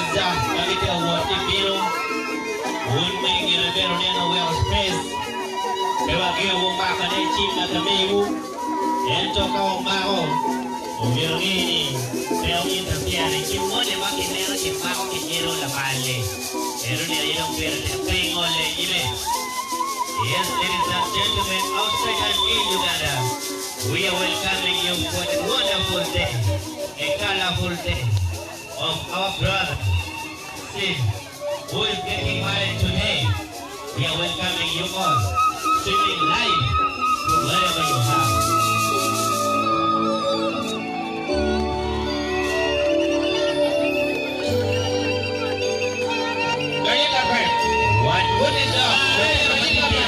Motherlords ma gitye ka wot ki bino, wun ma i ngete bene wuneno weko space pe wagengo wumakone cim ma ka mewu ento ka wumako omyero wunge ni pe wu interfere i cim moni ma kineno kimako kinyero lamal-li enoni aye dong pire tek pe ingole nyime. Yes ladies and gentlemen outside and in Uganda we are welcoming you for the wonderful day, a colorful day of our brother Steve who is getting married today. We are welcoming you all streaming live from wherever you are. Donyo i kapet. What good is up? Donyo i kapet.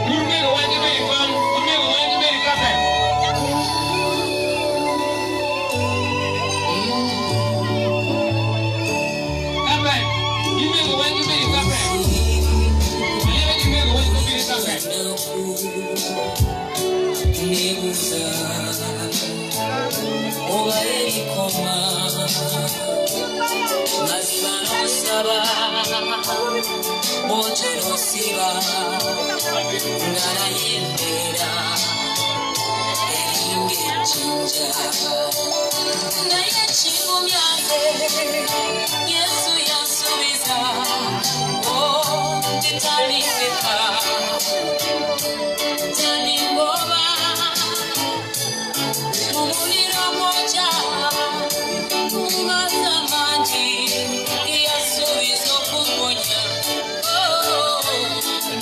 Wun mego weng gibedo i kom, wun mego weng gibedo i kapet. Kapet. Gi mego weng gibedo i kapet. Aye gi mego weng gubedo i kapet.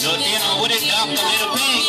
Lutino pud idok ka bedo piny.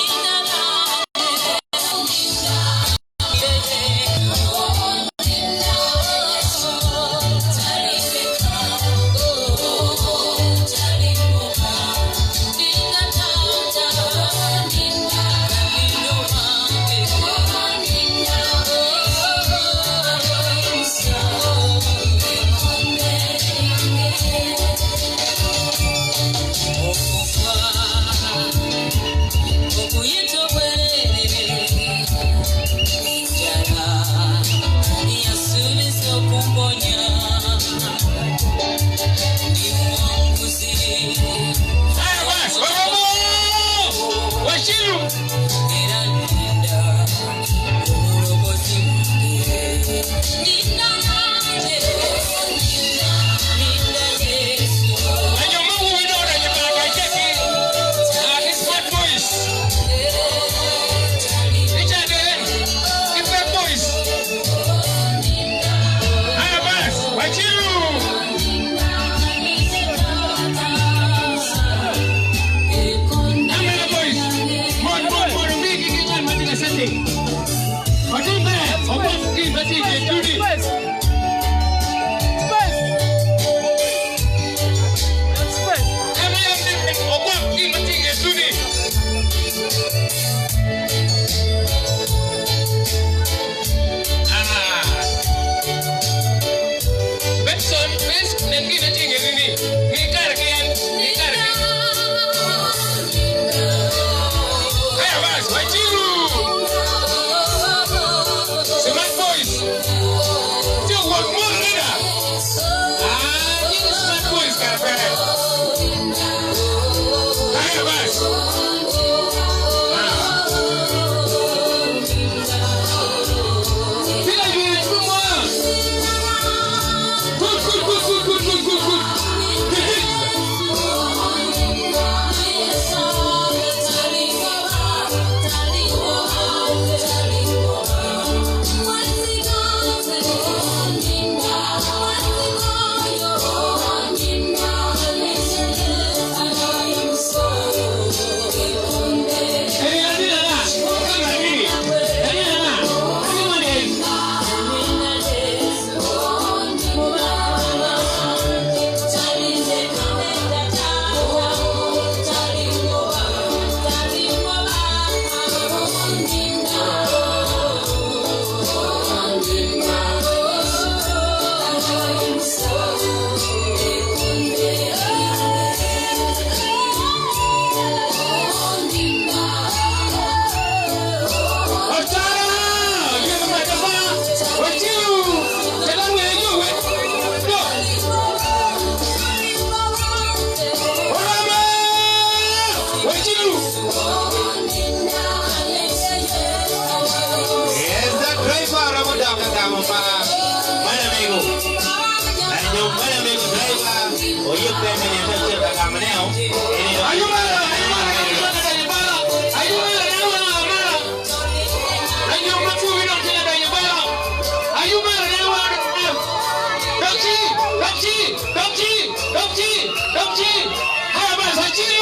Wacilu!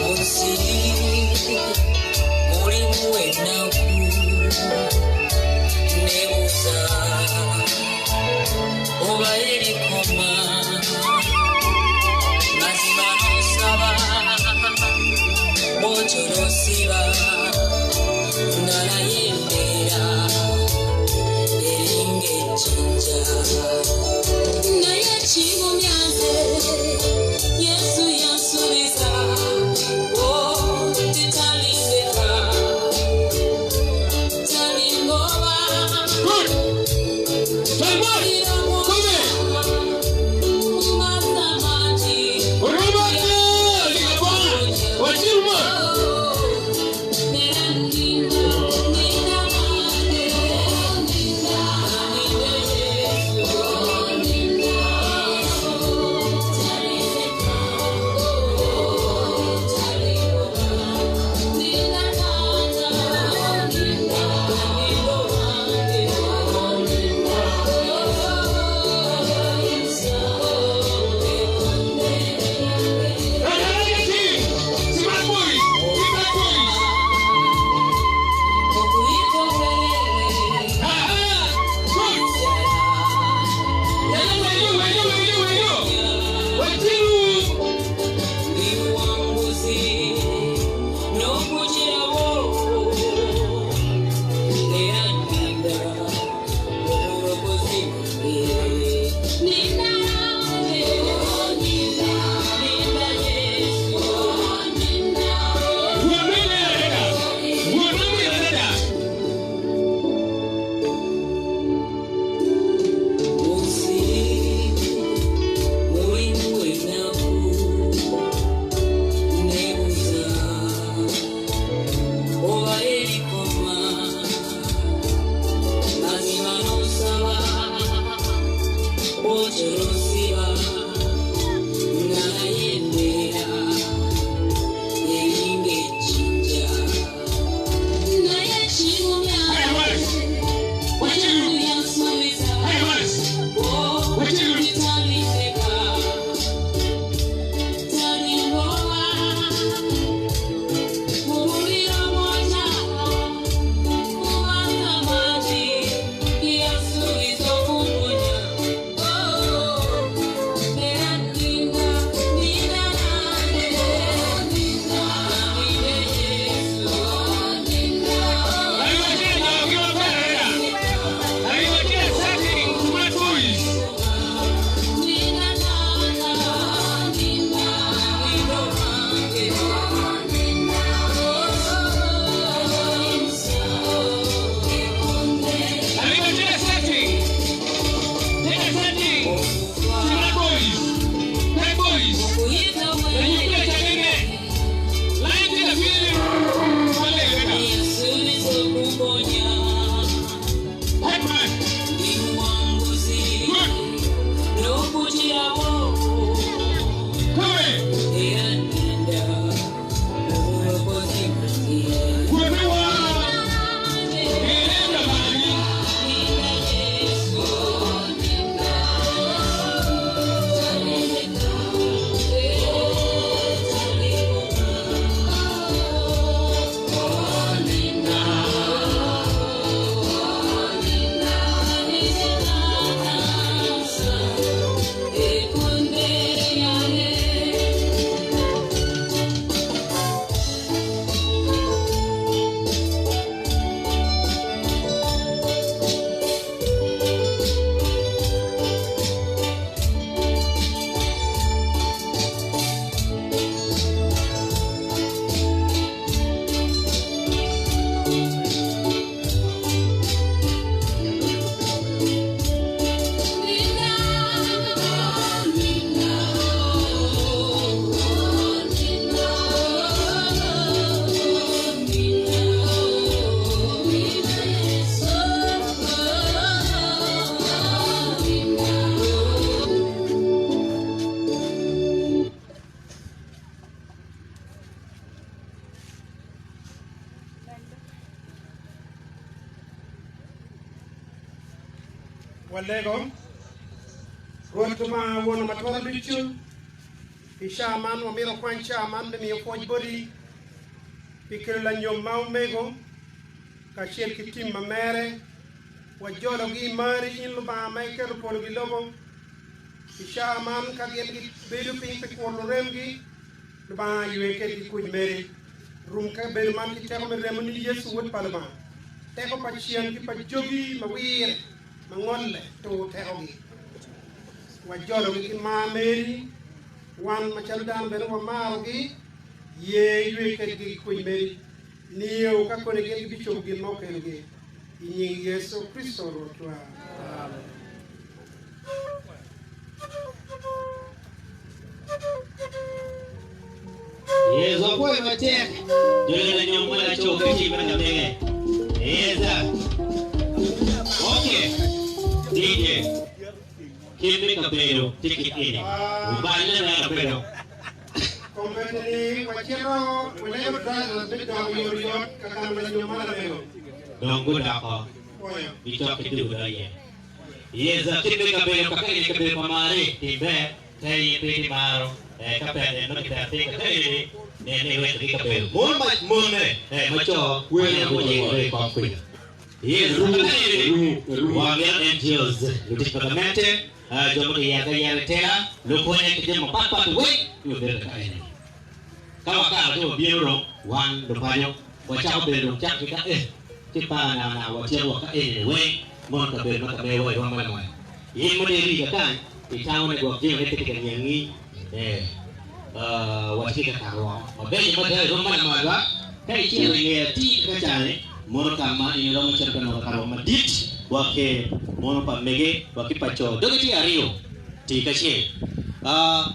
Munsi mulimu ennaku nebuuza oba erikoma mazima nosaba bwotyo nosiba nga naye embeera eringa ejjinja naye kigumya nze Yesu yansuubiza oh, titalindeka. Walego, Rwot Lubanga Won ma Twero Ducu, i caa man wamito kwany caa man me miyo pwoc boti pi kelo lanyom ma omego kacel ki tim ma mere. Wajologi i mari, in Lubanga ma iketo polo ki lobo. I caa man ka gin gibedo piny pi kuro luremgi, Lubanga ywe kedgi kuc meri. Rum kabedo man ki teko me remo ni Yecu Wod pa Lubanga. Teko pa cen ki pa jogi ma wire ma ngolle tur tekogi. Wajologi ki mar meri, wan macalo dano bene wamarogi. Ye ywe kedgi ki kuc meri, nio ka koni gin gibicobo gin ma okelogi. I nying Yecu Kricito Rwotwa. Amen. Yecu apwoyo matek jolo lanyom ma laco ki tim me lamege. Yeza. Okay. DJ. Kit me kabedo tye kit eni. Oballe mere abedo. Kombeddi ni wacito walego drivers me dok oyotoyot ka gamo lanyom ma lamego. Dong gudoko Pwoyo. gicok ki dugo dok iye. Yeza kit me kabedo kaka eni kabedo pa mari tim ber ka in pe itye maro eh ka pet en ma ki pet piny kaka eni nen ni iweko ki kabedo mon ma mone eh ma co neno gujingore i kom kwija. Yeza kaka eni wa mito NGOs lutic pa gamente eh jo ma kiyero ki ayera i tela lupwonye ki jami mapat pat weng ni wabedo kaka eni. Ka wakato ci wabino dong wan lupaco wacako bedo dong cako ki ka eh ci para naka naka watyeko wa ka eni ni weng mono kabedo ma kamewa wa irwom ma lamony. In ma dong iri kakany itamo ni gwok jami ne pe tye ka niangi eh watye ka kato woko mabeco mada irwom ma lamal ba ka icito inge atir kaka cani mono ka ma in iromo cito ka nongo kakarwok madit wa ke mono pa mege wa ki pa co doge tye aryo. Ti kacel.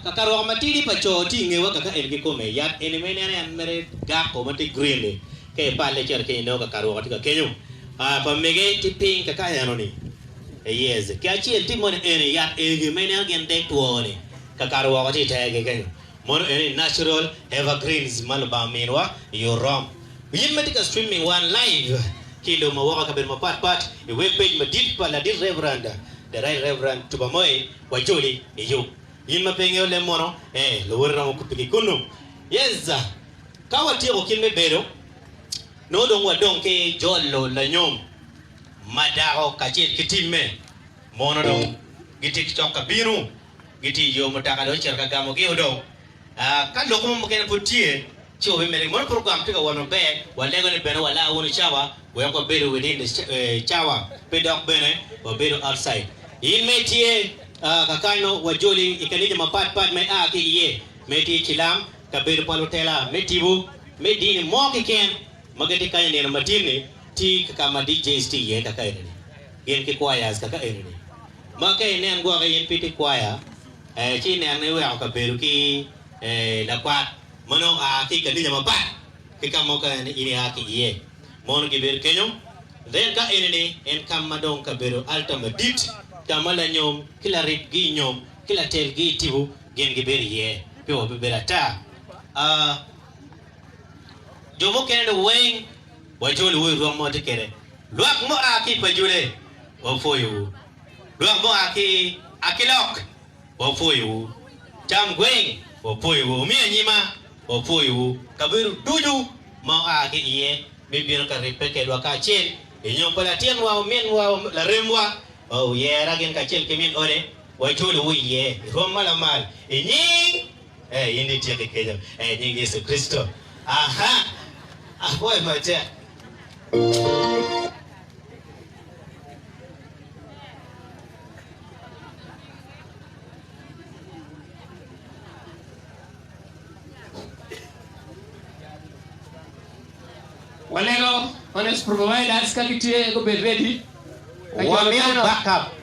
Kakarwoko matidi pa co tye i ngewa kaka en kikome. Yat eni ma ineno en mere gako ma tye green ni ka ipalle icito kenyo inongo kakarwoko tye ka kenyo. Pa mege tye piny kaka eno ni. Yes. Ki acel tye moni eni yat egi ma ineno gin dek two ni kakarwoko tye i tergi kenyo. Mono eni natural evergreens ma Lubanga ominwa i orom. In ma itye ka streaming wan live ki i lobo ma woko i kabedo mapat pat i web page madit pa ladit Reverend The Right Reverend Tubamoi wajoli i yub. In ma pe ingeyo lem mono, ee, luwoti romo kubbi ki kunnu. Yes! Ka watyeko kit me bedo, nongo dong wadong ki jolo lanyom ma dako kacel ki timme mono dong gitye cok ka bino. Gitye i yo mutoka dong ocito ka gamogi odong. Ka lok mo mukene pud tye, ci wabimedde. Mono program tye ka wot maber, walego ni bene walar wunu cawa wek wabedo within the cawa, pe dok bene wabedo outside. In ma itye kakano, wajoli i kanica mapat pat ma ia ki iye, ma itye i cilam, kabedo pa lutela me tipo me dini mo keken ma gitye kany i nino matin-ni, tye ka ma DJs tye iye kaka eni-ni, gin ki choirs kaka eni-ni. Ma ka inen gwoki in pe itye kwaya, ci inen ni iweko kabedo ki lakwat ma nongo oa ki i kanica mapat ki ka mo kene in ia ki iye. Mono gibedo kenyo. Then ka eni-ni en ka ma dong kabedo altar madit ka ma lanyom ki laribgi i nyom ki latelgi i tipo gin gibedo iye pi wabibedo ata. Jo mukene ni weng wajolowu i rwom ma watye kwede. Lwak mua ki i pajule wapwoyowu. Lwak mua ki Akilok wapwoyowu. Cam gweng wapwoyowu. Omi anyima wapwoyowu. Kabedo ducu ma wua ki iye me bino ka ribbe kedwa kacel i nyom pa latinwa, ominwa, laremwa, oyera gin kacel ki min ode, wajolowu iye i rwom ma lamal i nying Eh, in ityeki kenyo i nying Yecu Kricito. Aha! Apwoyo matek. Walego honest providers ka gitye gubed ready. Ka jo Wamito lutino backup.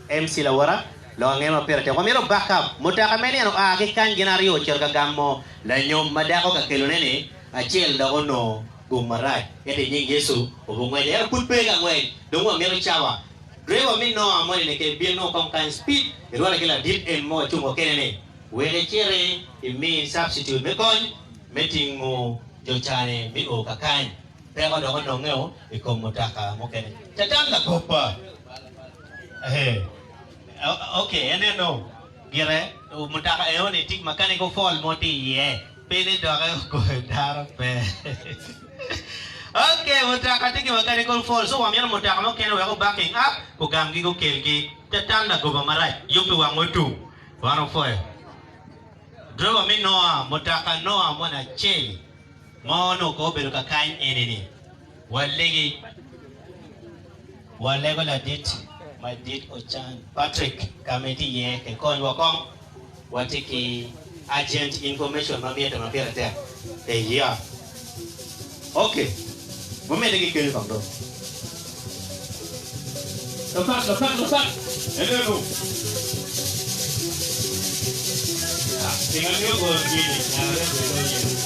MC lawota, lok ange ma pire tek. Wamito backup. Mutoka me nino oa ki kany gin aryo ocito ka gamo lanyom ma dako ka kelone ni acel dok onongo gung marac. Ento i nying Yecu obungweco ento pud pe ka ngwec. Dong wamito cawa. Driver me Noah moni ni ke bin nongo kong kany speed irwate ki ladit en ma wacung wa kene ni wek iciti imi substitute me kony me tingo jo cani me o ka kany. Peko dok ononge o i kom mutoka mukene. Catan lakoppa. Eh. Okay, eneno gire mutoka enoni tye ki mechanical fault mo tye iye. Pe ni doki ogoyo dano pe. Okay, mutoka tye ki mechanical fault so wamito mutoka mukene wek o backing up ogamgi gukelgi. Catan lagoba marac yubbe wang otum. Wan opwoyo. Driver me Noah, mutoka Noah moni acel ma onongo kono obedo kakany eni-ni. Walegi, walego ladit madit Ocan Patrick ka ma itye iye kikonywa kong watye ki urgent information ma mitte ma pire tek. Eya. Ok. Wamedde ki kenyo kong dong. Lapak, lapak, lapak. Enenu. Ah, pinga miyo goro gini, nyarore bedo iye.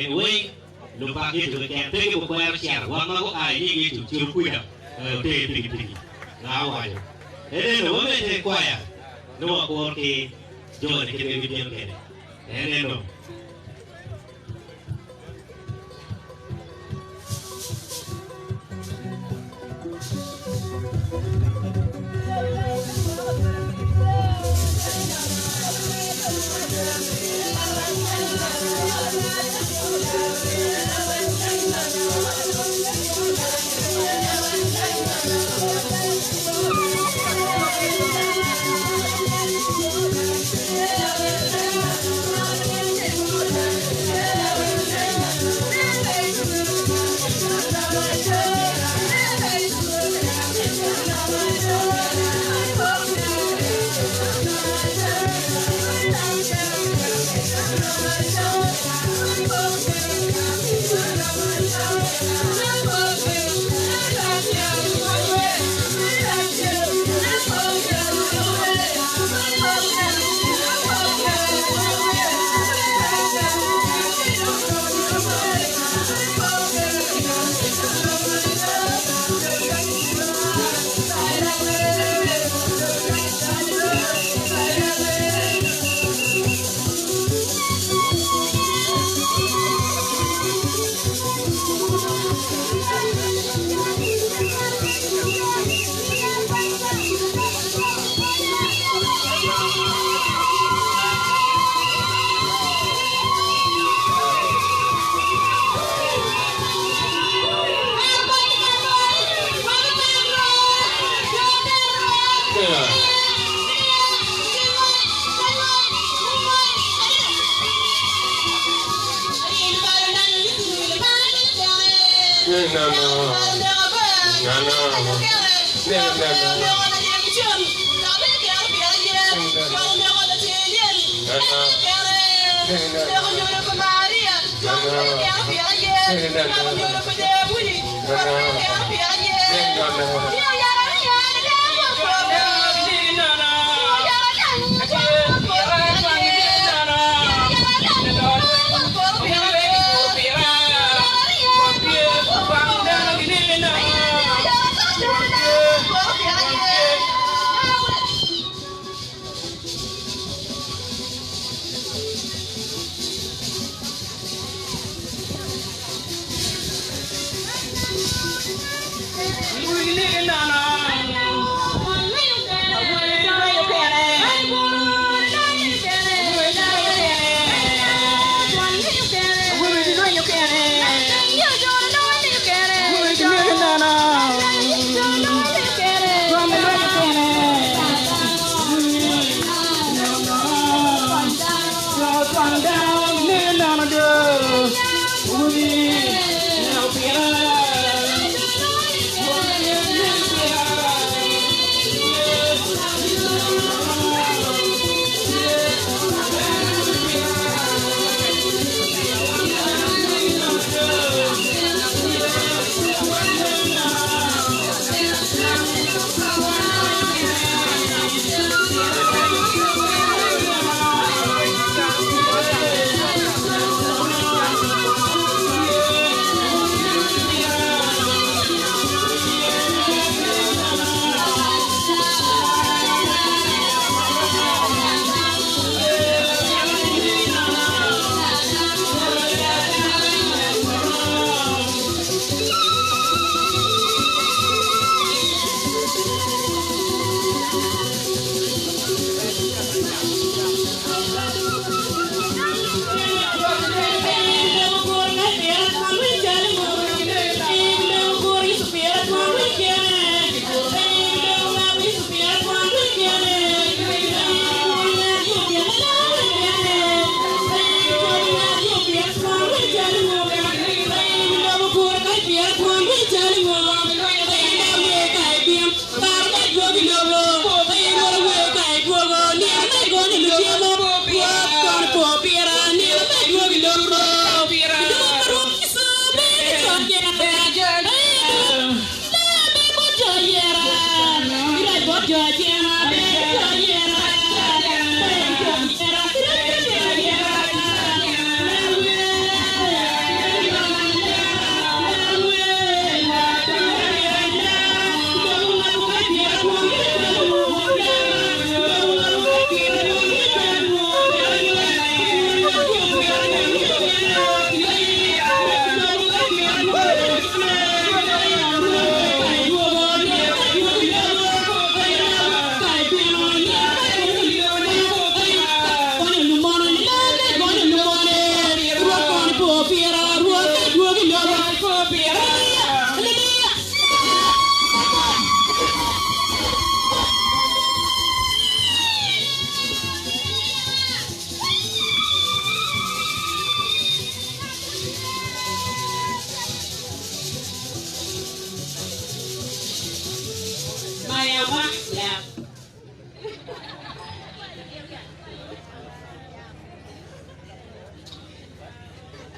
En weng lupak Yecu keken pe gibikwero cito wan ma gua i nying Yecu cito kuca oter pikipiki. Nga owaco? Eneno wamedde ki kwaya nongo wakuro ki joni kit ma gibino kwede. Eneno.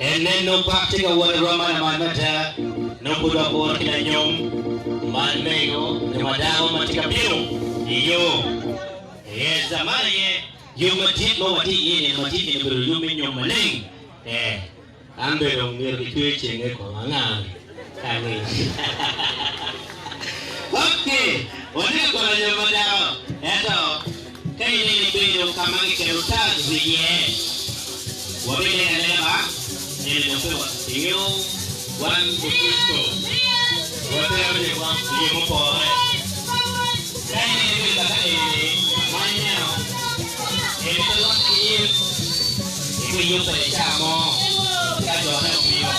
En nen nongo pak tye ka wot arwom ma lamal mada, nongo pud wakuro ki lanyom man mego nyo ma dako ma tye ka bino i yo. Yes, man aye yub madit ma watye iye nino madit ni obedo yub me nyom maleng. Eh, an bene dong myero gicwer cenge i koma, anga ka angeyo. Okay, watye ka kuro lanyom ma dako, ento ka ineno ibedo ka ma giketo tags iye, Wabilengo alenga ba eni dong pe wa ingeyo wan Lukricito watero ni i yo mupore. Ka in ibedo kaka eni ma ineno eni pe lokke ki in, ibiyubbe i ca mo ka jone obino.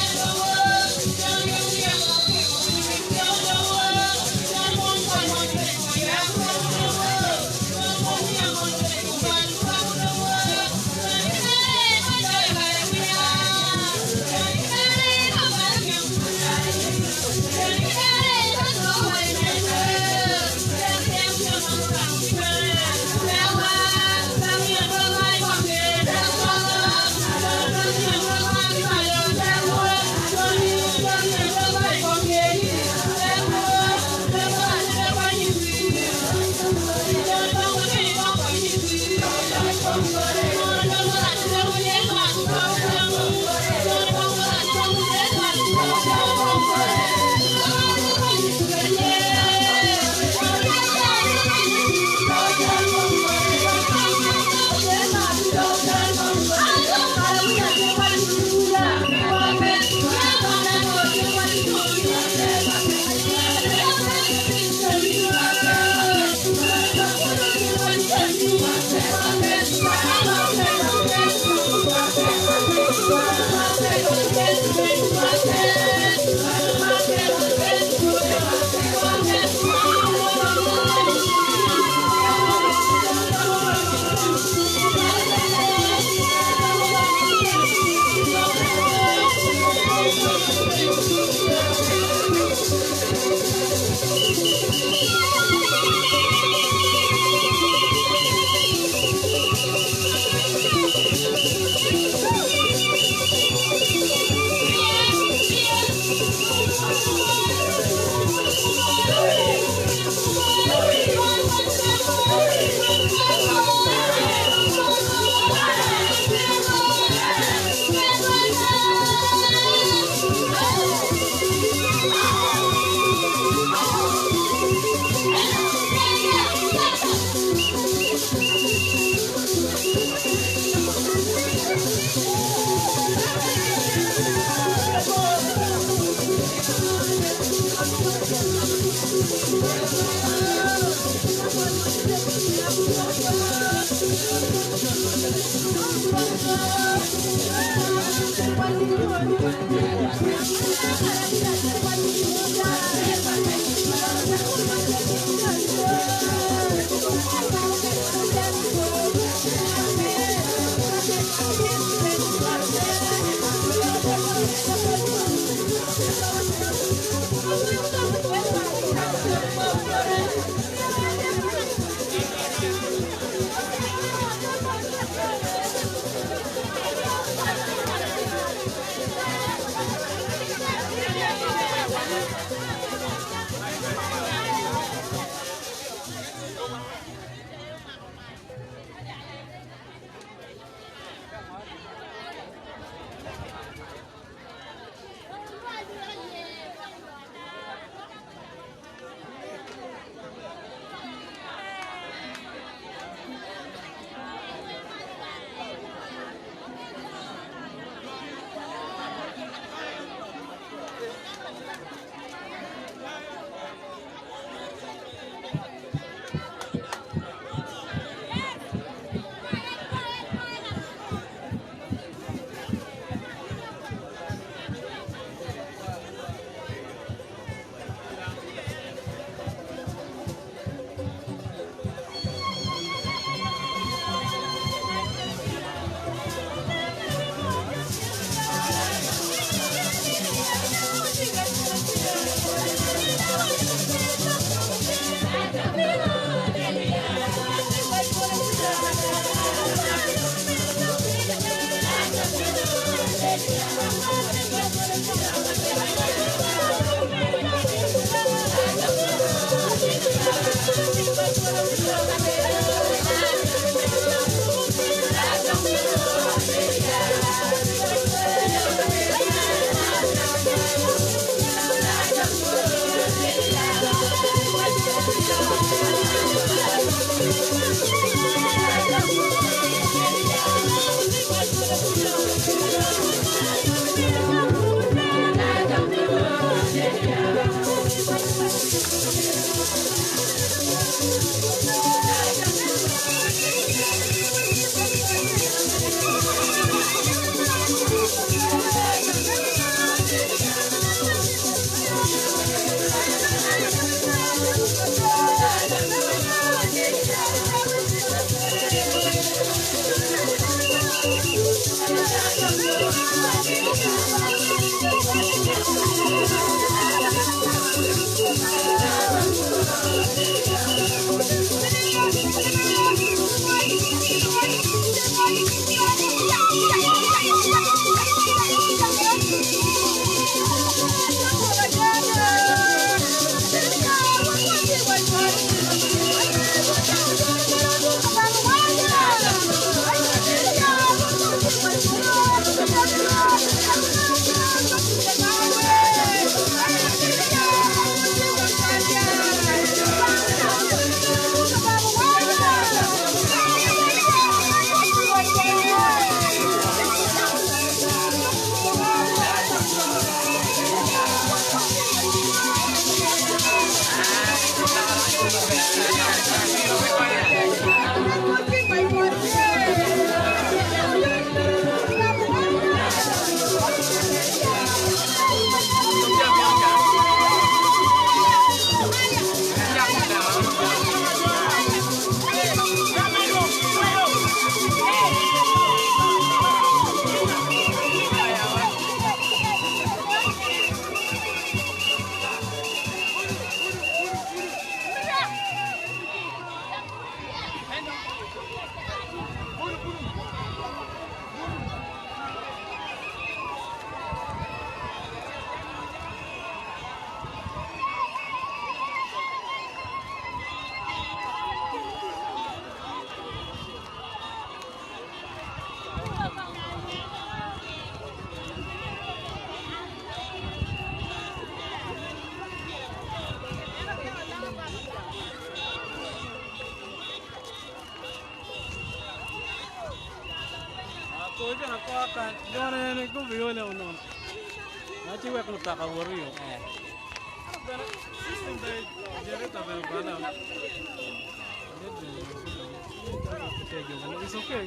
It's okay.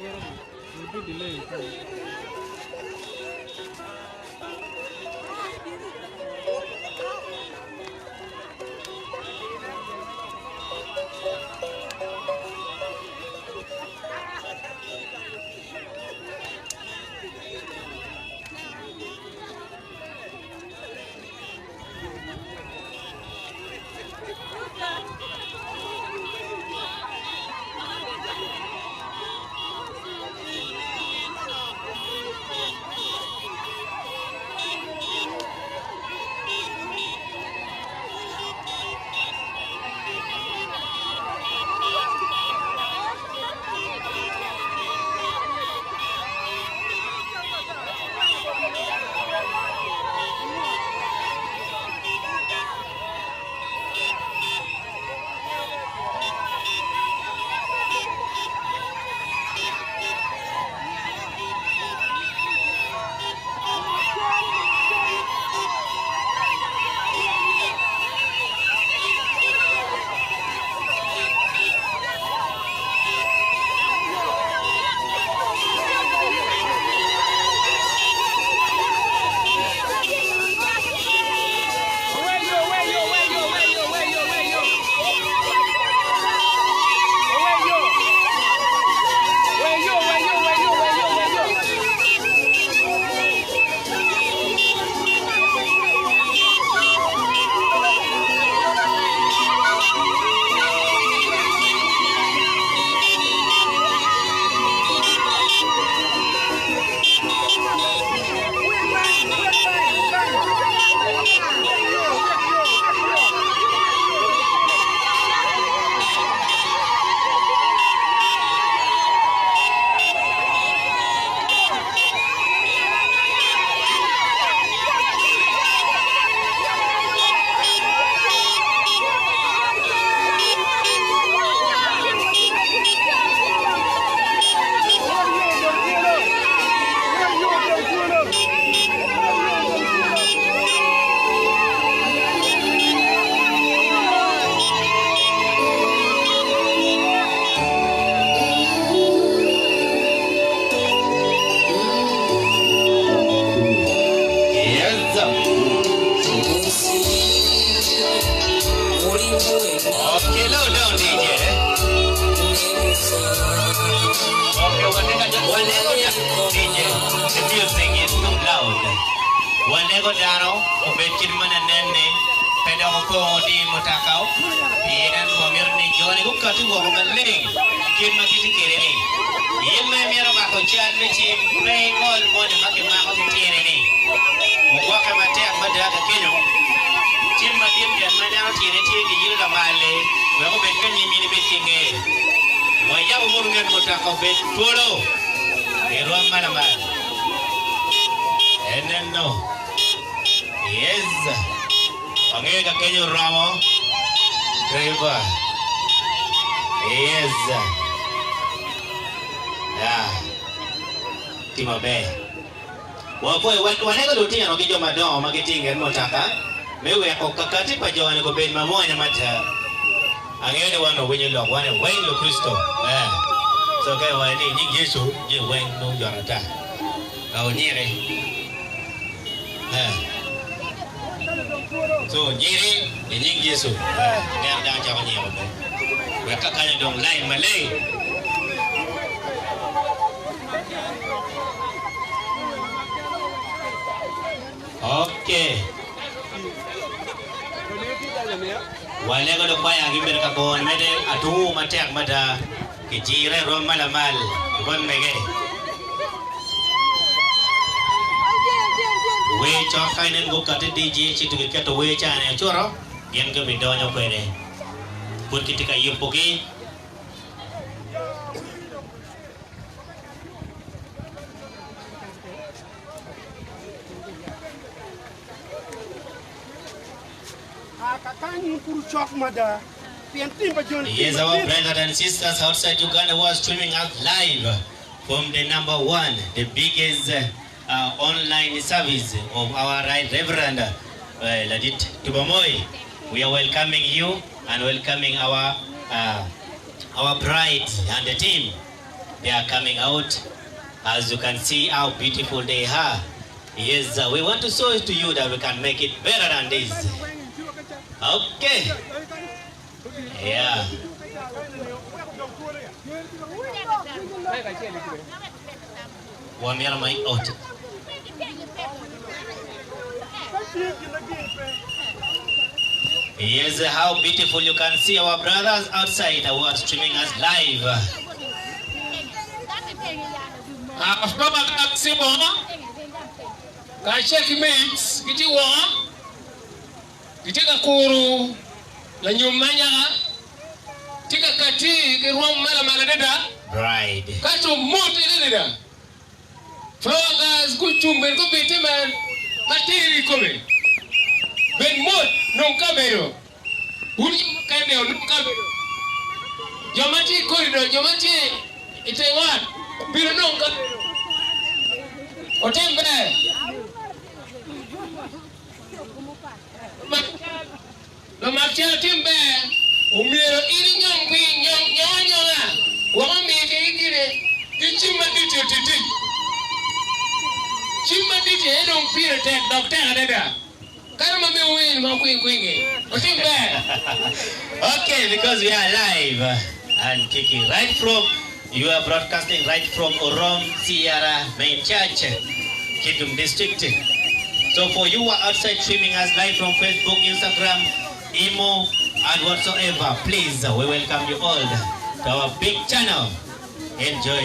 Will be delayed. Yes. Okay, low down, DJ. Okay, wanego DJ. The music is too loud. Wanego dano obed kit mana nene pe dok okongo di mutoka pien wamito ni joni gukati woko maleng kit ma gitye kwede ni. In ma imito mako cal me cim pe ingol moni ma kimako ki tyeni ni. Wugwokke matek mada ka kenyo cim madit tek ma ineno tyene tye ki yito lamal-li wek obed ka nyim in ibed ki ingeye. Wayabo wunu nget mutoka obed twolo i rwom ma lamal. Eneno. Yes. Wangeyo ka kenyo oromo. Driver. Yes. Yeah. Tye maber. Wapwoyo, wanego lutino ki jo madongo ma gitye i nget mutoka me weko kakati pa jo-ni gubed mamwonya mada. Angeyo ni wan wawinyo lok wan weng Lukricito. Eh. So ka iwaco ni i nying Yecu, jami weng nongo yot ata. Onyiki. Eh. So nyiki i nying Yecu. Eh. Ineno dano cako nyiko bene. Wek ka kany odong lain maleng. Okay. Walego lukwaya gibedo ka goyo mede atuu matek mada kijire rom ma lamal bot mege. Wer cok ka inen gukati DJ ci to giketo wer ca ni acuto gin gibidonyo kwede. Pud kitye ka yubogi. Yes, our brothers and sisters outside Uganda who are streaming us live from the number one, the biggest uh, online service of our Right Reverend uh, Ladit Tubamoi. We are welcoming you and welcoming our uh, our bride and the team. They are coming out. As you can see how beautiful they are. Yes, we want to show to you that we can make it better than this. Okay. Yeah. Wamyero ma i ot. Yes, how beautiful you can see our brothers outside who are streaming us live. After ka ci woko, kacel ki maids gitye woko, gitye ka kuru lanyom ma anyaka, tye ka kati ki rwom ma lamal adada, Bride. ka to mot adada. Flower girls gucung bene gubite matir i kome. Bed mot, nong kabedo. Wun jo mukene wunong kabedo. Jo ma tye i korido, jo ma tye i teng ot, bin wunong kabedo. Wutim ber. Lumak cal tim ber. Omyero in inyong piny, nyong anyonga, wek omi gire ki cim madit-ti oti tic. Cim madit-ti aye dong pire tek dok tek adada. Kadi ma miyo winy ma okwing kwing-ngi, otim ber. Okay, because we are live and kicking right from, you are broadcasting right from Orom Sierra Main Church, Kitgum District. So for you who are outside streaming us live from Facebook, Instagram, Imo, and whatsoever, please, we welcome you all to our big channel. Enjoy,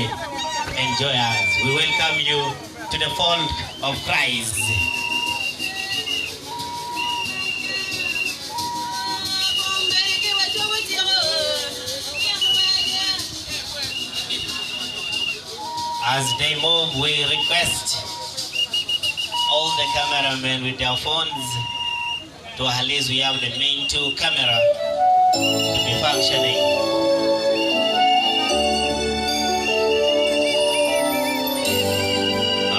enjoy us. We welcome you to the fold of Christ. As they move, we request all the cameramen with their phones to at least we have the main two camera to be functioning.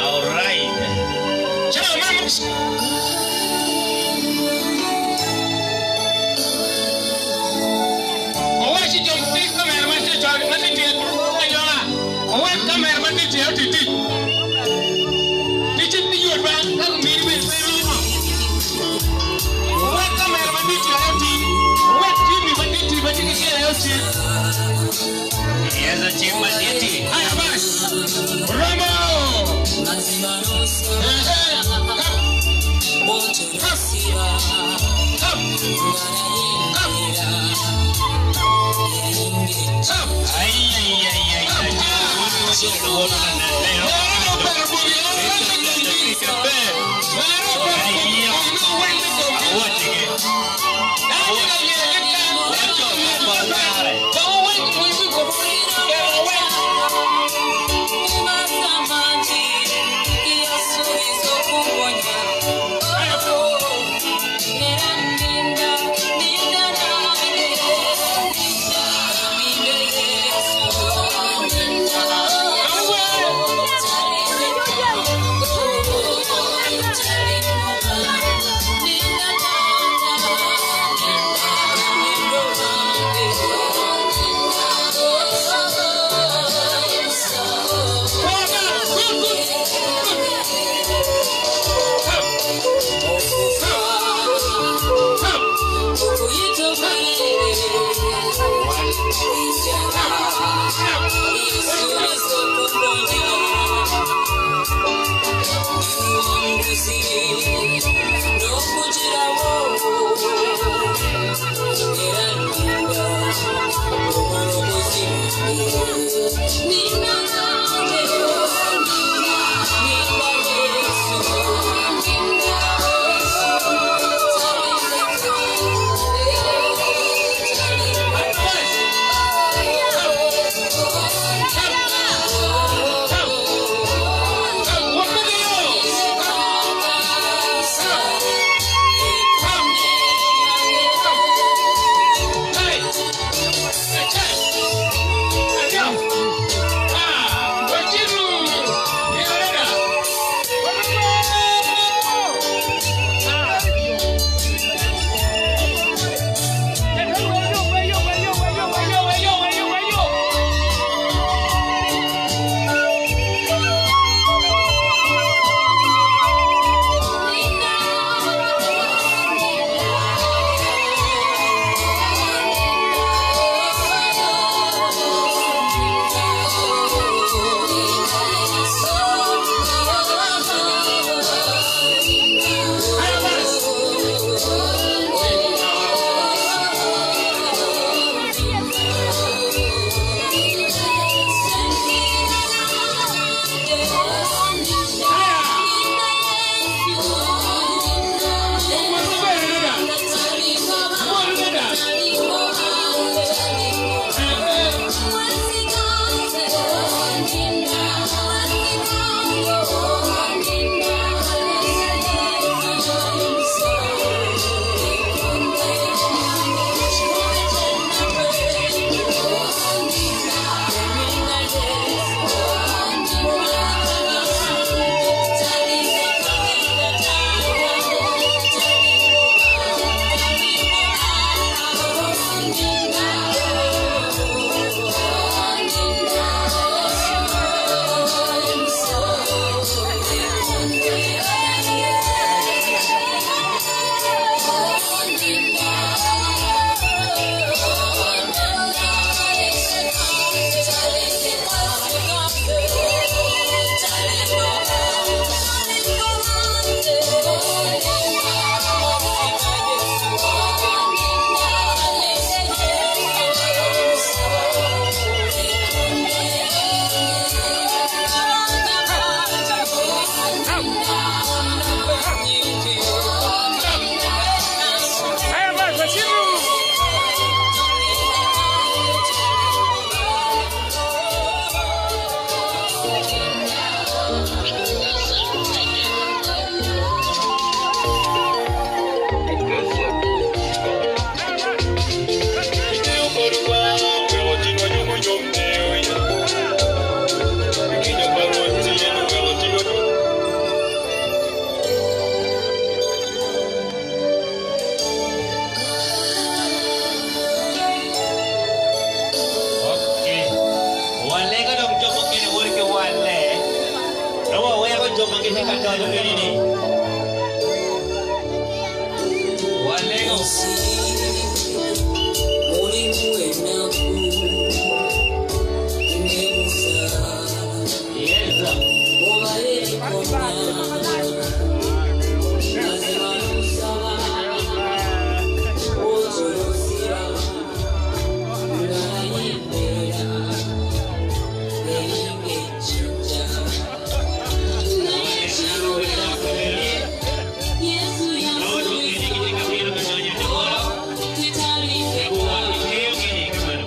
All right. Ciao, mamma. Owaci jo ma tye kamera ma tye cok ma tye tye anyonga owek kamera ma tye tye oti tic. Ticce tye yot ba ka gumini bene pe romo. Owek kamera ma tye tye oti owek TV ma tye tye ma tye ki kele oti. Here's a chief Maditi. Aya bas. Romo. Eh, eh, kap, kap, kap, kap, kap. Ay, ay, ay, ay, ay. Okay. Walego dong jo mukene wot ki walle. Dong waweko jo ma gitye ka donyo eni-ni. Walego. Yes. Rojo eni gitye ka bino ka donyo i doggola. Guwot gikeyo gini kumeno.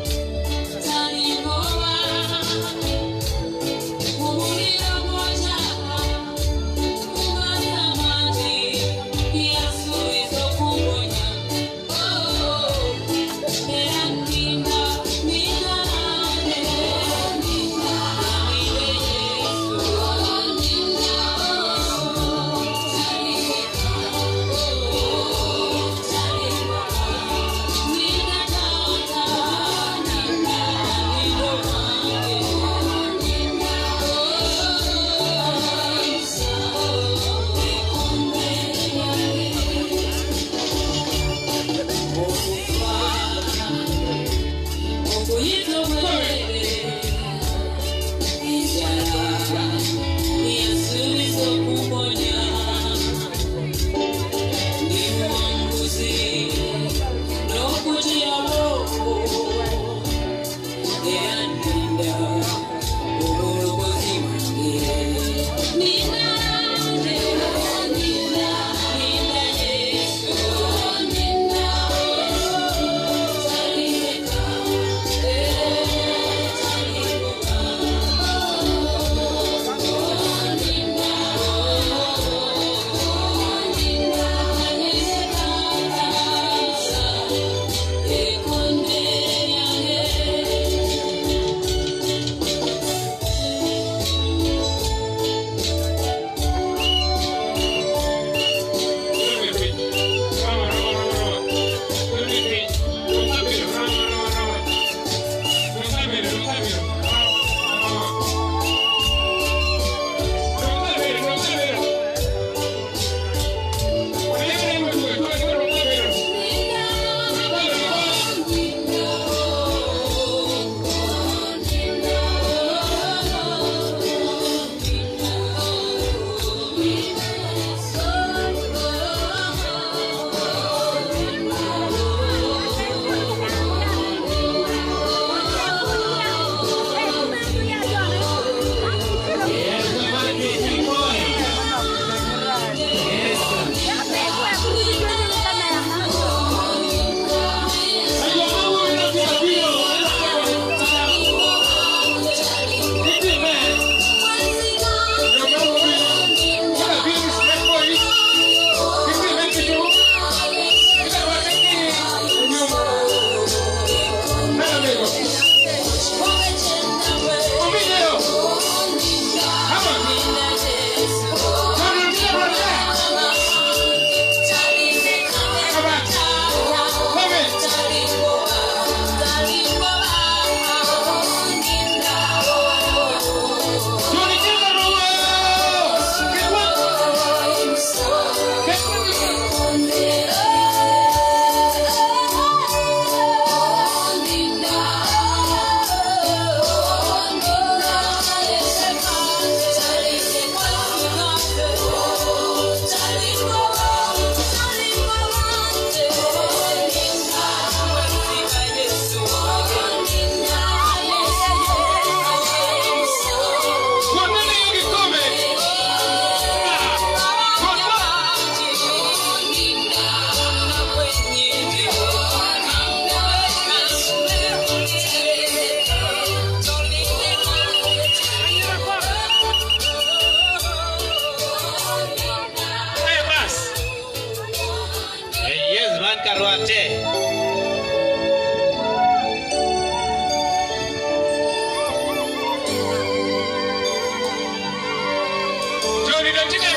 Joni dong tye ka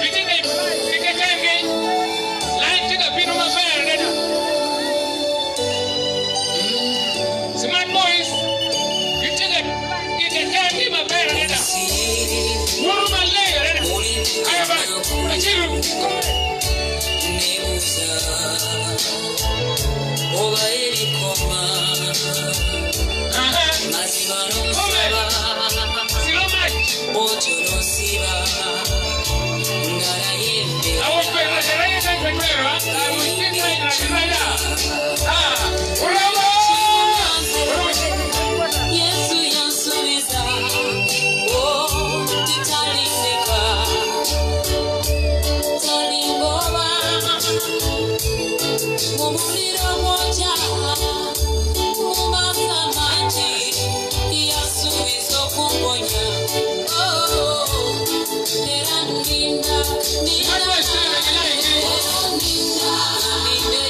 gitye ka keken-gi. Lain tye ka bino maber adada. Smart boys gitye ka keken-gi maber adada. Woto maleng adada. Aya ba, aciru. Aha. Kome. Slow march. I will still try to right now. Ah, bravo! Yesu yansuubiza oh, titalindeka talingoba mu muliro gwokya mu maka mangi yasuubiza okumponya. Oh, era ndinda ndinda ndinda ndinde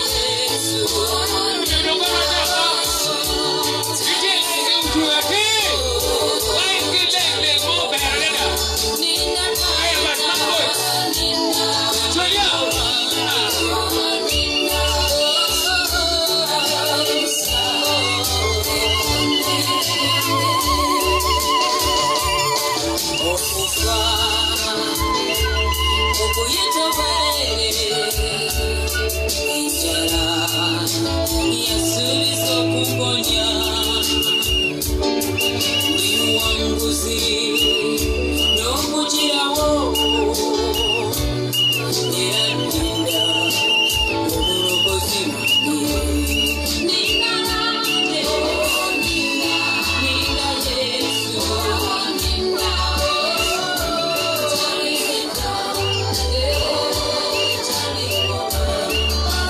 Yesu. Okufa okuyita bwerere enjala yasuubiza okumponya ndi muwanguzi n'okugirawo era ndinda obulokozi bwange ninda nange ninda ninda Yesu ninda talinda talingoba ninda.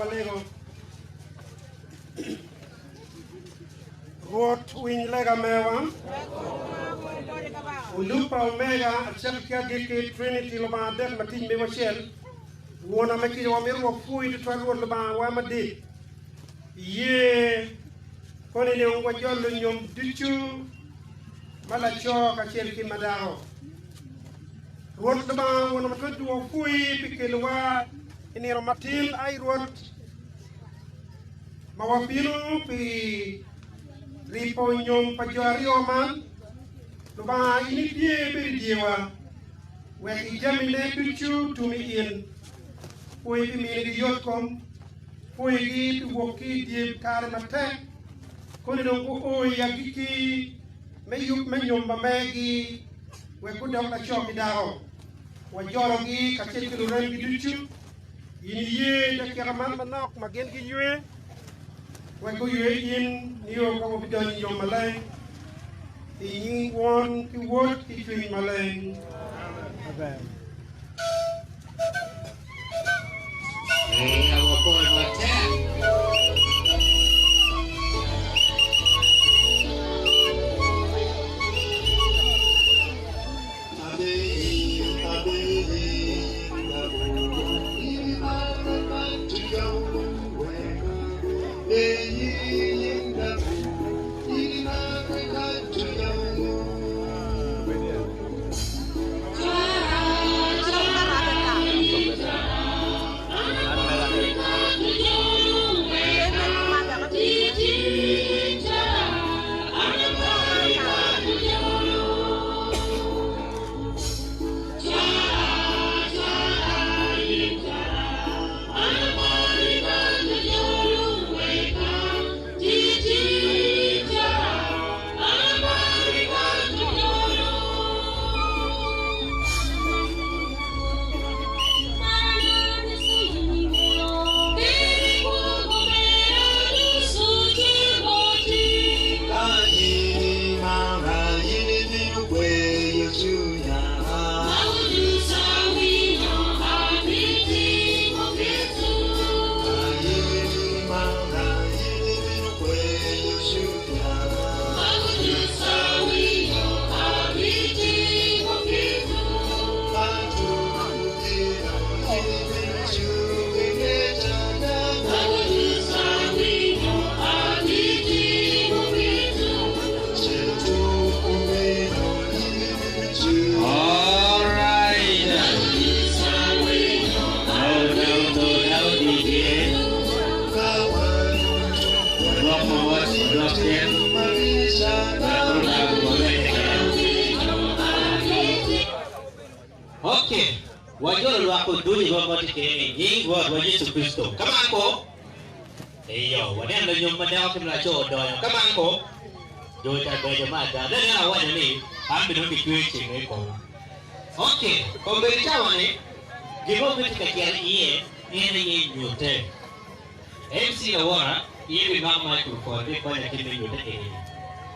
walego. Rwot winy lega mewa. Olupa Omega acakki ki agikki Trinity Lubanga adek ma tic mego acel. Wona me kica wamito wapwoyi tutwal Rwot Lubanga wa madit. Iye koni niong wajolo nyom ducu ma laco kacel ki ma dako. Rwot Lubanga Won ma Twec wapwoyi pi kelowa i nino matin, ai Rwot, ma wabino pi ripo nyom pa jo aryo man. Lubanga, in itye bedo i dyewa, wek i jamine ducu tumi in. Pwoyi pi minigi yotkom, pwoyigi pi wok ki i dye kare matek, koni dong guo i agikki me yub me nyom pa megi wek gudok laco ki dako. Wajologi kacel ki luremgi ducu. In iye dakika man manok ma gin giywe, wek guywe in nio ka wabidonyo i nyom maleng, i nying Won ki Wod ki Cwiny Maleng. Amen. Ok, wajolo lwak oduny i rwom ma tye kene i nying Rwotwa Yecu Kricito. Ka man ko? Eyo, waneno lanyom ma dako ki ma laco odonyo. Ka man ko? Jo ca beco me ada. Laneno awaco ni, An bene dong gitweyo cenge i koma. Ok, kombeddi cawa-ni, gin mo ma tye ka cito iye en aye nyutte. MC lawora, in ibimako microphone me konya kit me nyutte eni-ni.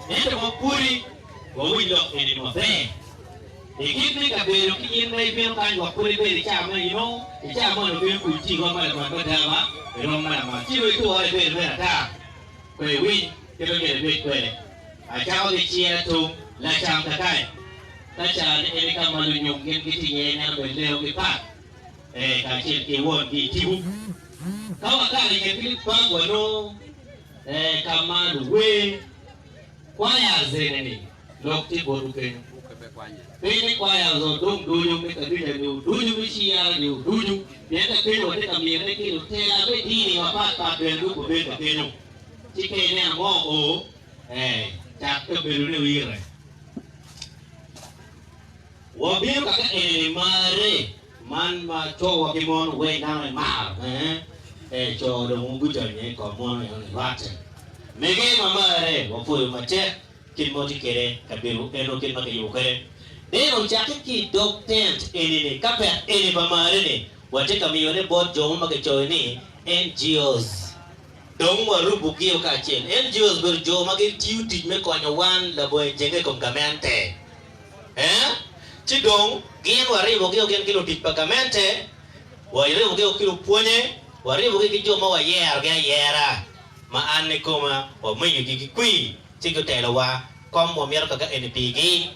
Ento ma pwodi, wawiny lok eni maber. I kit me kabedo ki in ma ibino kany wek pud ibed i cawa me inongo i cawa moni obino kuc ci irom ma lamal mada ma irom ma lamal ci dong iture ibedo mere ata kwe iwiny kit ma myero ibed kwede. Acako ki cira tung lacam kakany ka ca ni eni ka ma lunyom gin gitye iye ineno bene leo gi pat ee kacel ki won gi itibu. Ka wakalo i ngetgi lipang wanongo ee ka ma luwer Choirs eni ni lok tye botwu kenyo. Piny ni choirs odong ducu me kanisa ni oducu me ciara ni oducu pien ka kenyo watye ka mine ki lutela me dini mapat pat bene dong gubedo ka kenyo. Ci ka ineno mo oo ee cak kabedo ne oyite. Wabino kaka eni ni mare man ma co wa ki mon weng dano ni maro ee ee co dong gujonye i kom mon eno ni rwatte. Mege ma mare wapwoyo matek kit ma watye kwede kabedo eno kit ma kiyubo kwede. Deno ocakke ki i dog tent eni ni ka pek eni pa mare ni watye ka miyone bot jo mo ma kicoyo ni NGOs. Dong warubo gio kacel. NGOs obedo jo ma gitiyo tic me konyo wan labongo jenge i kom gamente. Ee, ci dong gin waribogi gin ki lutic pa gamente, waribogi ki lupwonye. Waribogi ki jo ma wayerogi ayera, ma an kikoma wamiyogi ki kwir ci gutelowa, kom wamito kaka eni pigi,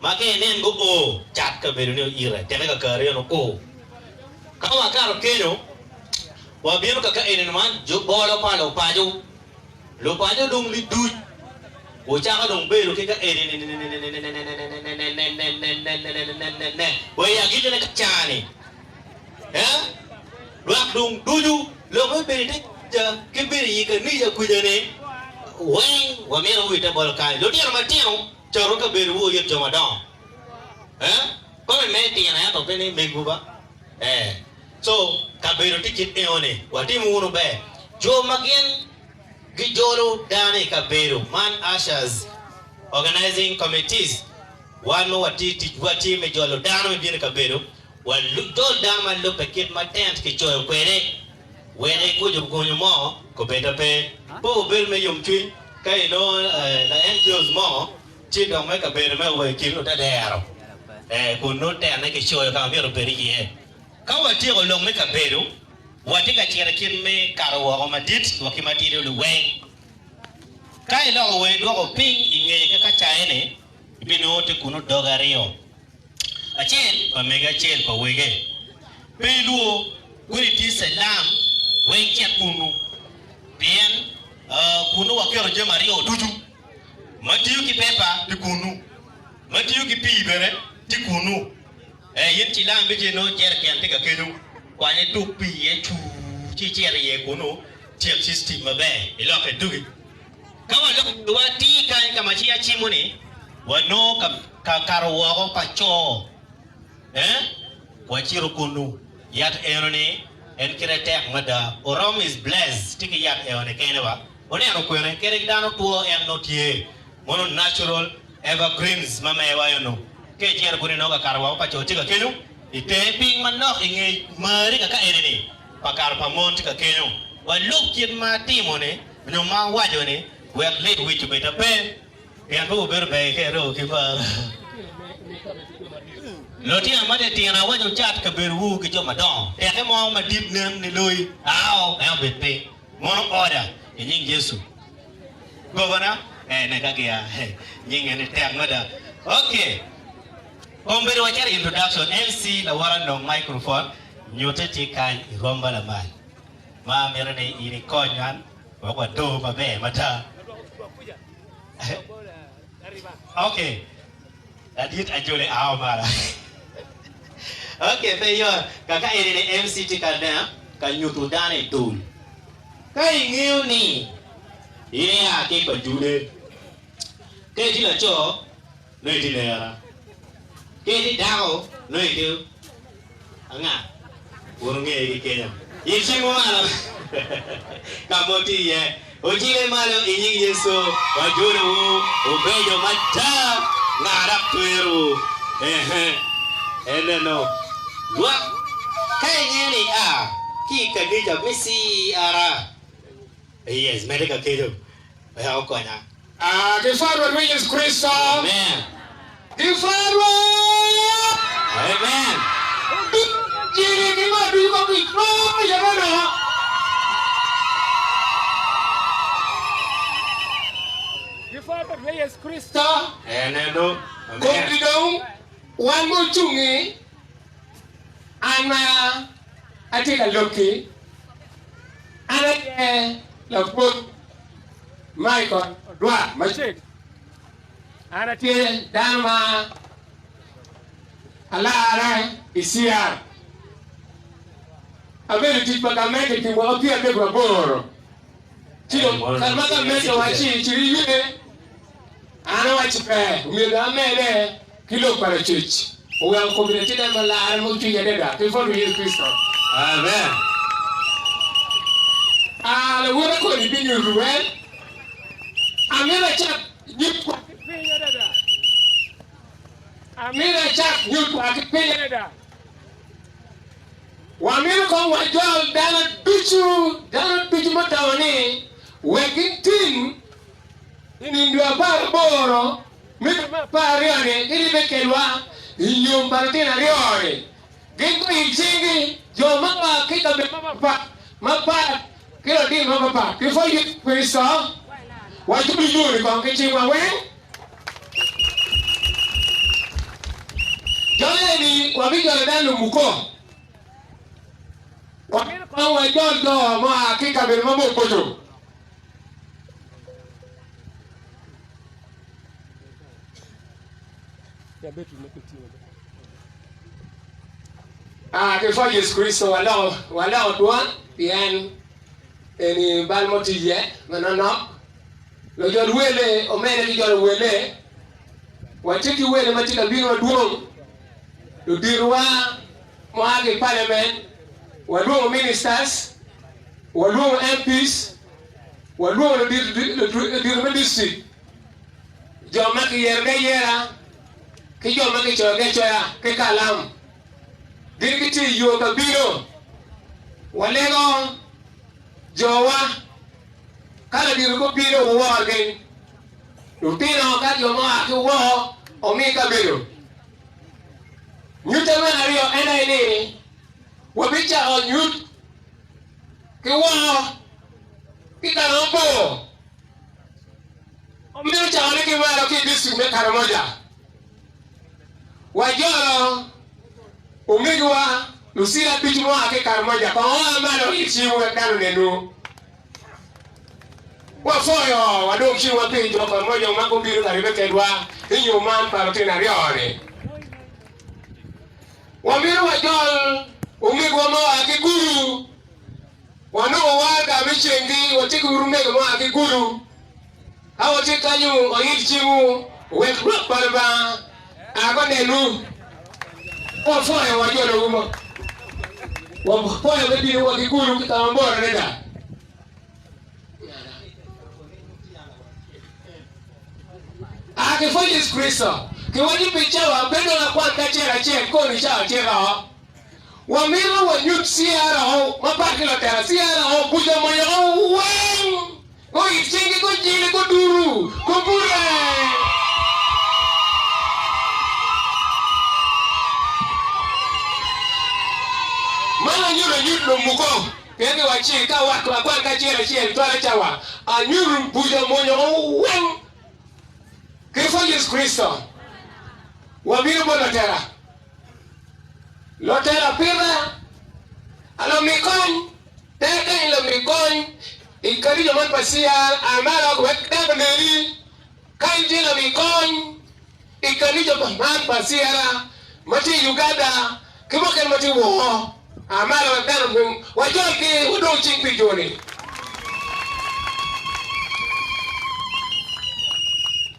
ma ka inen guo, cat kabedo ni oite, teke kakari en okur. Ka wakato kenyo, wabino kaka eni man bolo pa lupaco. Lupaco dong liduc wucako dong bedo ki ka eni ninenenenenenenenenenenenenenenenenenene wa i agikine ka cani. Eh? Lwak dong ducu lok me bedo i te ca ki bedo i kanica kuca-ni weng wamito wi te bolo kany. Lutino matino catu kabedowu oyet jo madongo. Eh? Kome me tino ento pe ni megwu ba. Eh. So, kabedo tye kit eno-ni, watimo wunu ber. Jo ma gin gijolo dano i kabedo man, ushers, organizing committees, wan ma watye ticwa tye me jolo dano me bino i kabedo, wajol dano ma lubbe kit ma tent kicoyo kwede, wek ikuco gonyo mo kobedda pe. Pe obedo me yomcwiny ka inongo la NGOs mo ci dong me kabedo me wa i kin lutedero kun nongo tenne kicoyo ka ma myero obed iye. Ka watyeko lok me kabedo, watye ka cito i kit me kato woko madit wa ki matidi luweng. Ka iloko weng idwoko piny i ngeye kaka caye-ni, ibinongo tye kunnu doge aryo, acel pa mege acel pa wege. Pe ilwor, kodi tye celam weng cit kunnu, pien kunnu waketo jami aryo ducu, ma tiyo ki pepa tye kunnu, ma tiyo ki pii bene tye kunnu. Ee, in cilam bici nongo jeriken tye ka kenyo, kwany ituk pii iye cuu ci icit iye kunu, tyek system maber ilokke dugi. Ka waloko wiwa atir kany ka ma cing acimo ni, wanongo ka ka kato woko pa co. Ee, wacito kunu. Yat eno ni en kite tek mada. Orom is blessed tye ki yat eno ni kene wa. Oneno kwene kede ki dano two en nongo tye. Mono natural evergreens ma mewa eno. Ka icito kunu inongo kakato woko pa co tye ka kenyo, itenge piny manok inge mari kaka eni-ni pa kato pa mon tye ka kenyo. Walub kit ma atimo-ni nyo ma awaco-ni wek lit wic obed pe, pien pe wubedo ber ka iruko ki par. Lutino matitino awaco wucat kabedowu ki jo madongo, teke mo madit nen ni loyi, ao en obed piny. Mono oda i nying Yecu. Gobona eh ne ka gia nyinge ni tek mada. Ok. Kombeddi wacito i introduction. MC lawota nong microphone nyute tye kany i rwom ma lamal. Ma amito ni in ikony an wek wador maber mada. Ok. Ladit Ajoli ao mara. Ok pe yot. Kaka eni ni MC tye ka nen ka nyuto dano i dul. Ka ingeyo ni in ia ki i pa Jude, ka itye laco nongo itye nera, ka itye dako nongo itye anga? Wun wungeye ki kenyo. In cimo malo ka ma wutye iye. Wucile malo i nying Yecu, wajolowu, wubedo mada, nga dok twerowu? Ehe, eneno lwak. Ka ingeyo ni ia ki i kanica me CER, yes, medde ka keco wek okonya. Ah, ki farwa me Yecu Kricito. Amen. Ki farwa. Amen. Jiri ki ngo ducu ko ki coo yameno. Ki farwa me Yecu Kricito. Eneno. Amen. Komgi dong wan mucungi an ma atye ka lokki an aye lapwony Michael Odwar Macek. An atye dano ma alarre i CR. Abedo i tic pa gamente pi mwaka 38. Ci dong kare ma gamente owacci cit iywe, an awacci pe, myero dong amedde ki lok pa Lacwec. Oweko kombeddi atye dano ma larre ma ocwiny adada pi pwod Yecu Kricito. Amen. A Lawota koni binyuto wel. Amito acak nyut kwa ki piny adada. Amito acak nyut kwa ki piny adada. Wamito kong wajol dano ducu, dano ducu mutamo ni wek gitim i nino 18 me dwe me 12-ni giribbe kedwa i nyom pa lutino aryo-ni. Gin guil cinggi, jo ma oa ki i kabedo mapatpat. Mapat ki lutino mapapat ki pwony Yecu Kricito, waculo joni kong ki cingwa weng. Jo eni wabijolo dano lumuko. Wamito kong wajol jo mua ki i kabedo maboboco. A ki pwony Yecu Kricito waloko waloko twon pien eni bal mo tye iye manoknok. Lujol wele omede ki jolo wele. Watye ki wele ma tye ka bino madwong. Luditowa mua ki i parliament, walwongo ministers, walwongo MPs, walwongo ludito me district, jo ma kiyerogi ayera ki jo ma kicoyogi acoya ki kalam. Gin gitye i yo ka bino. Walego jowa ka ladito gubino wuworgi. Lutino ka jo ma oa ki woko omi kabedo. Nyutte me aryo en aye ni wabicako nyut ki woko ki ka ma bor. Omito cakone ki malo ki i distrik me Karamoja. Wajolo omegiwa lucira ducu mua ki i Karamoja kong oa malo i cingwu wek dano onenwu. Wapwoyo wadong cingwa pi jo Karamoja ma gubino ka ribbe kedwa i nyom man pa lutino aryo-ni. Wamito wajol omegiwa ma oa ki Gulu. Wanongo waraga me cengi, watye ki utmego ma oa ki Gulu. Ka wutye kenyu, wuyit cingwu wek Rwot pa Lubanga a gonenwu. Wapwoyo wajolowu mo. Wapwoyo me bino wa ki Gulu ki ka mabor adada. A ki pwony Yecu Kricito, kiwaco pi cawa pe dong akwan kacel acel koni cawa tyeko. Wamito wanyut CRO mapat ki lutela CRO buca monyoko weng guit cingi gujili guduru gubute. Man anyuto anyut lumuko pien giwacci ka wat wakwan kacel acel twalo cawa anyuto buca monyoko weng ki pwony Yecu Kricito. Wabino bot lutela. Lutela pita, alami kony, teke i lami kony i kadi jo man pa CR amalo wek dano oneni ka in tye lami kony i kadi jo man pa CR ma tye i Uganda ki mukene ma tye woko amalo wek dano onen wajol ki wadong cing pi joni.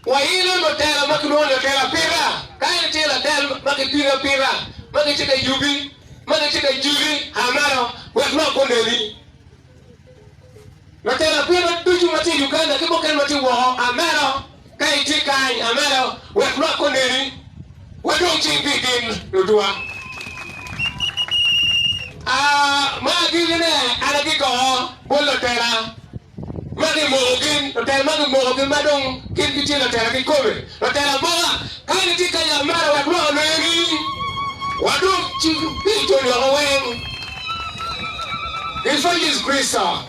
Wailo lutela ma kilwongo ni lutela apita. Ka en tye latel ma kipito apita, ma gitye ka yubi, ma gitye ka juli, a malo wek lwak guneni. Lutela apita ducu ma tye i Uganda ki mukene ma tye woko, a malo ka itye kany, a malo wek lwak guneni. Wadong cing pi gin lutuwa. A Ma agikine, an agikoko bot lutela ma gimoko gin, lutela ma gimoko gin ma dong gin gitye lutela kikome, lutela amoka, ka gitye ka ya malo wek lwak olwengi, wadong cing pi joni woko weng. Gipwony Yecu Kricito,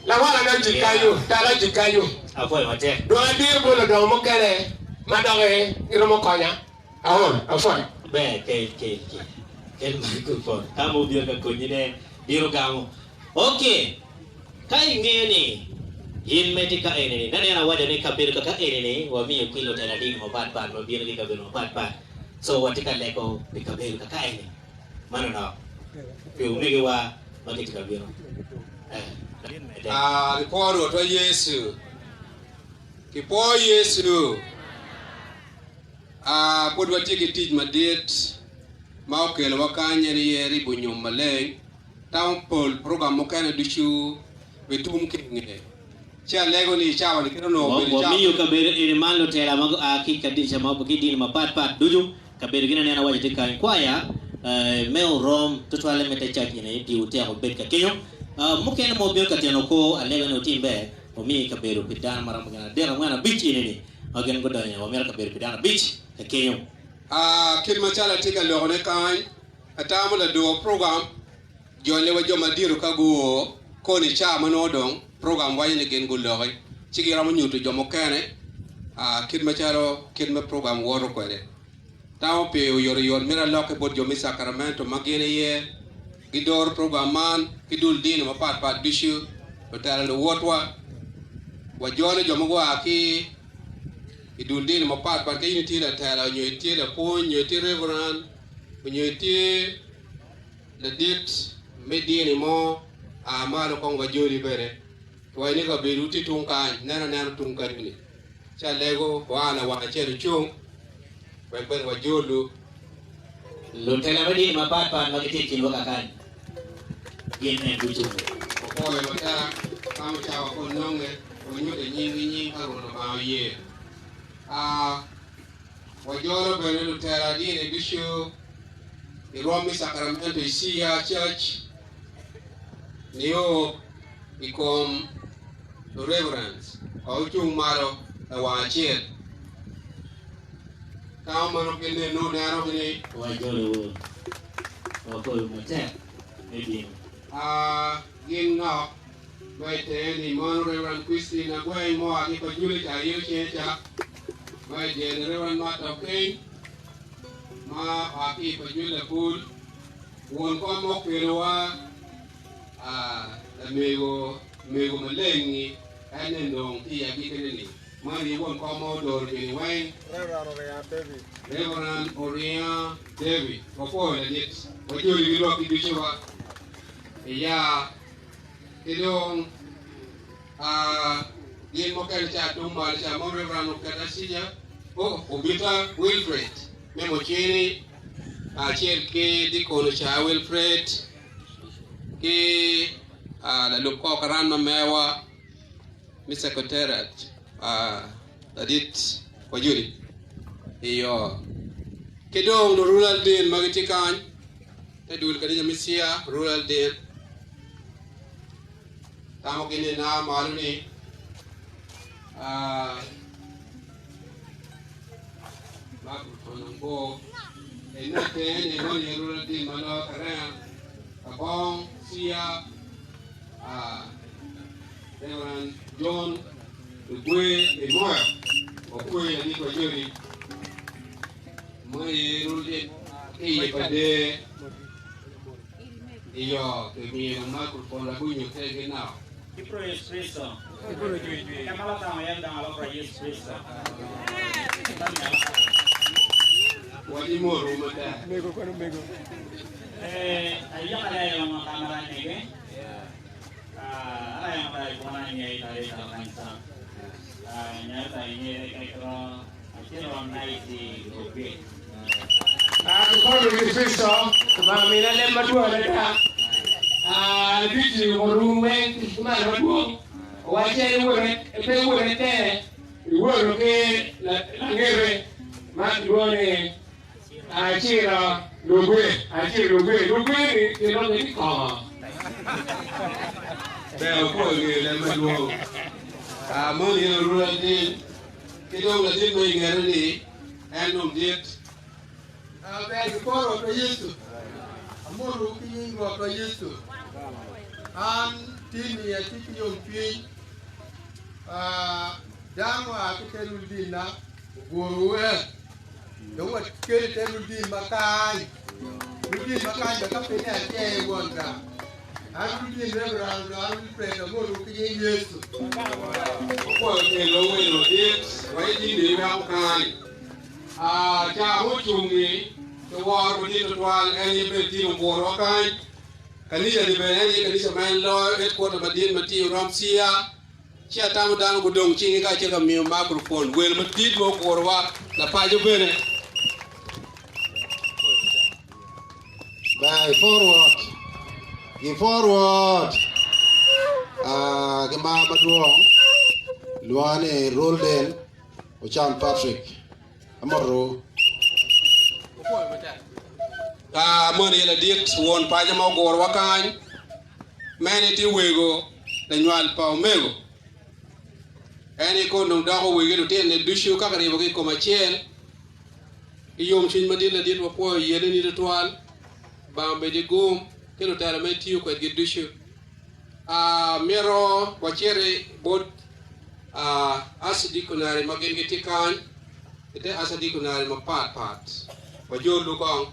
lawala me jik kanyu, tala jik kanyu. Apwoyo matek. Dong abino bot ludongo mukene ma doki giromo konya. Aol, apwoyo. Ber, kel, kel, kel. Kel microphone. Ka ma obino ka konyi ne, bino gamo. Ok, ka ingeyo ni in ma itye ka eni ni, naneno awaco ni kabedo kaka eni ni wamiyo ki lutela dini mapat pat ma bino ki kabedo mapat pat. So watye ka lego pi kabedo kaka eni manonok pi omegiwa ma gitye ka bino. Eh, latin medde. Ah, kipwo Rwotwa Yecu. Kipwo Yecu. Ah, pud watye ki tic madit ma okelowa kany en aye ribo nyom maleng. Tamo pol program mukene ducu bitum ki inge. Ci alego ni i cawa ni kit onongo obedo cawa. Wamiyo kabedo eni man lutela ma gua ki i kanica ma ki dini mapat pat ducu. Kabedo gin anena waco tye kany kwaya me orom tutwalle me te cac eni pi wutyeko bed ka kenyo. Mukene ma wubino ka tyeno kor alego ni wutim ber wumi kabedo pi dano maromo gin adek angwen abic eni ni ma gin gudonyo iye wamito kabedo pi dano abic ka kenyo. Kit macalo atye ka lokone kany, atamo lador program. Jole wa jo madito ka guo koni i caa ma nongo dong program waco ni gin guloki ci giromo nyuto jo mukene kit macalo kit me program woto kwede. Tamo pi oyotoyot mito alokke bot jo me Sacramento ma gin aye gidoro program man ki dul dini mapat pat ducu, lutela luwotwa, wajolo jo ma gua ki i dul dini mapat pat ka in itye latela nyo itye lapwony nyo itye reverend nyo itye Ladit me dini mo a malo kong wajoli bene kiwaco ni kabedowu tye tung kany nen anena tung kenyu-ni ci alego wua lawang acel wucung wek bene wajolwu. Lutela me dini mapat pat ma gitye i kinwa kakany gin en gucungo. Opwoyo matek ka mucawa kun nonge wanyuto nyinggi nying ka Rwot Lubanga oye. A Wajolo bene lutela dini ducu i rwom me Sacramento i Cia Church nio i kom Lureverends wa ocung malo lawang acel. Tamo meno gin nenu neno gi ni. Wajolowu, wakoyo matek me bino. A Gin nok ma i tenge ni mono Reverend Christine Agweng mua ki Pajule ca aye ocenge ca. Ma i dyere Reverend Martha Okeny ma oa ki i Pajul Lapul, won kom ma okelowa lamego mego maleng-ngi en nen dong tye i agikkine-ni. Man aye won kom ma odoro joni weng. Reverend Oringa David. Wapwoyo ladit, wajoli ki lwakki ducu wa iya ki dong Gin mukene ca tung malo ca mo Reverend Oketa Senior, oh, Obita Wilfred me Mucini kacel ki Dikon Ocaya Wilfred ki lalub kor karan ma mewa me secretariat ladit Wajoli iyo ki dong rural dean ma gitye kany te dul kanisa me Cia rural dean. Tamo ki nina malo ni microphone ongo ene tenge ni moni rural dean ma loyo Karenga Kabong Cia Reverend John Lugwe Emoyo Okwe ladit wa joni ma aye rural dean ki iye pa der Iyo, kimiyo microphone lagunyo te ki now. Ipro Yesu Kristo. Kamala tamo yan dang alokra Yesu Kristo. Wadi moro matek. Mego kono mego. Eh, ayo kala yo mga kamera nege. Ah, ala yo kala ko na niya itare sa kansa. Ah, nya ta inye kay kro achiro naiti obe. Akukolo Yesu Kristo, Lubanga mina lem madwong adada. Ladit-ni orumo weng ki malo madwong, owacce ni wore pe wore te, iworo ki langete ma kilwongo ni Aciro Lugwe, Aciro Lugwe, Lugwe-ni kilwongo ni kongo. Ber opwoyo ngeyo lem madwong. Moni en orula latin ki dong latin ma i ngete ni en dong dit. Ber giporo Rwotwa Yecu. Amotowu ki nying Rwotwa Yecu. An tin-ni atye ki yomcwiny. Dano oa ki te ludinna ogurowu en. Dong wakelo i te ludin ma kany. Ludin ma kany bene ka pe ni acer won gang. An ludin Reverend an Wilfred amotowu ki nying Yecu. Opwoyo kelo welo dit wa i dini weko kany. Ca mucungi ki woro madit tutwal en aye bene tye ogurwa kany. Kanica ni bene en aye kanica ma en loyo headquarter madit ma tye i Orom Cia. Ci atamo dano gudong cingi kacel ka miyo microphone welo madit ma ogurowa lapaco bene. Ber ipor Rwot, gipor Rwot ki mar madwong, lwonga ni Rolden Ocam Patrick, amotowu. Ka moni aye ladit won paco ma ogurowa kany, mene tye wego lanywal pa omego. En aye kono dong doko wegi lutinone ducu ka kiribogi i kom acel. Ki yomcwiny madit ladit wapwoyo yeleni twatwal. Lubanga obed i gum. ki lutela ma itiyo kwedgi ducu. Mito waciti bot arcidiaconary ma gin gitye kany ite arcidiaconary mapat pat wajolu kong.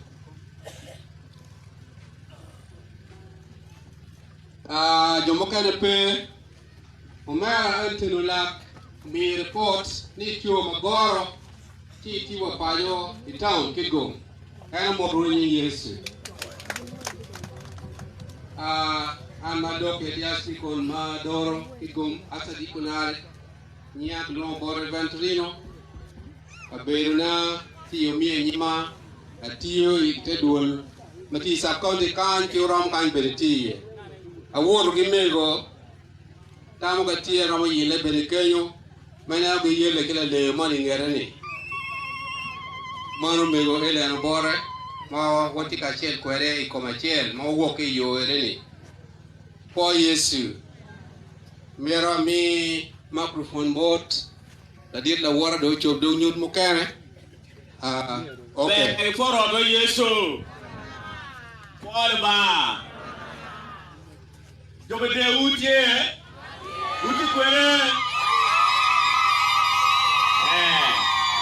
Jo mukene pe. Omera Anthony Olak omiyo ripot ni ityo magoro ci itye wa paco i taun Kitgum. En omoto i nying Yecu. An ma dok i Archdeacon ma doro Kitgum, Archdeaconary, nyinga kilwongo bot Reverend Torino. Kabedona tye i Omiyo Nyima, atiyo i te dwol ma tye i sub county kany ki Orom kany bene tye iye. Awoto ki mego tamo ka tye aromo yelle bene kenyo ma ineno giyelle ki laleyo moni i ngete ni. Mano mego Ellen Obote ma watye kacel kwede i kom acel ma wawok ki i yo ene ni. Pwo Yecu. Myero ami microphone bot ladit lawota dong ocob dog nyut mukene. Ah, okay. Ber ipworo bot Yecu. Pwo Lubanga. Jo me dewu tye? Wutye kwede? Ee,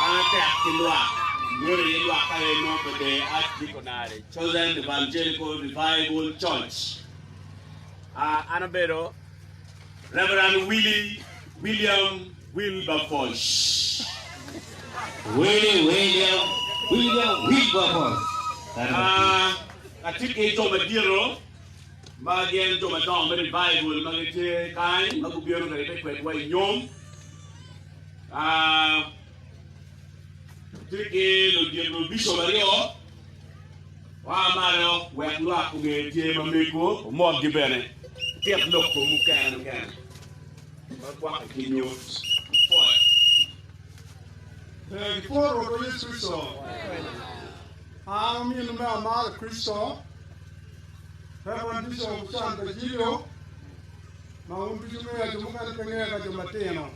man atek ki lwak. Meno aye lwak ka aye nongo pe der Archdeaconry, Chosen Evangelical Revival Church. Ah, an abedo Reverend Willie William Wilberforce. Willie William William Wilberforce. Ah, atye ki jo madito ma gin jo madongo me revival ma gitye kany ma gubino ka ribbe kwedwa i nyom. Ah, atye ki ludito bishop aryo Oa malo wek lwak onge tye ma mego omotgi bene, itit lok kom mukene mukene ma kwako ki nyut pwoc. Ber gipwo Rwotwa Yecu Kricito. An ominu me amaro i Kricito, Reverend Bishop Chan Bajilio, ma wun ducu wungeya, jo mukene pe ngeya ka jo matino.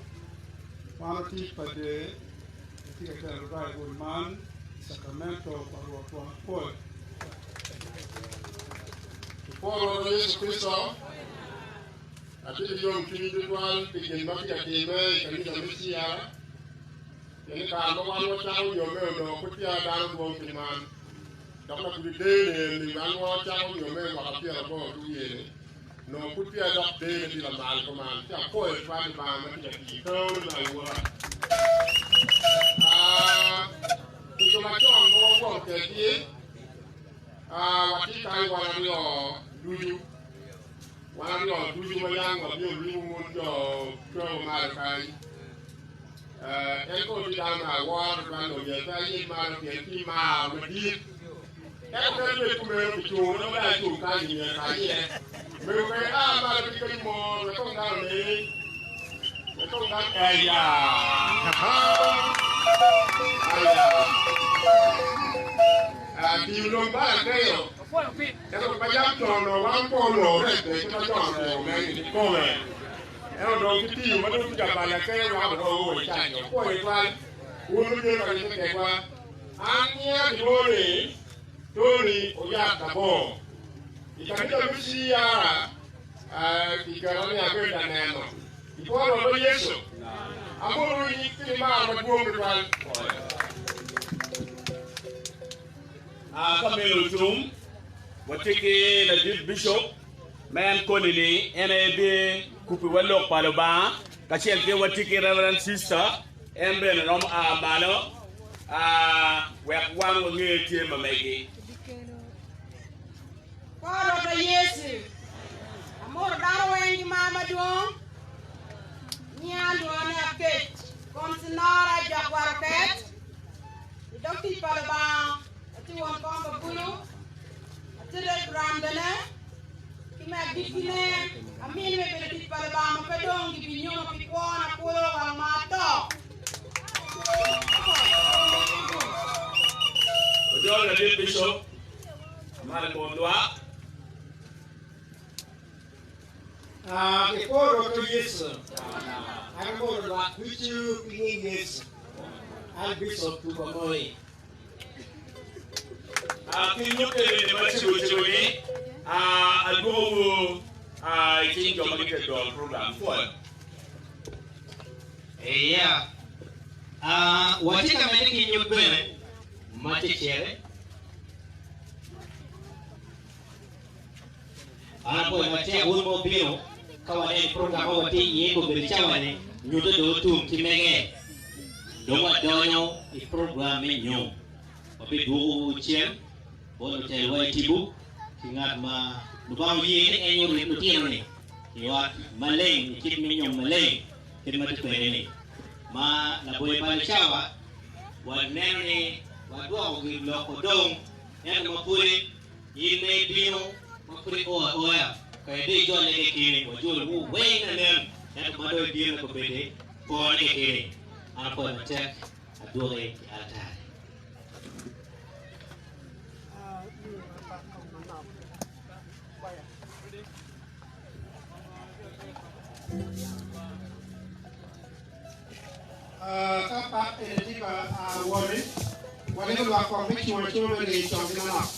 Wan otic pa der. Atye ka tero Baibul man i Cakramento pa Rwotwa. Pwod. Ipwo Rwotwa Yecu Kricito, atye ki yomcwiny tutwal pi gin ma tye ka timme i kanisa me Ciara, pien i kare ma wan wacako nyomme onongo pud peya dano dwong kit man, dok lagudo dee-ni eni wan wacako nyomme i mwaka pyeraboro ki wiye-ni, onongo pud peya dok deene tye lamal kuman, ci apwoyo tutwal Lubanga ma tye ka tiyo kewone me awora. Pi jo macon ma wawoto kwedgi, watye kany wan aryo ducu, wan aryo ducu ma yam wabino limo wun jo kewa malo kany. En kono tye dano me awora tutwal dong myero pe ayel malo pien tye mar madit. Ento kadi bed kumeno pi cungone ma dong acung kany-ni myero aye. Mego bene a malo ki kadi mor wek kong dano oneni. Wek kong dano aya. Aya. Tiyo dong bala keyo. Ento pa yam con onongo wan pe onongo rec bene kit ma con otimo meno-ni kikome. Ento dong ki tiyo ma dong tye ka bala keyo weko dong wao wa i caji. Wapwoyo twal wun wubino ka ribbe kedwa. An nyinga kilwongo ni Tony Oyat Labongo. I kanisa me CR, kiketa ni abed laneno i kor Rwotwa Yecu. Amoto in ki mar madwong tutwal. Ka meno otum, watye ki ladit bicop ma en koni-ni en aye bikupiwa lok pa Lubanga, kacel ki watye ki Reverend Sister en bene romo a malo wek wan wange tye ma megi. Kor Rwotwa Yecu, amoto dano weng ki mar madwong. Nyinga lwonga ni Akec Konsinora Jok Waroket. I dog tic pa Lubanga, atye won kom pa bulu, atye Reverend bene, ki me agikkine, amini me bedo tic pa Lubanga ma pe dong gibinyoma pi kwona kulu wang ma ato. Ojol ladit Bicop malo i kom lwak. Kipwo Rwotwa Yecu. An amoto lwak ducu ki nying Yecu. An Bicop Tuko Moi. Ki nyutte bene macego cego ni. Adwokowu i cing jo ma gitye ka doro program. Pwoyo. Iya. Watye ka medde ki nyut bene ma cecere. An apwoyo matek wun ma wubino ka waneno program ma watye iye kobedo cawa-ni nyutte dong otum ki mege. Dong wadonyo i program me nyom. Wabidwokowu cen bot lutelwa i tipo ki ngat ma Lubanga oye ni en orit lutino-ni i ot maleng i kit me nyom maleng kit ma tye kwede-ni. Ma laboyo balo cawa, waneno ni wadwoko gin lok odong ento ma pudi in ma ibino ma pud io aoya kadi dong ijolle kekeni wajolowu weng lanen ento ma dong ibino kobedi pone kekeni. An apwoyo matek adwoki i altari. Ka pak eni tye ka wot-ti, walego lwak kong me cungo acunga me leyo coggi manok.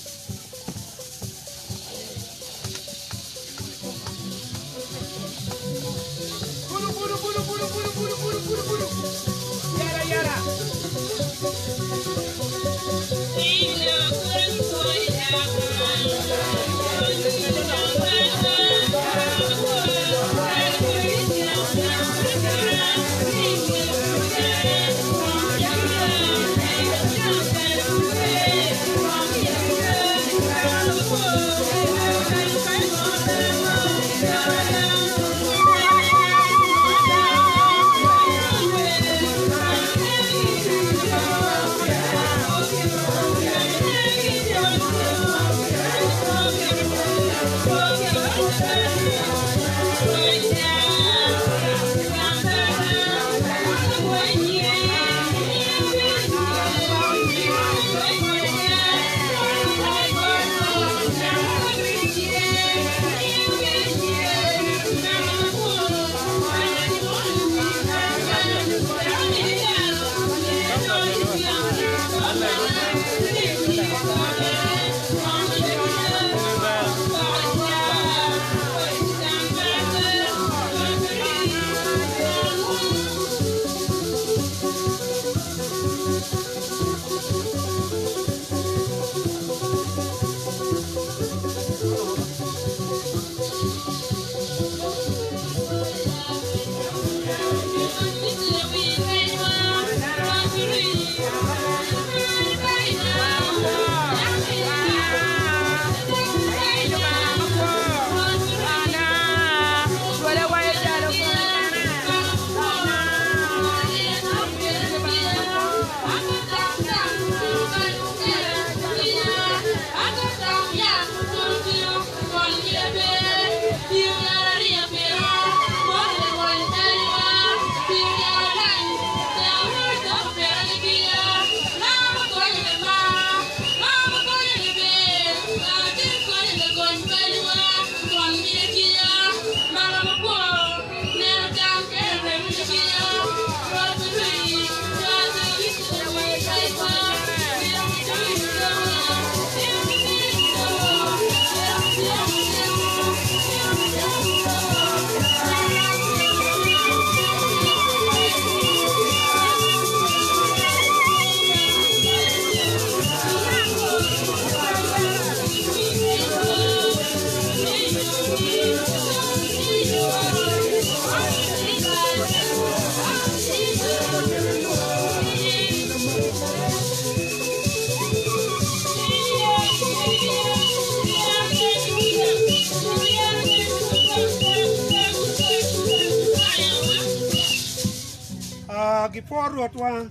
Gipwo Rwotwa,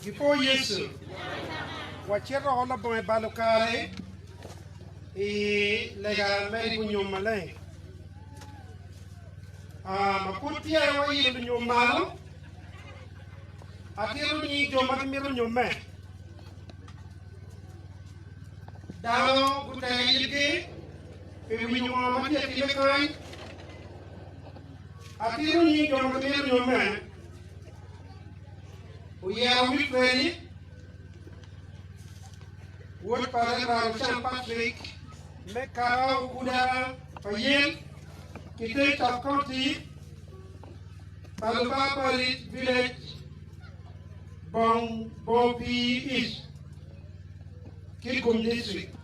gipwo Yecu. Wacito oko labongo i balo kare i lega me ribo nyom maleng. Ma pud peya wailo lunyom malo, atito nying jo ma gimito nyomme. Dano gutelo itgi pi winyo ngo ma tye ka timme kany. Atito nying jo ma gimito nyomme. Oyero Wilfred, wod pa Reverend Chan Patrick. me Kaka Okuda pa Yen, Kitei Sub County, Palupa Parish Village, Bong Bopii East, Kitgum District.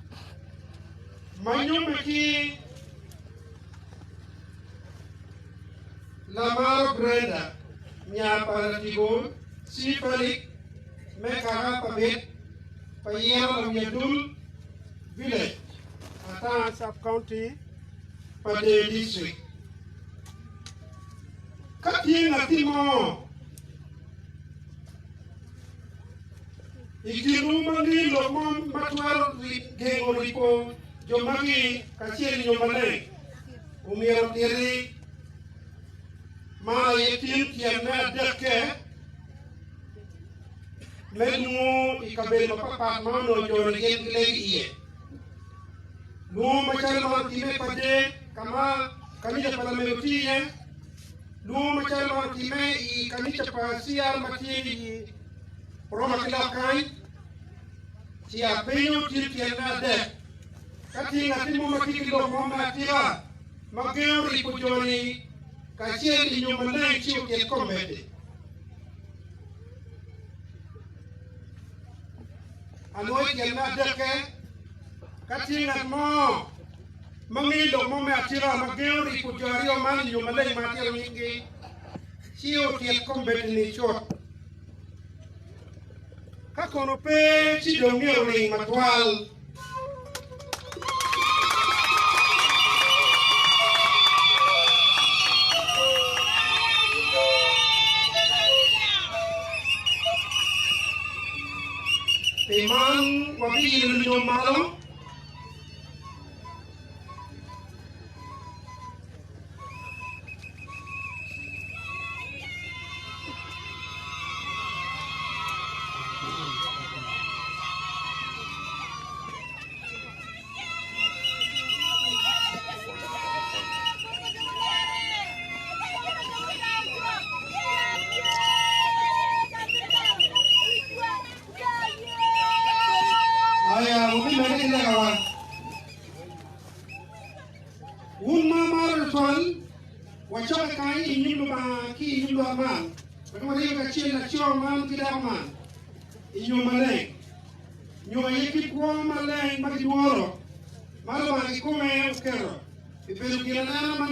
Ma nyomme ki Lamaro Brenda, nya pa Latigo C. Falik me Kaka pa Bit pa Yero Lawiadul Village, Atanga Sub-County, Pader District. Ka tye ngatti mo i kinwu ma ngeyo lok mo ma twero gengo ripo jo magi kacel i nyo maleng, omyero otiti. Man aye tin tyen me adekke me lwongo i kabedo mapatpat ma onongo jo-ni gin gilego iye. Lwongo macalo man otimme i Pader, ka ma kanica pa lamego tye iye. Lwongo macalo man otimme i kanica pa CR ma tye i Roma ki lok kany. Ci apenyo tye tyen me adek ka tye ngatti mo ma tye ki lok mo me atika ma gengo ripo jo-ni kacel i nyom maleng ci otit kombeddi. Anwoyo tyen me adekke, ka tye ngat mo ma ngeyo lok mo me atika ma gengo ripo jo aryo man i nyom maleng ma atito nyinggi, ci otit kombeddi-ni cut. Ka kono pe, ci dong myero oring matwal. Pi man, wabiyilo lunyom malo. Aya, wabimedde ki legawa. Wun ma wumaro tutwal, wacokke kany i nyim Lubanga ki i nyim lwak man, wek waribbe kacel laco man ki dako man i nyom maleng. Nyom aye kit kwo maleng ma gidworo, ma Lubanga kikome oketo pi bedo ginanena ma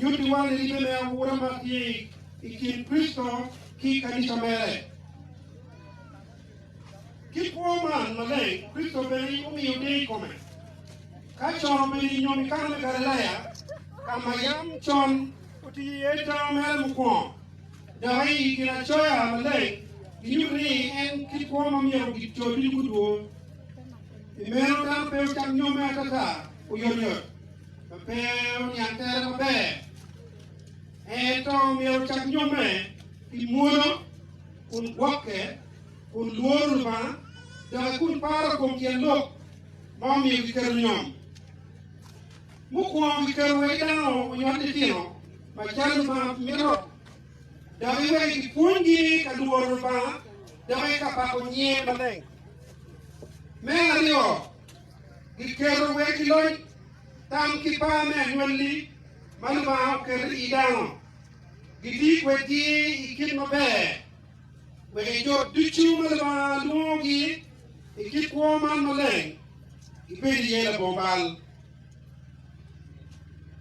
nyutiwa ni ribbe me awura ma tye i kin Kricito ki kanica mere. Kit kwo man maleng, Kricito bene omiyo deyo i kome. Ka con obedo i nyom i Kana me Galilaya, ka ma yam con otiyo iye tango mere mukwongo, dok i Ginacoya Maleng ginyuto ni en kit kwo ma myero jo ducu gudwo. Pi meno dano pe ocak nyomme atata oyotoyot ma pe oniang tere maber, ento myero ocak nyomme ki mwolo kun gwokke, kun lworo Lubanga, dok kun paro i kom tyen lok ma omiyo giketo nyom. Mukwongo giketo wek dano onywal litino macalo Lubanga mito, dok iwek gipwonygi ka lworo Lubanga dok ka pako nyinge maleng. Me aryo, giketo wek giloc tam ki par me anywalli ma Lubanga oketo i i dano, giti kwedgi i kit maber. Wek jo ducu ma Lubanga lwongogi i kit kwo man maleng gibed iye labongo bal.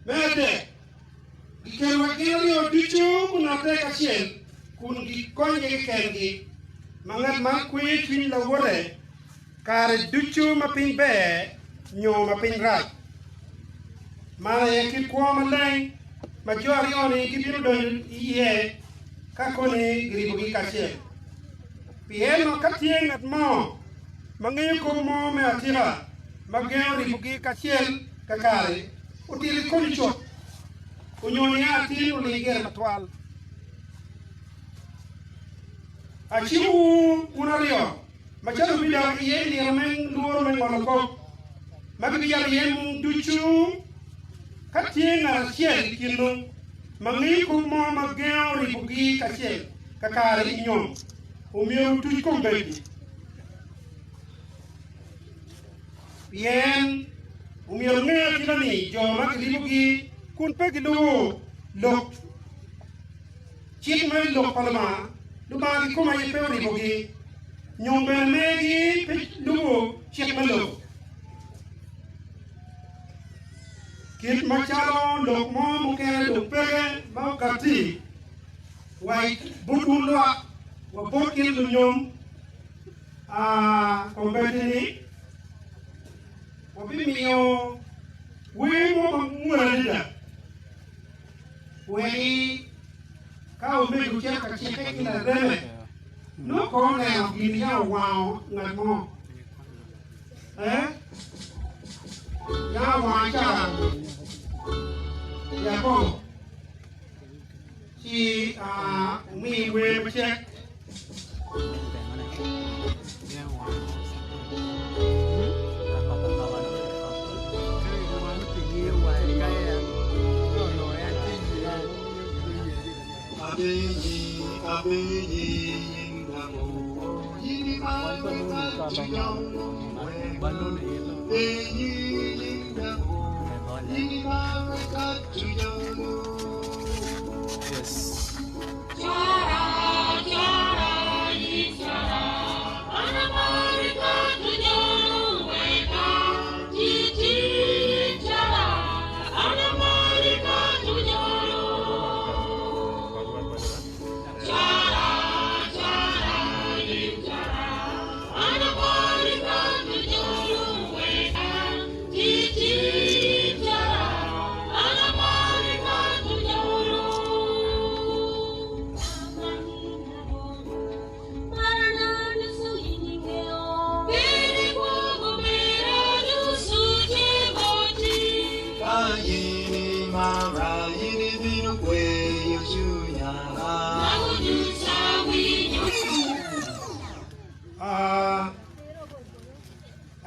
Me adek, gikelo wek gin aryo ducu gunotte kacel kun gikonye kekengi, ma ngat man kweyo cwiny lawote kare ducu ma piny ber nyo ma piny rac. Man aye kit kwo maleng ma jo aryo-ni gibino donyo iye ka koni giribogi kacel. Pien ka tye ngat mo ma ngeyo kop mo me atika ma gengo ribogi kacel kakare, otit i kodi cut, onyo nia atir oling gire matwal. Acikowu wun aryo, macalo wubidok iye i nino me lworo me ngolo kop, ma gibiyabo iye mung ducu, ka tye ngat acel i kinwu ma ngeyo kop mo ma gengo ribogi kacel kakare i nyom, omyero wutuc kombeddi. Pien. Omyero wunge atika ni jo ma giribogi kun pe gilubo lok cik me lok pa Lubanga, Lubanga kikome aye pe oribogi, nyo bene megi pe lubo cik me lobo. Kit macalo lok mo mukene dong peke ma okatti wa i but wun lwak wa bot gin lunyom, kombeddi-ni, Wabimiyo wer mo mamwol adada wek ka omego cito ka cikke ki lareme, nongo kong oneno gin ya owango ngat mo. Eh? Ya owango ca Yakobo. Ci omi wer macek.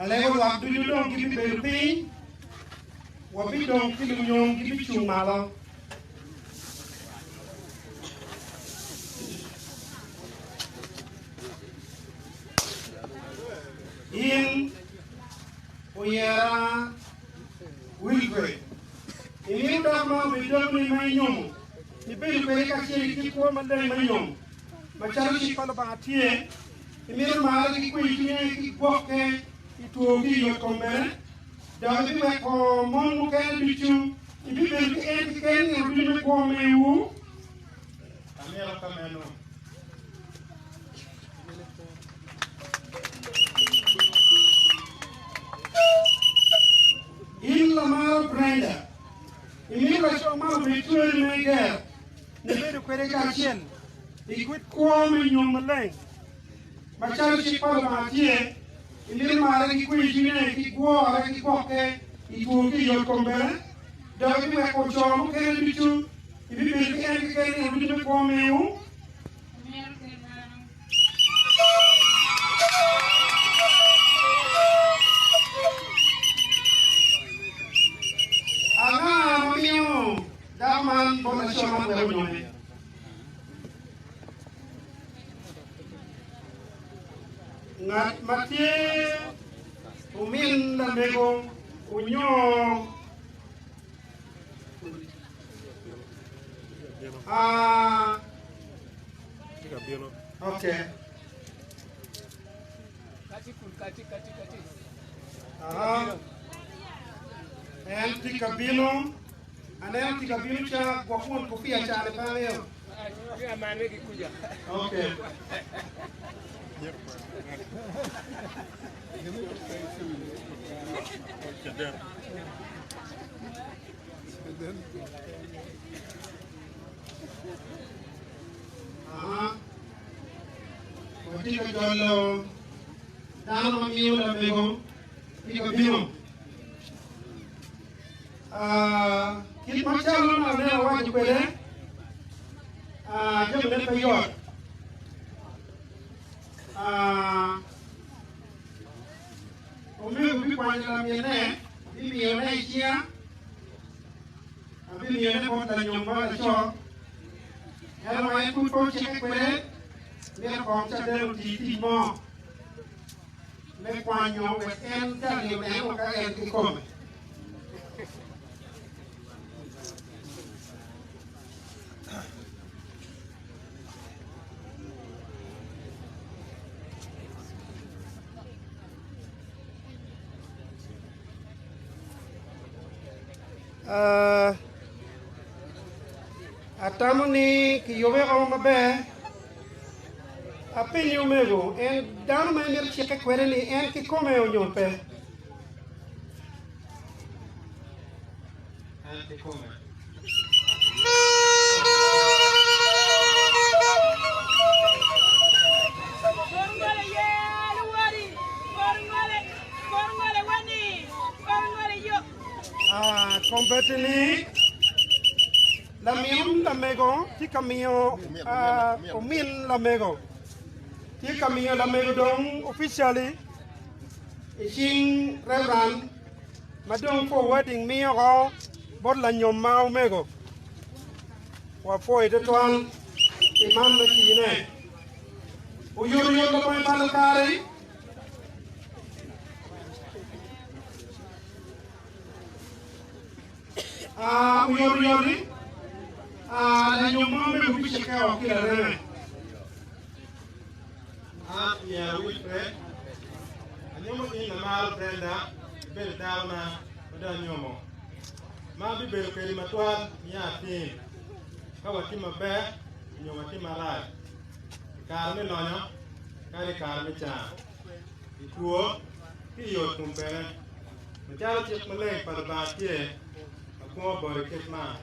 Alego lwak ducu dong gibibedo piny, wabidong ki lunyom gibicung malo. In oyera Wilfred, imito dako ma obed dakoni ma inyomo, ibedo kwede kacel i kit kwo maleng me nyom, macalo cik pa Lubanga tye. Imito marre ki kweyo cwinye ki gwokke i two ki i yotkom bene, dok ibiweko mon mukene ducu ibibedo ki en keken nino ducu me kwo mewu. Amito ka meno. In lamaro Brenda, imito laco ma obed cweri ma igero, nibedo kwede kacel i kit kwo me nyom maleng. Macalo cik pa Lubanga tye, imito marre ki kweyo cwinye, ki gwore, ki gwokke i two ki i yotkom bene, dok ibiweko co mukene ducu ibibedo ki en keken nino ducu me kwo mewu. Anga ma miyo dako man bot laco man wek onyome? Ngat ma tye omin lamego onyo ah okay. Aha. En tye ka bino. Aneno tye ka bino ca gwok won kufia ca ni pe angeyo. Okay. Aha. Watye ka jolo dano ma miyo lamego tye ka bino. Ah, kit macalo ma aneno awaco kwede, ah, jamine pe yot. Ah, omego bikwanyo lamine, bimiyone i cinga, abimiyone bot lanyom ma laco. Ento en pud pe ocikke kwede, mito kong caden oti tic mo me kwanyo wek en jali onen ka en kikome. Uh, atamo ni kiyube o maber. Apenyi omego, en dano ma imito cikke kwede ni en kikome onyo pe? En kikome. Ah, kombeddi ni lamin lamego tye ka miyo ah, omin lamego tye ka miyo lamego dong officially i cing Reverend ma dong for wedding miyo ko bot lanyom ma omego. Wapwoyo twatwal pi man me tine. Oyotoyot labongo balo kare. Ah, oyotoyot-ti, ah, lanyom ma omego bicikke o ki lareme. An Pierre Wilfred, anyomo in lamaro Brenda, ibedo dakona ma dong anyomo, ma abibedo kwedi matwal nia atin, ka watye maber nyo watye marac, i kare me lonyo kadi i kare me can, i two ki i yot kom bene, macalo cik maleng pa Lubanga tye, akwongo boti kit man.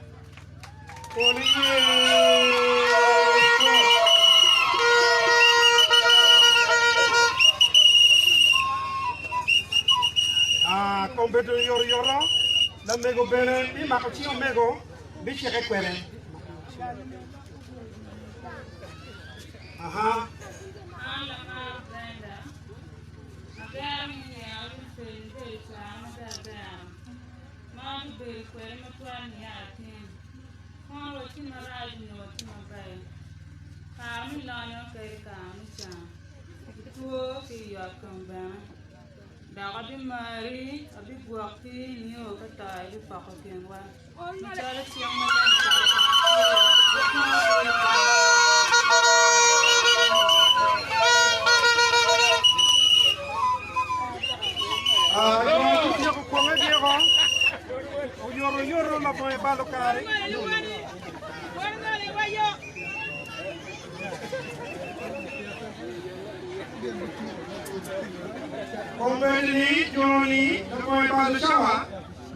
Ah, kombedo yotoyoto, lamego bene bimako cing omego bicike kwede. Aha. An lamar Brenda, agero ni myero Wilfred ibedo cwara maber ber. Ma abibedo kwede matwal nia atin, kono watye marac nyo watye maber, kare me lonyo kadi kare me can, i two ki i yotkom bene. Dok abimari, abigwoki nio ka to aye bipoko kinwa, macalo cik maleng pa Lubanga tye, akwongo bedo kwede. Otyeko kwonge dyeko, oyotoyoto labongo balo kare. Kombeddi ni jo-ni labongo balo cawa,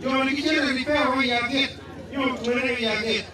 jo-ni gicito i wi peko i agik nyo otwene i agik.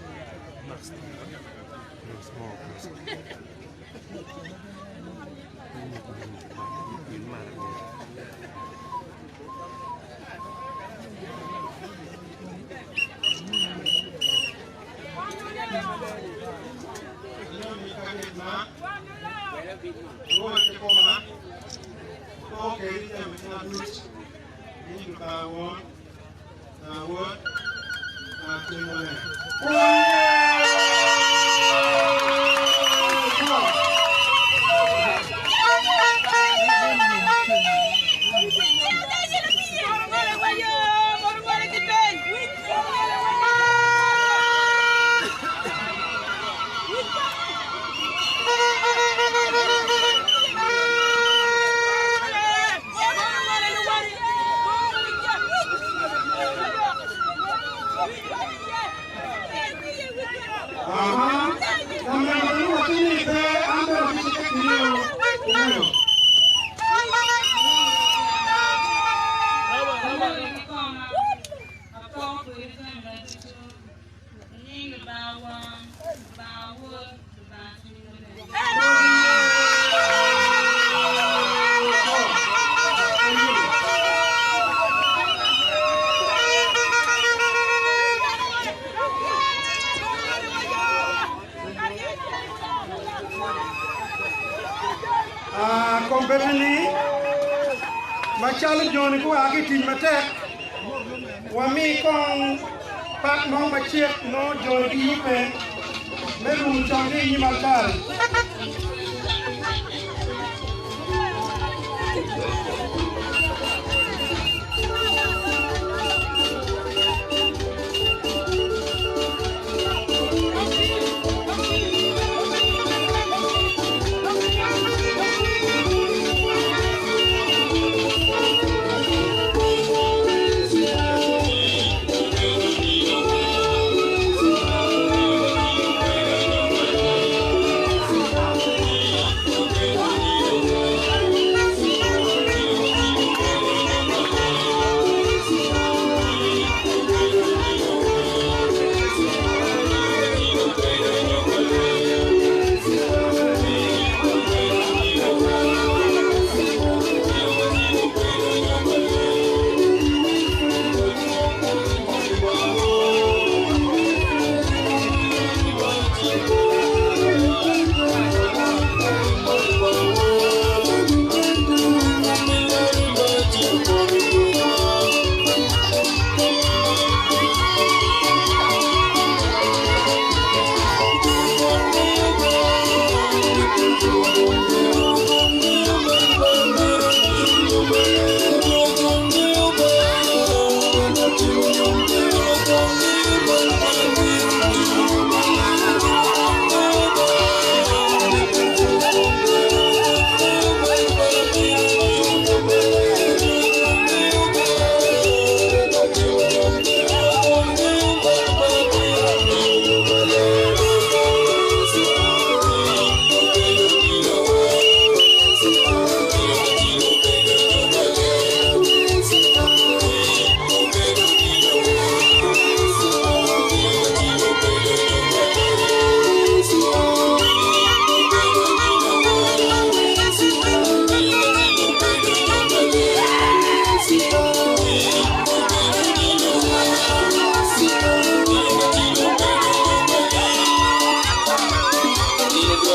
Kombeddi-ni, macalo joni gua ki i tic matek, wami kong pak mo macek nongo joni giyubbe me rumo cokgi i nyim altar.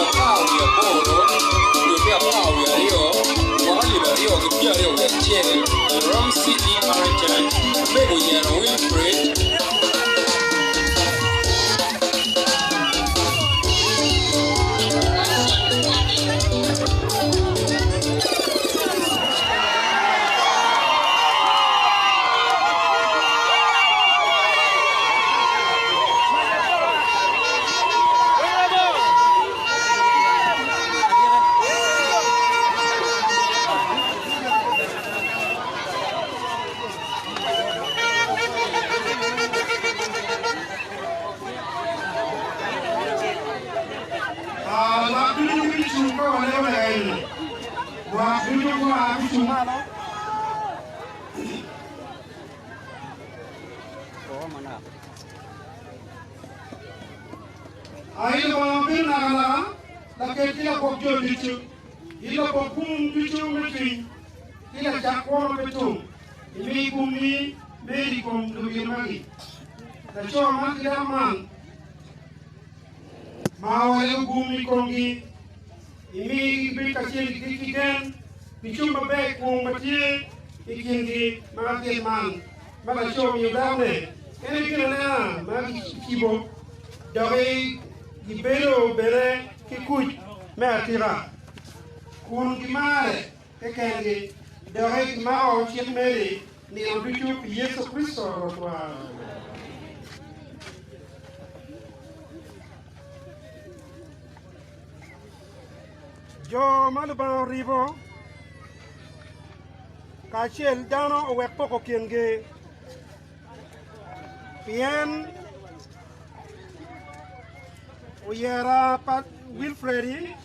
18 dwe me 12, mwaka 2021, i Rom CDR Church, Omego Yero Wilfred, Lwak ducu gibicung ka walego lega eni. Lwak ducu gua gucung. Ai Lubanga ma bedo nakanaka, laket ki lagwok jo ducu, in lapok gum ducu me cwiny, ki lacak kwo ma pe tum, imi gummi meri i kom lubino magi, laco man ki dako man ma walego gum i komgi, imi gibed kacel ki gen pi cuk maber kwong ma tye i kingi ma gin man ma laco omiyo dakone en aye gin anena ma gicibo doki gibedo bene ki kuc me atika kun gimare kekengi doki gimako cik meri nino ducu pi Yecu Kricito Rwotwa. Jo ma Lubanga oribo kacel dano owek poko kingi, pien oyera pa Wilfred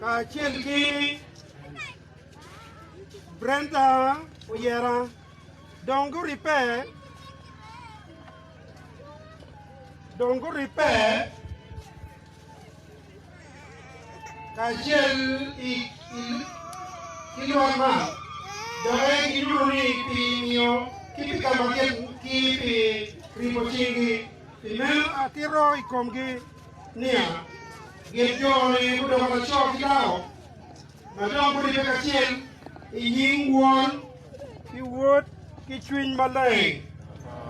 kacel ki Brenda oyera dong guribbe dong guribbe kacel i ki lwak man, dok en ginyuto ni pi miyo ki pi ka ma gin ki pi ribo cinggi. Pi meno atito i komgi niya, Gin jo-ni gudoko laco ki dako, ma dong guribbe kacel i nying Won ki Wod ki Cwiny Maleng.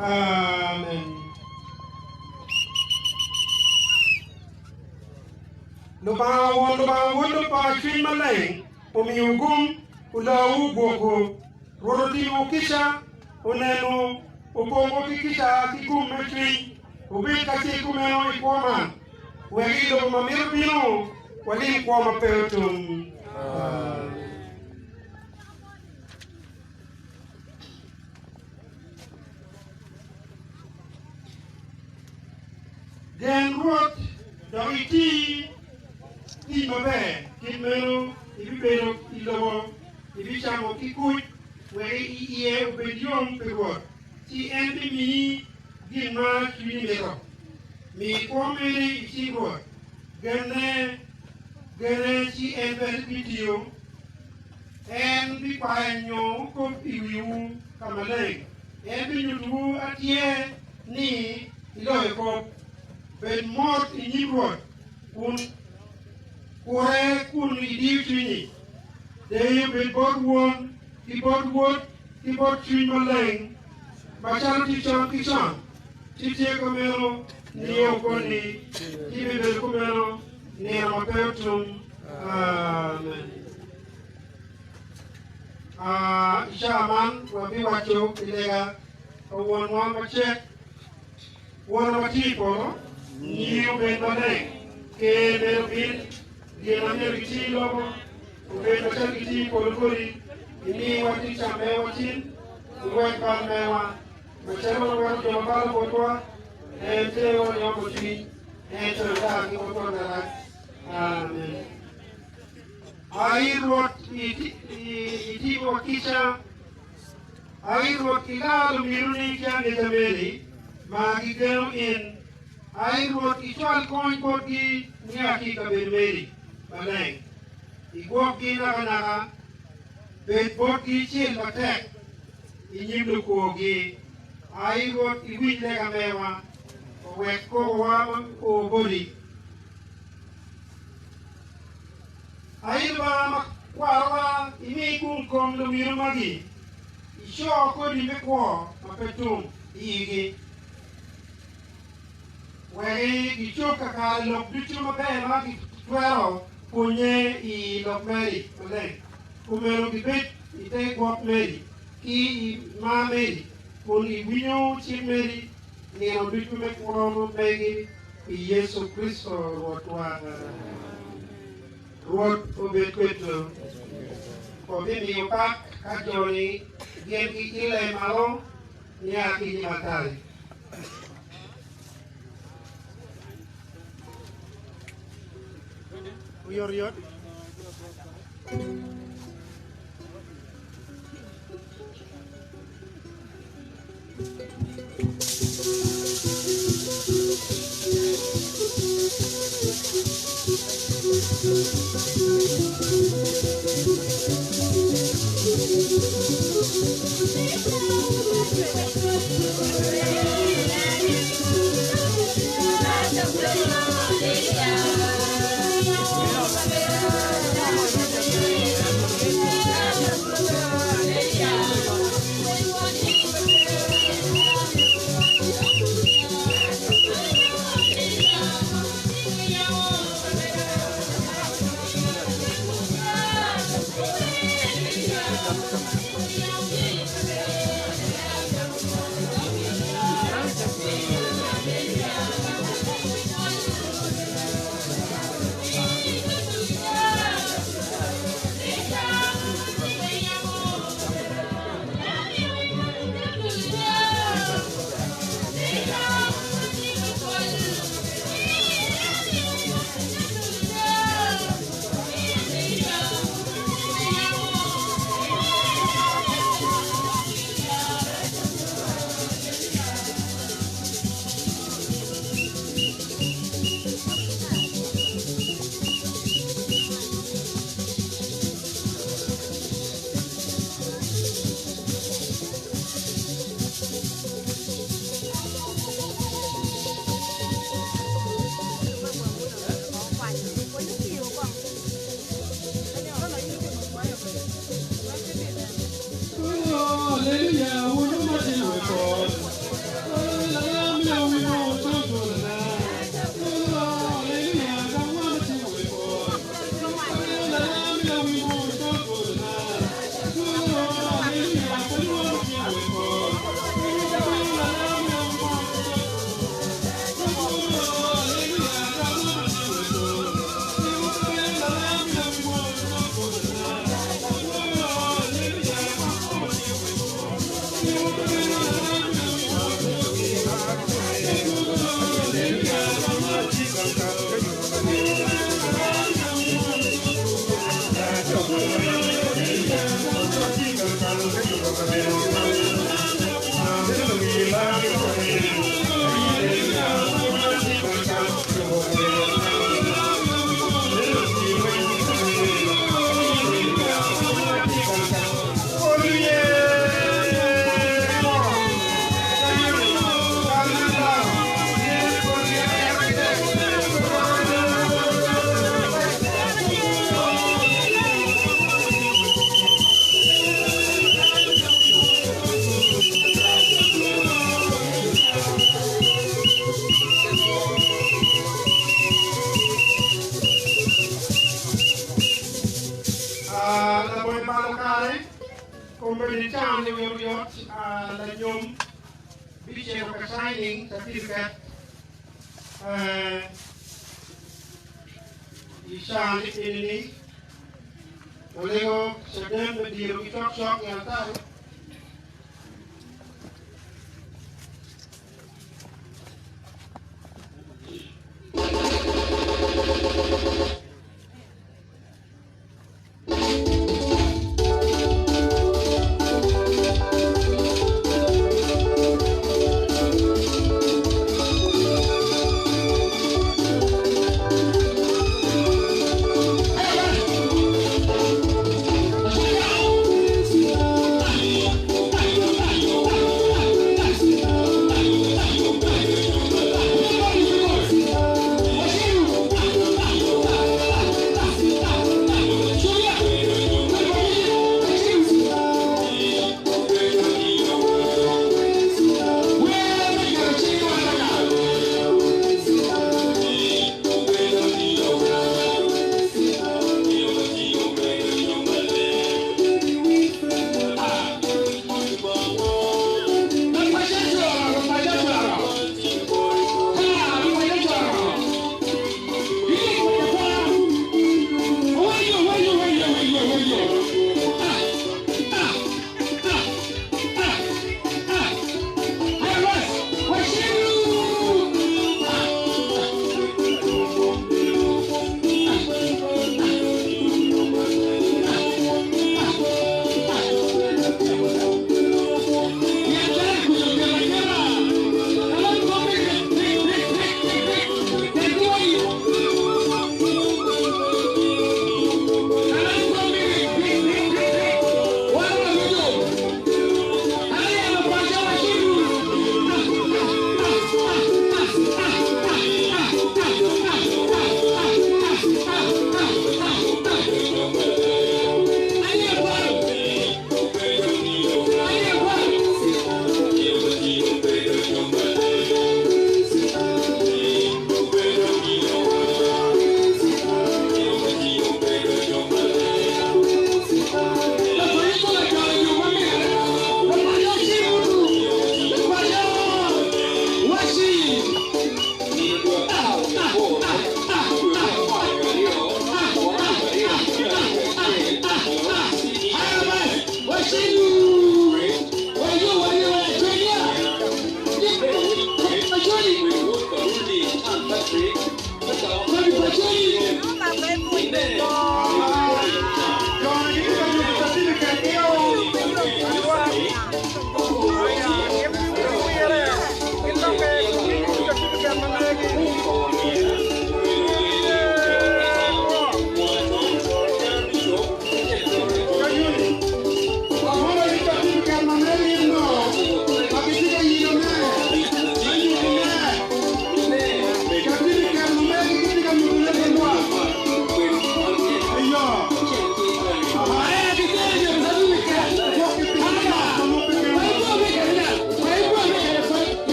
Amen. Lubanga Won, Lubanga Wod, Lubanga Cwiny Maleng omiyowu gum, olowu, ogwokwu. Rwot otimowu kica, onenwu, opongwu ki kica ki gum me cwiny. Wubed kacel kumeno i kwo man, wek i lobo ma mito bino walim kwo ma pe otum. Amen. Gen Rwot dok iti tic maber, kit meno ibibedo i lobo, ibicamo ki kuc, wek iye obed yom pi Rwot, ci en bimiyi gin ma cwinyi mito. Mi kwo meri i cing Rwot, genne, gene ci en bene bitiyo. En bikwanyo kop i wiwu ka maleng, en binyutowu atyer ni iloyo kop. Bed mot i nyim Rwot, kun kure kun idiyo cwinyi. Deyo bed bot Won, ki bot Wod, ki bot Cwiny Maleng, macalo tye con ki con, ci tye kumeno nio koni, ci bibedo kumeno nino ma pe otum. Amen. I cawa man wabiwaco i lega pa Wonwa macek, Wonwa ma tye i polo, nyingi obed maleng, ker meri obin, gin ma myero giti i lobo obed macalo gitye i polo kodi, imiwa tic cam mewa tin, iwek bal mewa, macalo waweko jo ma balo botwa, en tewa nyomo cwiny, ento ita ki botwa larac. Amen. Ai Rwot, itimowa kica. Ai Rwot, ilar lumironi ki angeca meri ma gigeno in. Ai Rwot, icwal kony botgi nia ki i kabedo meri maleng. Igwokgi nakanaka, bed botgi cel matek i nyim lukworgi. Ai Rwot, iwiny lega mewa, owek kokowa o boti. tum kom lumino magi, ico kodi me kwo ma pe tum i igi. Wek gicob kakare lok ducu maber ma gitwero pwonye i lok meri maleng, kumeno gibed i te gwok meri ki i mar meri, kun iwinyo cik meri nino ducu me kwo megi pi Yecu Kricito Rwotwa. Rwot obed kwedwu. Wabimiyo pak ka jo-ni gin giile malo nia ki i nyim altari. Oyotoyot. Labongo balo kare, kombeddi can oyotoyot lanyom bicito ka signing certificate i can eni-ni walego caden me diro ki cokcok i altari.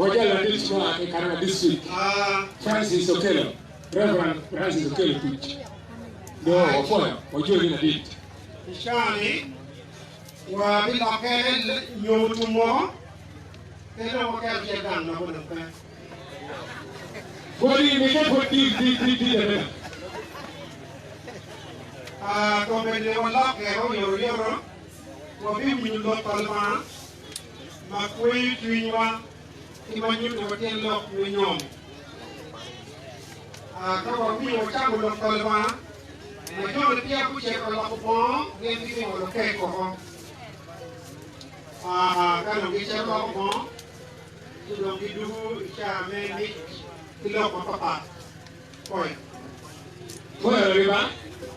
Wajala district e Karama district. Francis Okello, Reverend Francis Okello Tuch. Do wafoyo, wajogi na dit. Ishani wa bi lokere nyomo tumo kendo waker je gang na bono pe. Bodi mi ke po di di di di de. Ah ko be de wa lokere yoro yoro wa bi winyo lok pa Lubanga ma kweyo cwinywa ki ma nyuto wa tyen lok me nyom. Ah ka wawinyo wacamo lok pa Lubanga ma jo ni peya gucito loko bongo gin gibingolo kek woko. Ah ka dong gicito loko bongo ci dong gidugo i caa me mic ki lok mapapat. Koyo. Koyo riba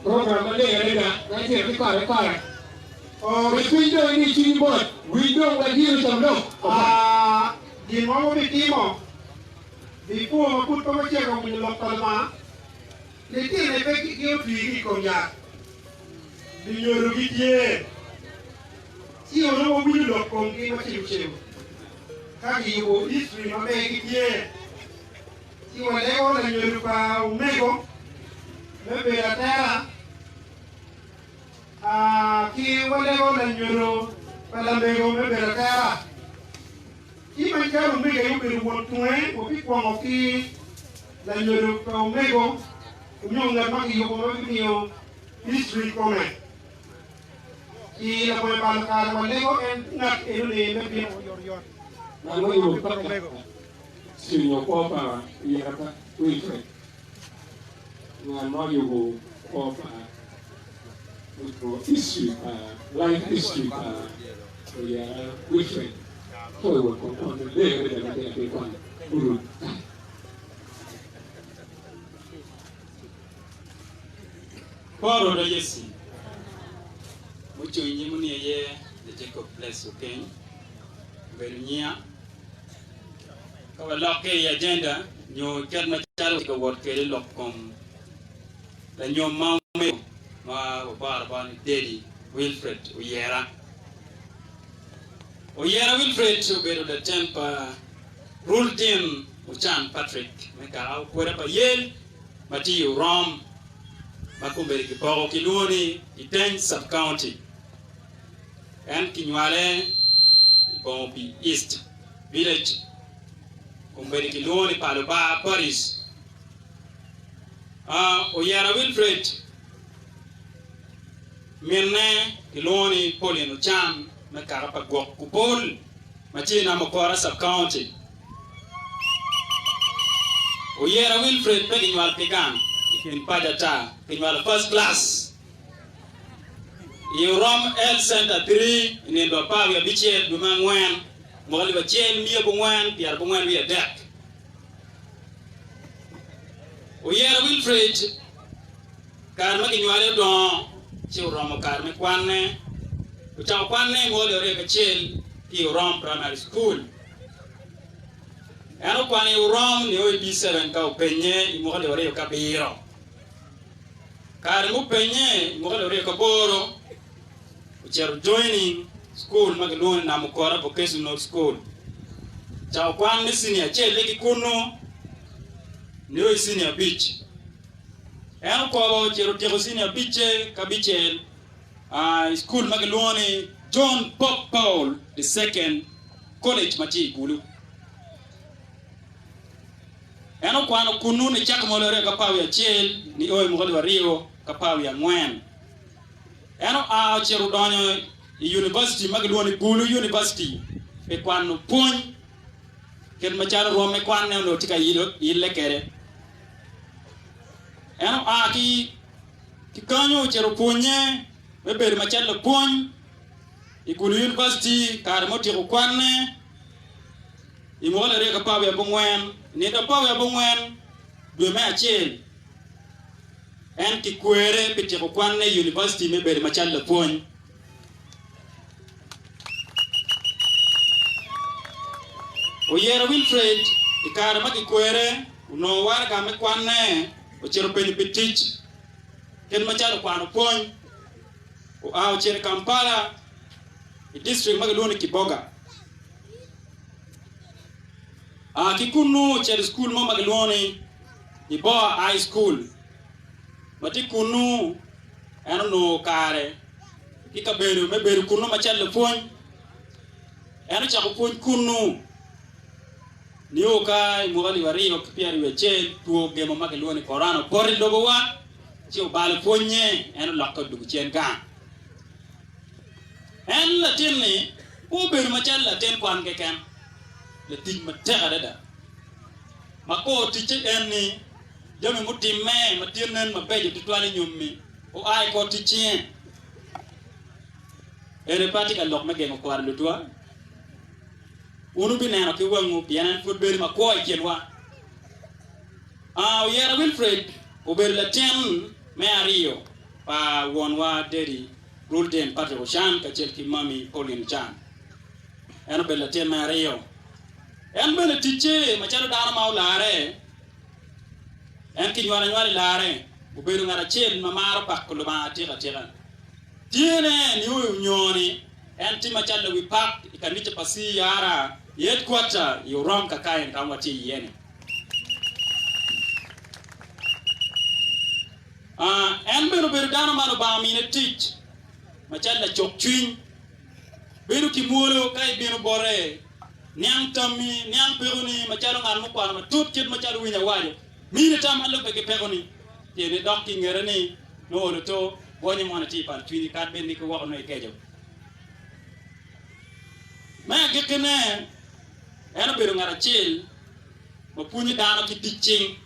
program maleng adada ma itito ki kore kore. Wek cwiny dong ini cwiny mot, winy dong wek yiro com lok. Ah, gin ma wabitimo bikwo ma pud pe wacito winyo lok pa Lubanga, litine pe gi otwigi i kom yat, lunyodogi tye, ci onongo wawinyo lok komgi macego cego. Ka giyubo history ma megi tye, ci walego lanyodo pa omego me bedo atera. Ki walego lanyodo pa lamego me bedo atera. Ci macalo omego aye obedo won tunge, wabikwongo ki lanyodo pa omego nyo ngat ma kiyubo ma bimiyo history i kome. Ci labongo balo kare walego en ngat enoni me bino oyotoyot. Ngat ma oyubo peke cwinyo kwo pa Yeta Wilfred. Ngat ma oyubo kwo pa history pa life history pa Oyera Wilfred forward kong kwan maleng adada ma tye atir kwan Guru kany. Kor oda Yeci mucung i nyim ni aye The Jacob Bless Okeny obedo nyinga. Ka walokke i agenda nyo i kit macalo watye ka wot kwede i lok kom lanyom ma omego ma waboro abora ni Daddy Wilfred Oyera. Oyera Wilfred obedo latin pa Ruldin Ocan Patrick me kaka Okweda pa Yel ma tye i Orom ma kombeddi kipoko kilwongo ni Iteny Sub-County. En kinywale i Bongo Pii East Village, kombeddi kilwongo ni Palubar Parish. Oyera Wilfred minne kilwongo ni Pauline Ocan me kaka pa Gwok Kupol ma tye i Namokora Sub-County. Oyera Wilfred pe kinywalo ki gang i kin paco ata, kinywalo first class. I Orom Health Center Three i nino 15 dwe me angwen mwaka 1493. Oyero Wilfred kare ma kinywale odongo ci oromo kare me kwanne. Ocako kwanne i mwaka 2001 ki i Orom Primary School. En okwano i Orom nio i B7 ka openye i mwaka 2007. Kare mupenye i mwaka 2008, ocito joining cukul ma kilwongo ni Namukora Vocational School. Ocako kwan me cinia acel-le ki kunnu nio i cinia abic. En okobo ocito otyeko cinia abicce ki abicel i cukul ma kilwongo ni John Pope Paul II College ma tye i Gulu. En okwano kunnu nicako mwaka 2011 nio i mwaka 2014. En oa ocito odonyo i univaciti ma kilwongo ni Gulu University pi kwano pwony kit macalo rwom me kwanne onongo tye ka yille kwede. En oa ki kanyo ocito opwonye me bedo macalo lapwony i Gulu University kare ma otyeko kwanne. I mwaka 2014, i nino 14 dwe me acel, en kikwere pi tyeko kwanne i univaciti me bedo macalo lapwony. Oyero Wilfred i kare ma kikwere, onongo waraga me kwanne, ocito penyo pi tic kit macalo okwano pwony. Oa ocito i Kampala i distrik ma kilwongo ni Kiboga. A ki kunnu ocito i cukul mo ma kilwongo ni Iboa High School ma tye kunnu. En onongo kare ki kabedo me bedo kunnu macalo lapwony. En ocako pwony kunnu nio ka i mwaka 2021 two gemo ma kilwongo ni Korona opoto i lobowa ci obalo pwonye, en olokke odwogo cen gang. En latin-ni pe obedo macalo latin kwan keken, latic matek adada. Ma kor ticce en ni jami mutimme ma tye nen mabeco tutwal i nyom-mi oa i kor tic cinge. Eni pe atye ka lok me gengo kwaro lutwa. Wun wubineno ki wangwu pien en pud bedo makwo i kinwa. Oyera Wilfred obedo latin me aryo pa wonwa Daddy Rulden Patrick Ocan kacel ki Mami Pauline Ocan. En obedo latin me aryo. En bene ticce macalo dano ma olarre, en kinywalo anywala i larre, obedo ngat acel ma maro pako Lubanga atika atika. Tyene nio i onyoo-ni, en tye macalo lawi pak i kanica pa CER i headquarter i Orom Kakayen ka ma watye iye-ni. En bene obedo dano ma Lubanga omine tic. macalo lacuk cwiny. Bedo ki mwolo ka ibino bote, niang tammi, niang pekoni macalo ngat mukwano matut kit macalo winyo awaco. Mini tam ma lubbe ki pekoni, pien idok ki i ngete ni nongo olo to gonyo mono ci ipal cwinyi kadi bed ni ki woko nongo ikeco. Me agikkine, en obedo ngat acel ma pwonyo dano ki tic cing.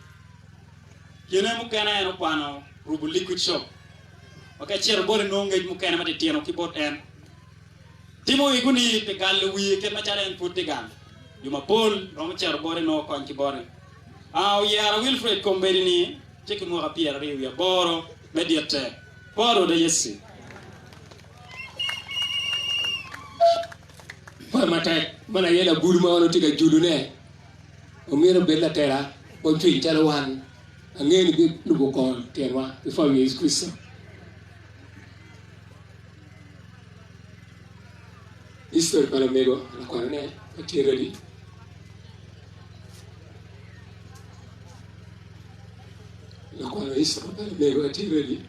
Kine mukene en okwano rubo liquid soap ma ka icito bote nongo ngec mukene matitino ki bot en. Timo iguni pi galo wiye kit macalo en pud tye gang. Jo mapol romo cito bote nongo kony ki bote. A Oyero Wilfred kombeddi ni tye ki mwaka 28 me ditte. Por Rwot Yecu. Pwoyo matek, man aye labulu ma wan watye ka julune. Omyero obed latela ma ocwiny calo wan. Angeyo ni bilubo kor tyenwa pi pwoyo Yecu Kricito. History pa lamego lakwanone ma tye ready. Lakwano history pa lamego ma tye ready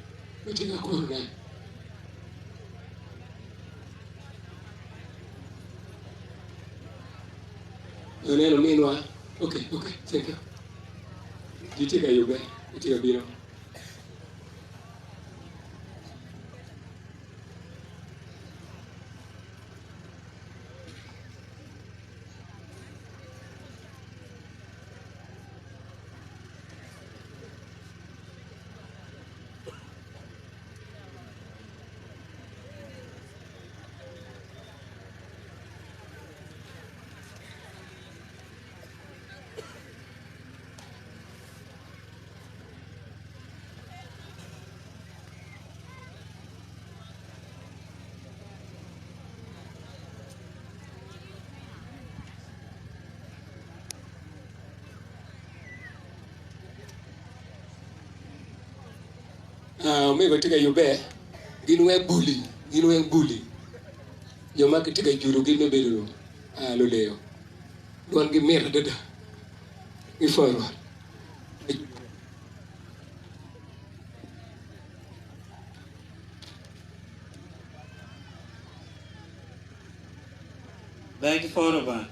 ma tye ka kurone. Aneno minwa. Okay, okay, thank you. Gitye ka yubbe, gitye ka bino. Omego tye ka yubbe gin weng buli gin weng buli jo ma kitye ka judogi me bedo luleyo dwangi mit adada gipwoyo Rwot. Ber ki pwod Lubanga.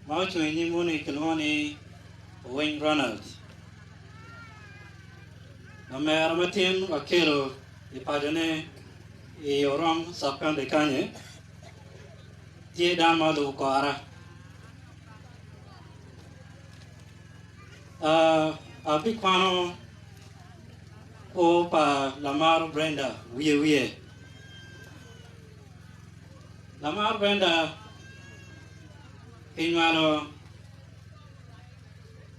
Ma ocung i nyimwu-ni kilwongo ni Owiny Ronald. Lamera matin wakelo i pacone i Orom Sub-County kanyi tye dano ma olubo kora. Abikwano kwo pa Lamaro Brenda wiye wiye. Lamaro Brenda kinywalo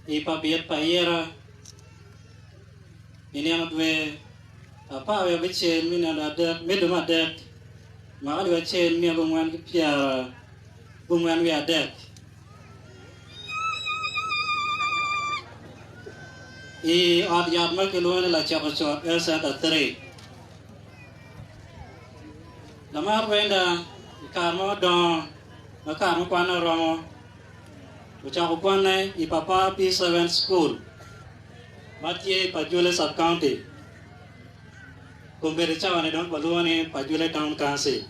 i pa bit pa Ira i nino dwe 16 me nino me dwe me adek mwaka alip acel miya abongwen ki pyera abongwen wiye adek. I ot yat ma kilwongo ni Lacoko Cot Health Center 3. Lamar Brenda i kare ma odongo ma kare me kwanne oromo, ocako kwanne i Papa P7 School ma tye i Pajule Sub-County. Kombeddi cawa-ni dong walwongo ni Pajule Town Council.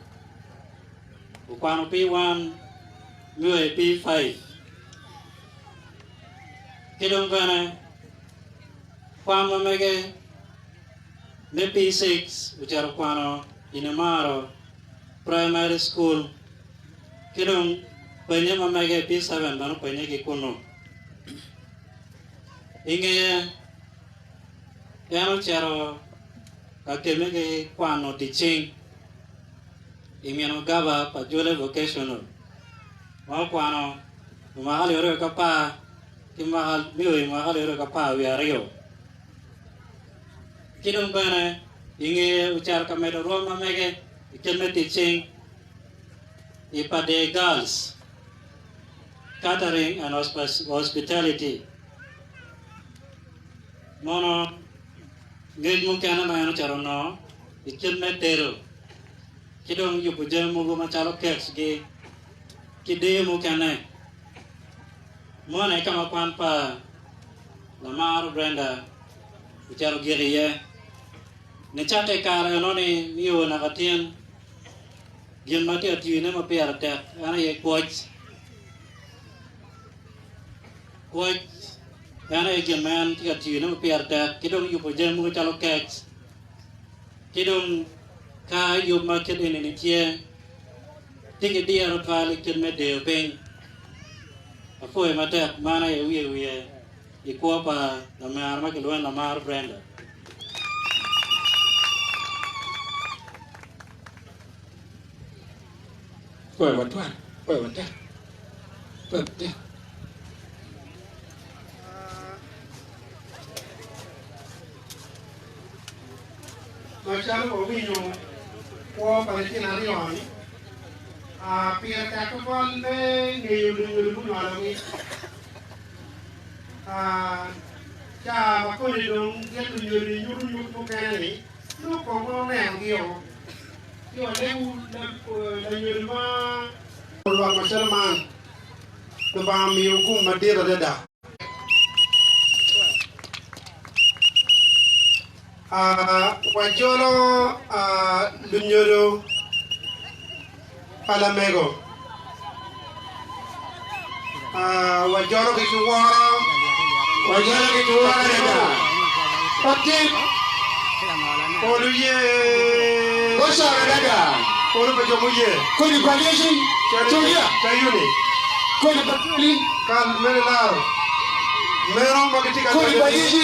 Okwano P1 nyo i P5. Ki dong bene kwan ma mege me P6 ocito kwano i Namaro Primary School ki dong penye ma mege i P7 bene openye ki kunu. I ngeye, en ocito ka kemme ki kwano tic cing i mino gaba pa Jule Vocational ma okwano i mwaka alip aryo ki apar ki mwaka nio i mwaka alip aryo ki apar wiye aryo. Ki dong bene i ngeye ocito ka medo rwom ma mege i kit me tic cing i Padee Girls Catering and Hospitality. Mono ngec mukene ma en ocito onongo i kit me tedo ki dong yubo jami mogo macalo cakes gi ki deyo mukene. Mono aye ka ma kwan pa Lamaro Brenda ocito ogik iye. Nicakke i kare enoni nio naka tin, gin ma tye ka tiyone ma pire tek en aye kwoc. Kwoc en aye gin ma en tye ka tiyone ma pire tek ki dong yubo jami mogo calo kec ki dong ka yub ma kit eni-ni tye, tye ki diro twal i kit me deyo piny. Apwoyo matek man aye wiye wiye i kwo pa lamera ma kilwongo ni Lamar Brenda. Pwoyo matwal, pwoyo matek, pwoyo matek. Macalo wawinyo kwo pa litino aryo-ni, pire tek tutwal me ngeyo lunyodo munywalogi. Ca ma koni dong gin lunyodo-ni nyuto nyut mukene-ni, nongo kong ma wanenogi-o, ci walego lanyodo ma lwak macalo man, Lubanga omiyo gum madit adada. Wajolo lunyodo pa lamego. Wajologi ki woro. Wajologi ki woro adada. Patin. Pol oye. Gocoro adada. Polo pa jo muye. Kodi pa lyeci. Culia. Cayuni. Kodi pa twoli. Kal mere laro. Meno ma gitye ka Kodi pa lyeci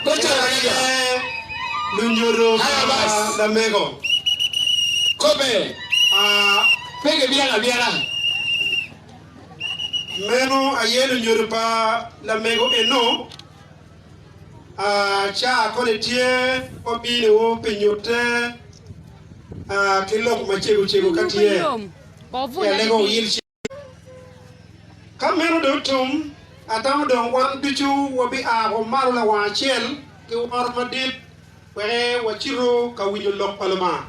gocoro adada. Lunyodo pa lamego. Kobe. Pe gibyelo abyela. Meno aye lunyodo pa lamego eno. Ca koni tye wabino pi nyutte ki lok macego cego ka tye. Alego wuyil cing. Ka meno dong otum, atamo dong wan ducu wabia wa malo lawang acel ki woro madit wek wacitu ka winyo lok pa Lubanga.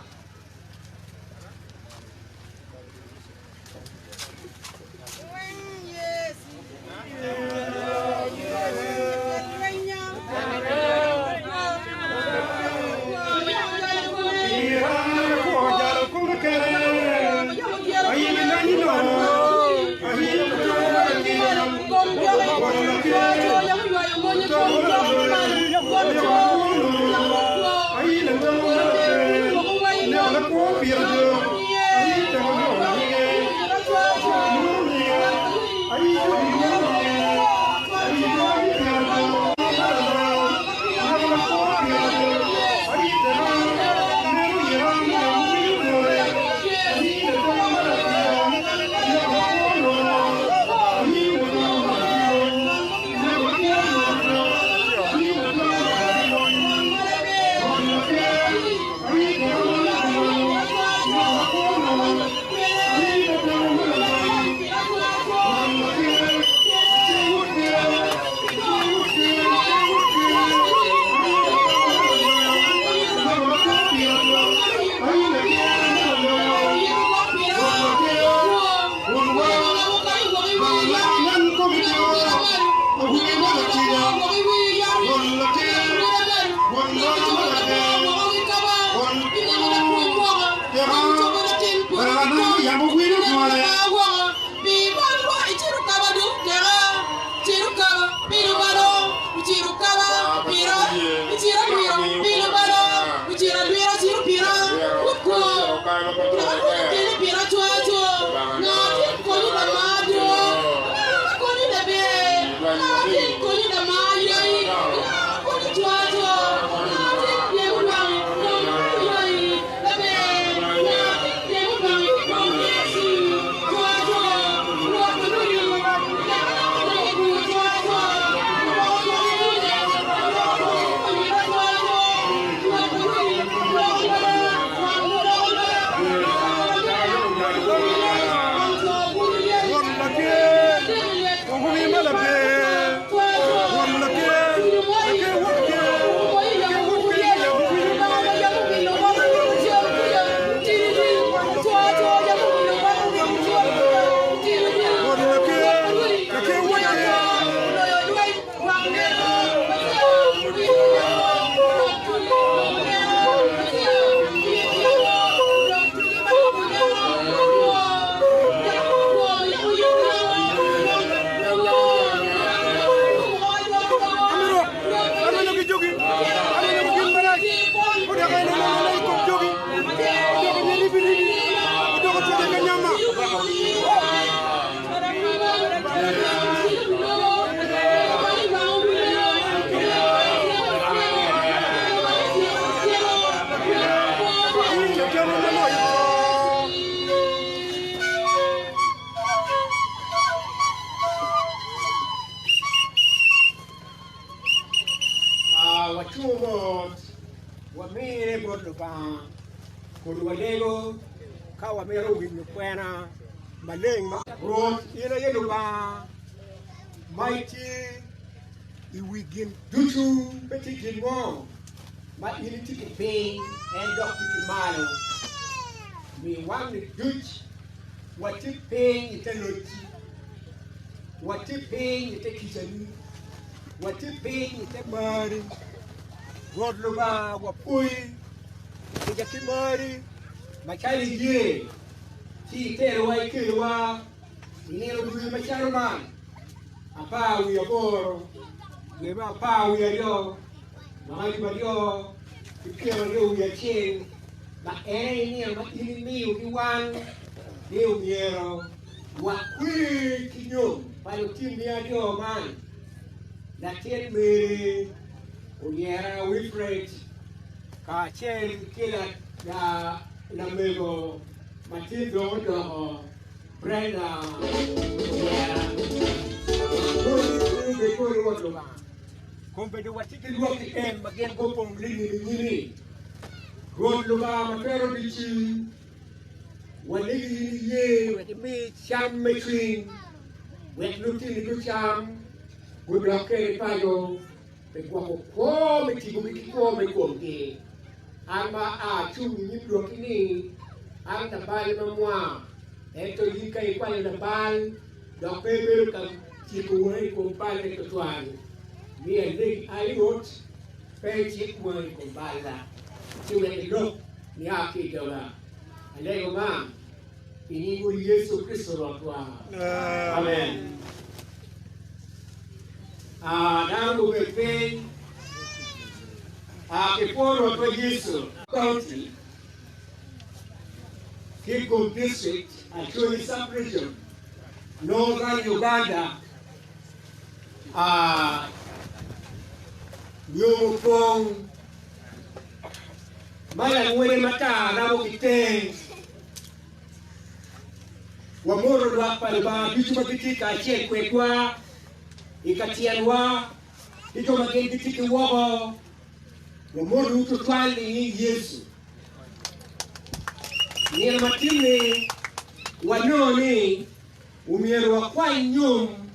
Rwot, wamine bot Lubanga kun walego ka wamito winyo kwena maleng ma. Rwot, in aye Lubanga ma itye i wi gin ducu, pe tye gin mo ma in itye ki piny, en dok tye ki malo. Mi wang-ni duc watye piny i te locci, watye piny i te kicani. Watye piny i te marri, Rwot Lubanga, wapwoyi kica ki marri macalo iye, ci iterowa ikelowa i nino dwe macalo man, 18 dwe me 12, mwaka 2021, ma en aye nino ma in imiyo ki wan ni omyero Wakwer ki nyom pa lutinni aryo man, latin mere Onyera Wilfred kacel ki lamego ma tin dong odoko Brenda Onyera. Wapwonyo bed kodi Rwot Lubanga. Kombeddi watye ki lwakki en ma gin gupong lilim i nyimi. Rwot Lubanga ma twero ducu. Walegi in iye wek imi cam me cwiny, wek lutini gucam, gudok kwede paco pi gwoko kwo me tipogi ki kwo me komgi. An ma aa acung i nyim lwakki-ni, an labal mamwa, ento in ka ikwanyo labal dok pe ibedo ka ciko wangi i kom balle twatwal, miyo alegi, ai Rwot, pe icik wangi i kom balla, ci wek ilok nia ki i doga. Alego man i nying Wod Yecu Kricito Rwotwa. Amen. Ah, dano gubed piny. Ah, kipwo Rwotwa Yecu. County, Kitgum District, Acholi Sub-Region, Northern Uganda. Ah, nyomo pong Ma langwene matar rabo ki teng. Wamoto lwak pa Lubanga ducu ma gitye kacel kwedwa i ka tyenwa ki jo ma gin gitye ki woko. Wamotowu tutwal i nying Yecu. Nino matin-ni wanongo ni omyero wakwany nyom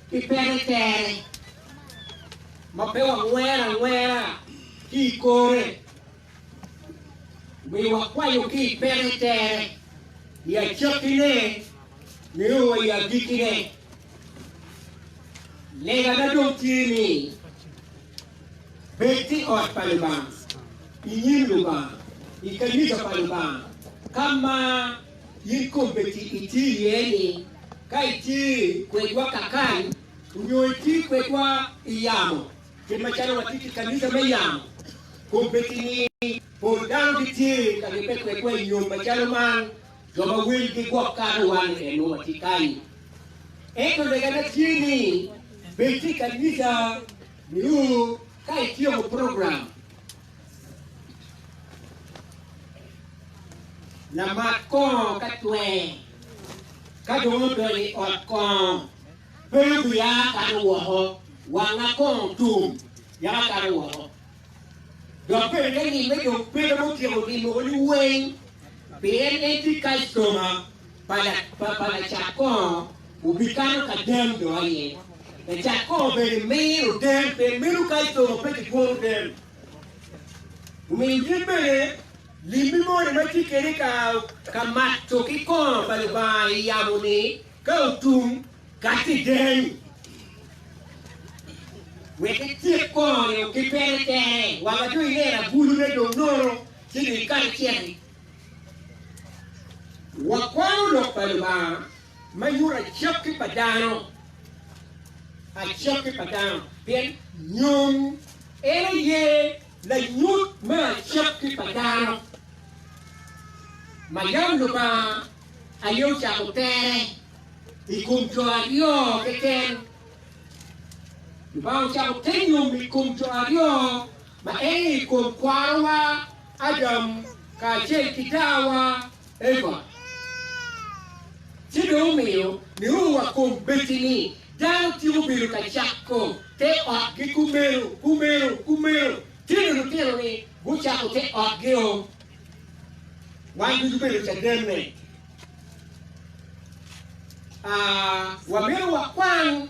ki pete tere ma pe wangwero angwera ki i kore. Omiyo wakwanyo ki i pete tere i acakkine nio wa i agikkine. Legana dong tye ni, bed i ot pa Lubanga, i nyim Lubanga, i kanica pa Lubanga, ka ma in kombeddi itye iye-ni, ka itye kwedwa kakany onyo itye kwedwa i yamo, kit macalo watye ki kanica me yamo kombeddi-ni, pol dano gitye ka ribbe kwedwa i nyom macalo man, jo ma welgi gwok kato wan eno watye kany. Ento legana tye ni, bed i kanica nio ka ityeko program. Lamat kongo ka twer, ka dong odonyo i ot kongo, pe obia kato woko, wanga kongo tum, yaka kato woko. Dok bene ka nime dong pe romo tyeko limo liweng, pien en tye kactoma pa lacat kongo, obikato ka dem dong aye. Lacat kongo bene miro dem, pien meno kactoma pe kigworo dem. Omiyo in bene limmi moni ma itye kwede ka mato ki kongo pa Lubanga i yamo-ni ka otum, kat i deny wek ityek kongo-ni ki pene tere wang ma dong ineno agulune dong nono ci dong ikat iciti. Wakwano lok pa Lubanga ma nyuto acakki pa dano, acakki pa dano, pien nyom en aye lanyut me acakki pa dano ma yam Lubanga aye ocako tere i kom jo aryo keken. Lubanga ocako te nyom i kom jo aryo ma en aye i kom kwarowa Adam kacel ki dawa Eva. Ci dong omiyo nio wa kom beti ni dano tiko bedo ka cako te ot ki kumeno, kumeno, kumeno. Tino lutino-ni gucako te otgio. Wan ducu bedo cadenne. Ah, wamito wakwan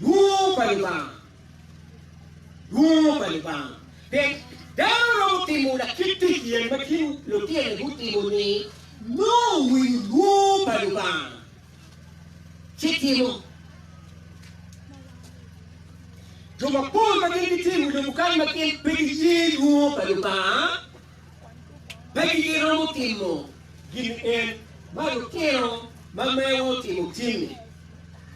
lwongo pa Lubanga. Lwongo pa Lubanga. Pien dano romo timo lakit tic yen ma tin lutino-ni gutimo-ni, nongo owinyo lwongo pa Lubanga ci timo. Jo mapol ma gin gitye i wi lobo kany ma gin pe giye lwongo pa Lubanga pe giromo timo gin en ma lutino ma mewa otimo tin-ni.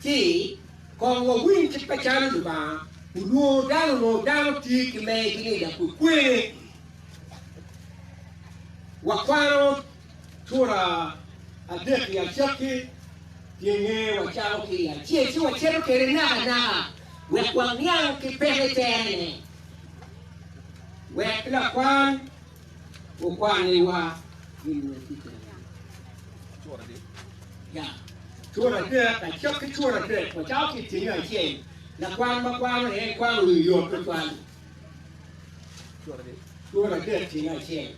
Ci kong wawiny kit macalo Lubanga olwongo dano onongo dano tye ki megi-ni lakwekwene. Wakwano cura adek i acakki, tyenge wacako ki i acel ci wacito kwede nakanaka wek waniang ki peke terene. Wek lakwan okwaniwa gin ma tye ka Ya, cura adek, acakki cura adek, wacako ki i tyenge acel. Lakwan ma kwano en kwano wi yot tutwal. Cura adek tyenge acel.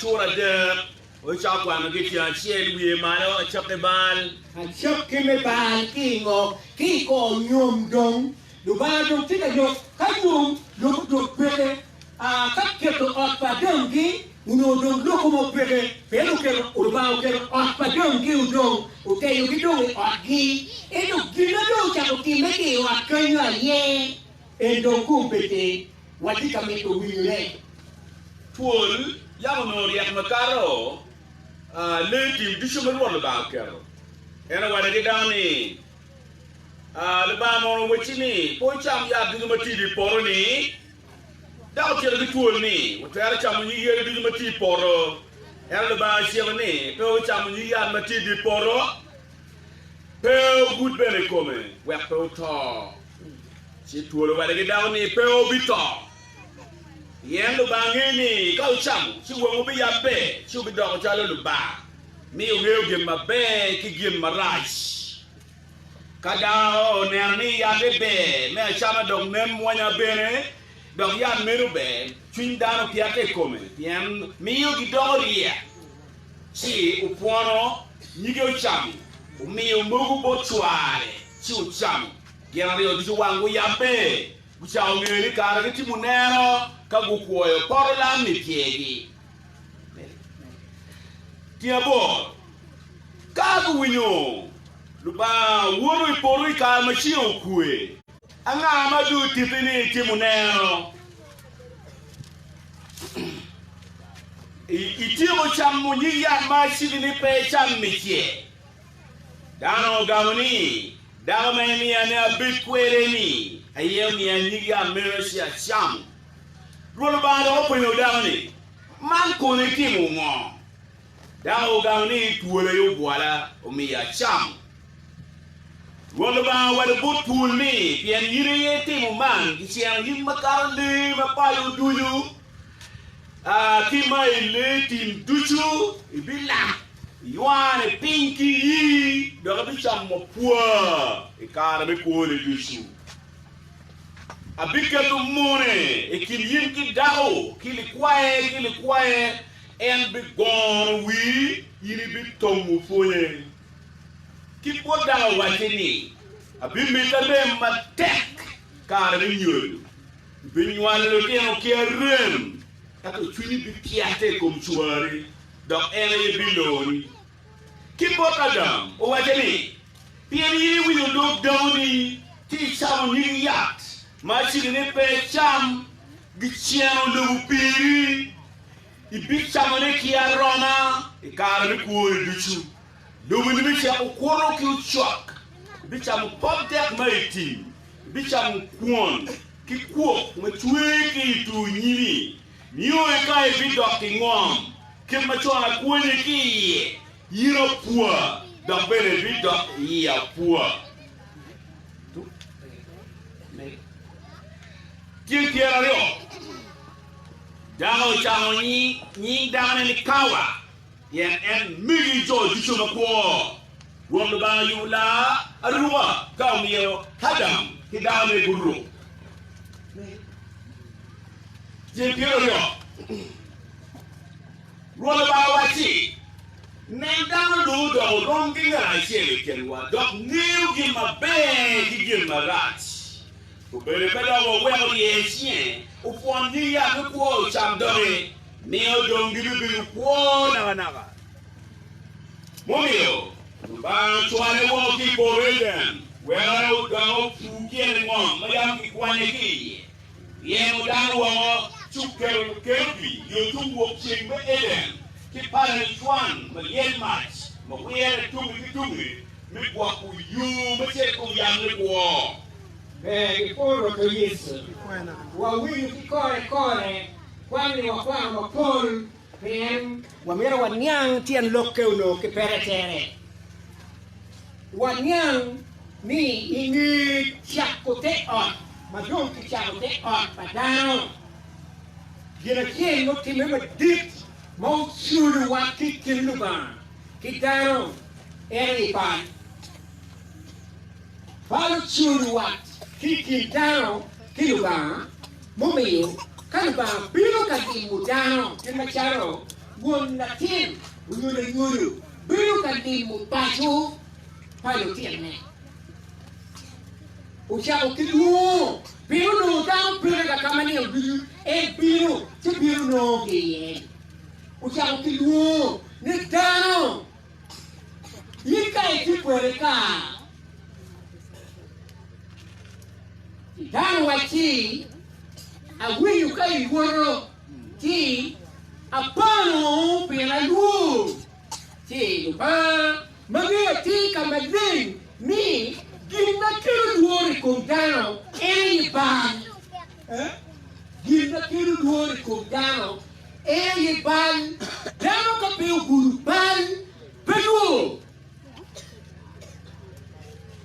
Cura adek, ocako kwano ki tyeng acel wiye malo acakki bal. Acakki me bal ki i ngo? Ki i kor nyom dong. Lubanga dong tye ka lok ka nyom lok dong peke. Ka keto ot pa Adamgi onongo dong loko mo peke, pien oketo Lubanga oketo ot pa Adamgi odong oteyogi dong i otgi. Ento gin ma dong ocako timme ki i ot kenyo aye en dong kombeddi watye ka mito winyone. Twol yam onongo ryek makato lee tim ducu ma Rwot Lubanga oketo. En owaco ki dano ni, Lubanga mono owacci ni, 'Pe wucam yat ducu ma tye i dye poto-ni'? Dok ocito ki twol ni, 'Wutwero camo nyig yadi ducu ma tye i poto, ento Lubanga ociko ni, 'Pe wucamo nyig yat ma tye i dye poto, pe wugud bene i kome, wek pe wuto. Ci twol owaco ki dako ni, 'Pe wubito. Pien Lubanga ngeyo ni ka wucamo, ci wangwu biyabbe, ci wubidoko calo Lubanga, miyo wungeyo gin maber ki gin marac. Ka dako oneno ni yatte ber me acama dok nen mwonya bene, dok yat meno ber, cwiny dano pyette i kome, pien miyo gidoko ryek. Ci opwono nyige ocamo, omiyo mogo bot cware, ci ocamo. Gin aryo ducu wang guyabbe, gucako ngeyo ni kare gitimo neno ka gukwoyo poto lam i pyergi. Tyen aboro, ka guwinyo Lubanga woto i poto i kare ma ceng okwe, anga ma dong otitti ni itimo neno? Ityeko camo nyig yat ma aciki ni pe icam micce? Dano ogamo ni, Dako ma imiya ni abed kwede-ni aye omiya nyig yat meno ci acamo. Rwot Lubanga dok openyo dako ni, Man kono itimo ngo? Dako ogamo ni, Twol aye obwola, omiyo acamo. Rwot Lubanga owaco bot twol ni, Pien in aye itimo man, giceno in makato lee ma paco ducu, ki ma i lee tim ducu, ibilak iywane piny ki ii, dok ibicamo apwa i kare me kwoni ducu. Abiketo mone i kin in ki dako, ki likwaye ki likwaye, en bigono wii, in ibitongo pwonye. Ki bot dako owacce ni, Abimiti arem matek kare me nyodo, ibinywalo litino ki arem, ento cwinyi bipyatte i kom cwari, dok en aye biloni. Ki bot Adam owacce ni, Pien in iwinyo dog dakoni ci icamo nyig yat ma aciki ni pe icam, giceno lobo piri, ibicamone ki aroma i kare me kwoni ducu. Loboni biceko okuto ki ocok, ibicamo pot dek ma i tim, ibicamo kwon ki kwok ma cwer ki i tur nyimi, nio ka ibidok i ngom, kit ma con akwonyi ki iye. In apwa, dok bene ibidok i apwa. Tyeng 20, Dako ocako nying dakone ni Kawa, pien en megi jo ducu makwo. Rwot Lubanga oyubo laa aruka ka omiyo Adam ki dakone guruko. Tyen 20. Rwot Lubanga owacci, Nen dano dong odoko rom ki ngat acel i kinwa, dok ngeyo gin maber ki gin marac. Obedo pe dok wawek orye cinge, opwon nyig yat me kwo ocam doki, miyo dong gibibedo kwo nakanaka. Mumiyo Lubanga ocwale woko ki i poto Eden, wek en odok opur tyene ngom ma yam gikwanye ki iye. Ryemo dano woko ci oketo lukerubi yo tung wokceng me Eden ki pala licwan ma lyel mac ma wire tungi ki tungi me gwoko yo me cito i kom yat me kwo. Ber gipworo Rwotwa Yecu. Wawinyo ki kore kore kwan-ni wakwano mapol pien wamito waniang tyen lokke onongo ki pete tere. Waniang ni i nge cako te ot ma dong kicako te ot pa dano, gin acel mutimme madit ma oculo wat ki i kin Lubanga ki dano en aye bal. Bal oculo wat ki i kin dano ki Lubanga, mumiyo ka Lubanga bino ka limo dano kit macalo won latin onyo lanyodo bino ka limo paco pa lutinne, ocako ki lwongo pien onongo dano peke ka ka ma nino ducu en bino ci bino nongogi iye. Ocako ki lwongo ni dano. In ka itye kwede ka dano wacci awinyo ka iwoto ci apano pien alwor ci Lubanga ma ngeyo atir ka maleng ni gin ma kelo lworo i kom dano en aye bal. Gin ma kelo lworo i kom dano En aye bal. Dano ka pe ogudo bal, pe lwor.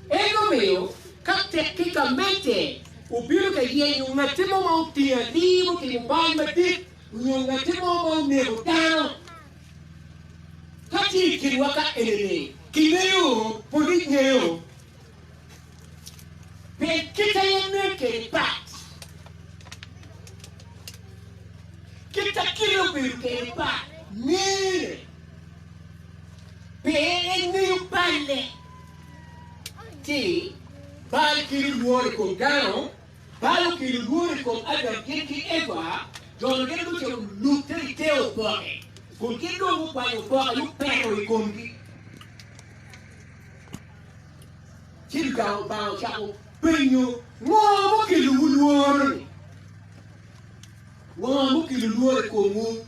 En omiyo ka tek-ki gamente obino ka yenyo ngatti mo ma otingo atir mutimo bal madit nyo ngatti mo ma oneko dano, ka tye i kinwa ka enini, kingeyo, pud ingeyo. Pien kit aye nen kede pat. Kit a kite obedo kede pat ngene. Pe en ngeyo balle. Ci bal kelo lworo i kom dano, bal okelo lworo i kom Adam gin ki Eva, jo-nu gin gucako lutte i te oboke, kun gin dong gukwanyo oboke gupeto i komgi. Ci Lubanga ocako penyo, Ngo mukelowu lworo-ni? Ngo mukelo lworo i komwu?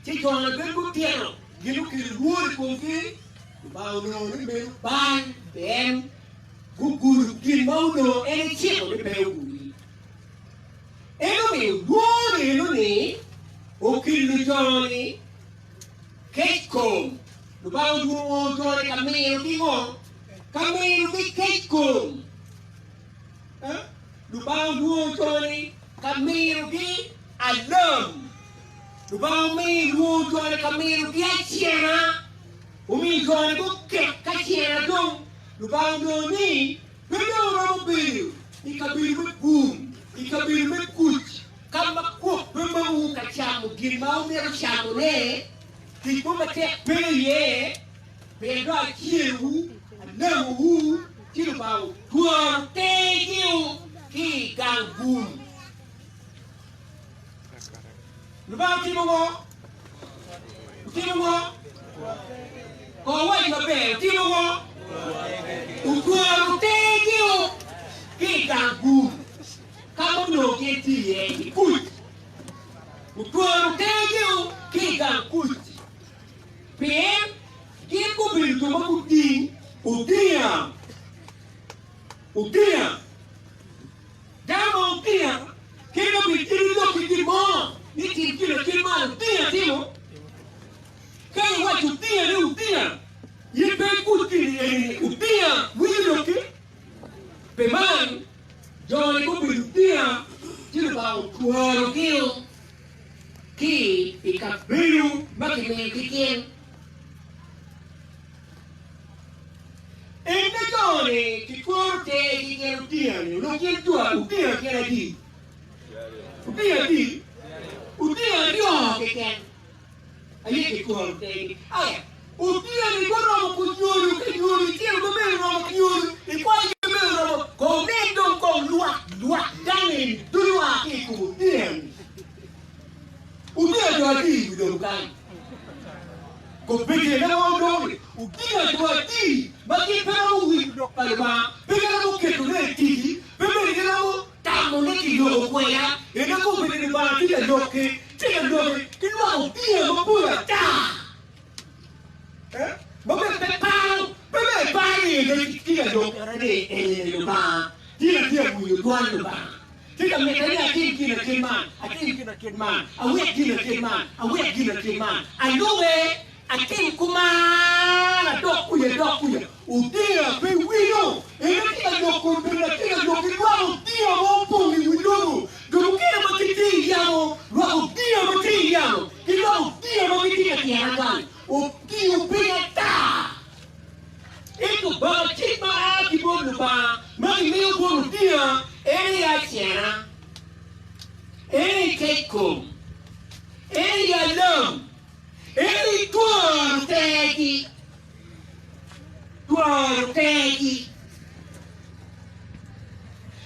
Ci jo-nu bene gutito gin mukelo lworo i komgi. Lubanga onongo ni meno bal pien gugudo gin ma onongo en eciko ni pe ogudi. En omiyo lworo eno-ni okelo jo-ni kec kom. Lubanga olwongo jo-ni ka miyogi ngo? Ka miyogi kec kom. Lubanga olwongo jo-ni ka miyogi alam. Lubanga omiyo lwongo jo-ni ka miyogi acena. Omiyo jo-ni guket ka cena dong. Lubanga onongo ni pe dong romo bedo i kabedo me gum, i kabedo me kuc, ka ma kwok pe makowu ka camo gin ma wumito camone. Tic mo matek pe iye, pien dong acerowu, anekowu, ci Lubanga otwero tergiu ki i gang gum. Lubanga otimo ngo? Otimo ngo? Ko wac maber, otimo ngo? Otwero tergiu ki i gang gum, ka ma onongo gin tye iye i kuc. Otwero tergiu ki i gang kuc, pien gin gubedo jo ma guting otinga. Otinga. Dano ma otinga kadi ka bed in ilok ki gin mo ni tim gin akit man, otinga timo. Ka iwaco otinga ni otinga, in pe ikuc gin eni-ni, otinga winyo lokki. Pi man, jo-ni gubedo otinga ci Lubanga otwerogi ki i kabedo ma kimiyo ki gin. En ka jo-ni kitwero tergi gin otinga-ni, onongo gin jo otinga gin adi? Otinga adi? Odinga aryo keken aye kitworo tegi. Aya, odinga-ni guromo kunyolo ki nyolo, itino ma meno oromo ki nyolo, ikwayo ki meno oromo, kong nen dong kong lwak lwak dano eni ducu oa ki i kom odinga-ni. Odinga jo adi i wi lobo kany? Kobeddi ene ma odong-ni, odinga jo adi ma gin pe romo winyo lok pa Lubanga, pe giromo ketone i ticgi, pe bene giromo tamone ki loko kweda? Ene kobeddi Lubanga tye ka lok-ki, tye ka loki ki lwak odinga mapol ata, ma bene pe paro, pe bene paro ni ene tye ka lok ene ni eni Lubanga, tye ka tye ka winyo dwan Lubanga. Tye ka mitte ni atim gin akit man, atim gin akit man, awek gin akit man, awek gin akit man, alube, atim kuman, adok kuca, adok kuca. Odinga pe winyo. En tye ka lok kun bene atye ka lok ki lwak odinga ma opong i wi lobo. Jo mukene ma gitye i yamo, lwak odinga ma tye i yamo, ki lwak odinga ma gitye ka tyena kany, otingo piny ata. Ento baka cik ma a ki bot Lubanga ma gimiyo bot odinga en aye acena, en aye kec kom, en aye alam, en aye twaro tergi, twaro tergi.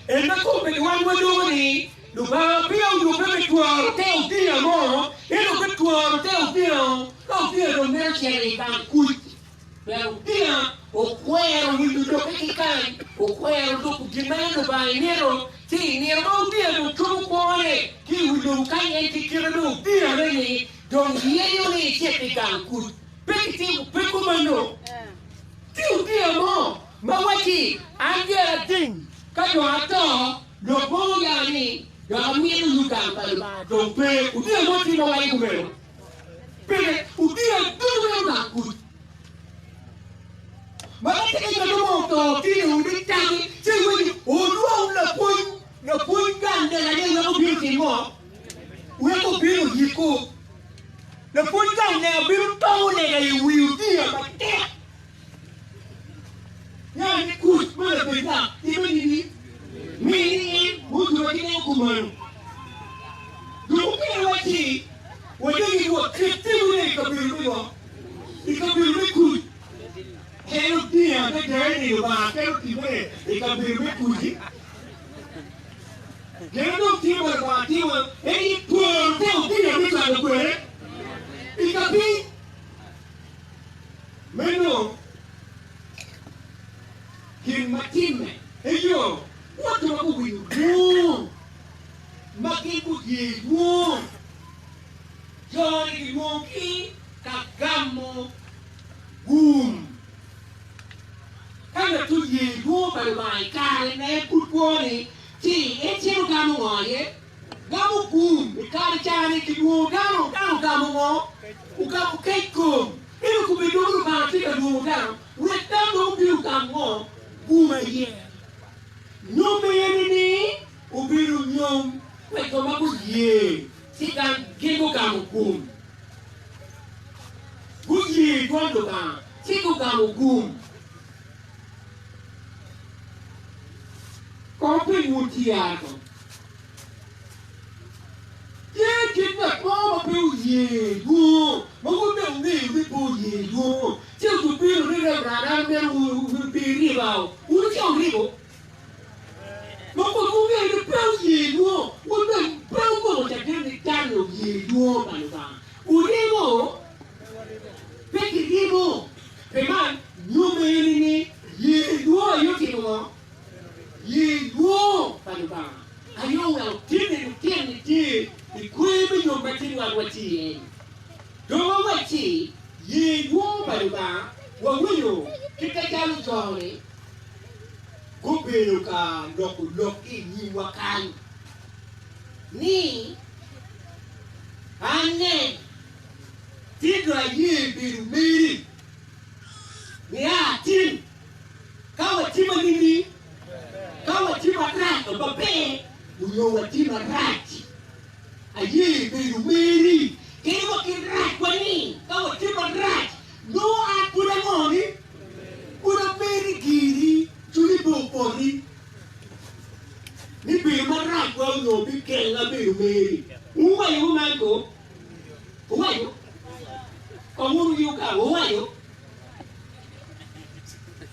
En ma kombeddi wan waloko ni Lubanga peya oyubbe me twaro te odinga mo, ento pe twaro te odinga ka odinga dong mito cito i gang kuc. Pien odinga okwero winyo lokke ki kany, okwero lubo gin ma en Lubanga imito, ci i nino ma odinga dong cobo kwone ki i wi lobo kany en ki kite me odingane-ni dong yenyo ni ecit i gang kuc. Pe kitimo pe kumeno. Tye odinga mo ma wacci, An myero ading, ka dong ato, lok mo oya ni dok amito yu gang pa Lubanga dong pe. Odinga mo tye ma waco kumeno. Pire odinga ducu weng gang kuc. Ma ka tye ka ngat mo oto tye i odi tangi ci iwinyo olwong lapwony lapwony gang lega ni wek obin otim ngo? Wek obin oyiku. Lapwony gang lega bino tongo lega i wi odinga matek. Nya ni kuc ma labed gang time nini? Mini in mujuba ki nen kumalo. Jo mukene wacci wadegi wa ket timone i kabedo me ngo? I kabedo me kuc. En odinga me tere ni Lubanga keto timone i kabedo me kuc-ci. Gin dong tye ma Lubanga timo en aye twero te odinga me cwalo kwede i kapiny. Meno gin ma timme. Eyo, bot jo ma guwinyo dwong ma gin guye dwong, jo-ni gilwongogi ka gamo gum. Ka ngat oye dwong pa Lubanga i kare ma en pud kwo-ni, ci en cito gamo ngo aye? Gamo gum. I kare ca-ni kilwongo dano, dano ogamo ngo? Ogamo kec kom. Ento kome dong Lubanga tye ka lwongo dano wek dano dong obin ogam ngo? Gum aye. Nyom eni ni obedo nyom wek jo ma guye ci gin gugamo gum. Guye dwon Lubanga ci gugamo gum. Kong piny wun tye a kong. Tye kit ngat mo ma pe oye lwongo, ma wun bene wungeyo ni pe oye lwongo, ci otubino ni Reverend an amito pe iriba o, wun wucito wuribo? Ma kun wungeyo ni pe oye lwongo, wun bene pe wugamo caden ni dano oye lwongo pa Lubanga. Wuribo? Pe giribo. Pi man, nyom eni ni ye lwongo aye otimo ngo? Ye lwongo pa Lubanga aye oweko tinni lutino-ni tye i kwer me nyom ma tin wan watye iye-ni. Dong wawacci, ye lwongo pa Lubanga, wawinyo kit macalo jo-ni gubedo ka loko lok ki i nyimwa kany, ni, Anne, tin dong aye bedo meri, nia tin. Ka watye ma nining? Ka watye marac maber onyo watye marac, aye bedo meri. Kadi wa ki racwa ni, ka watye marac, nongo an pud ango ni? Pud ameri giri, cwinyi pe opoti ni bedo marac wa onyo bigenga bedo meri. Wuwaco kuman ko? Lubanga owaco.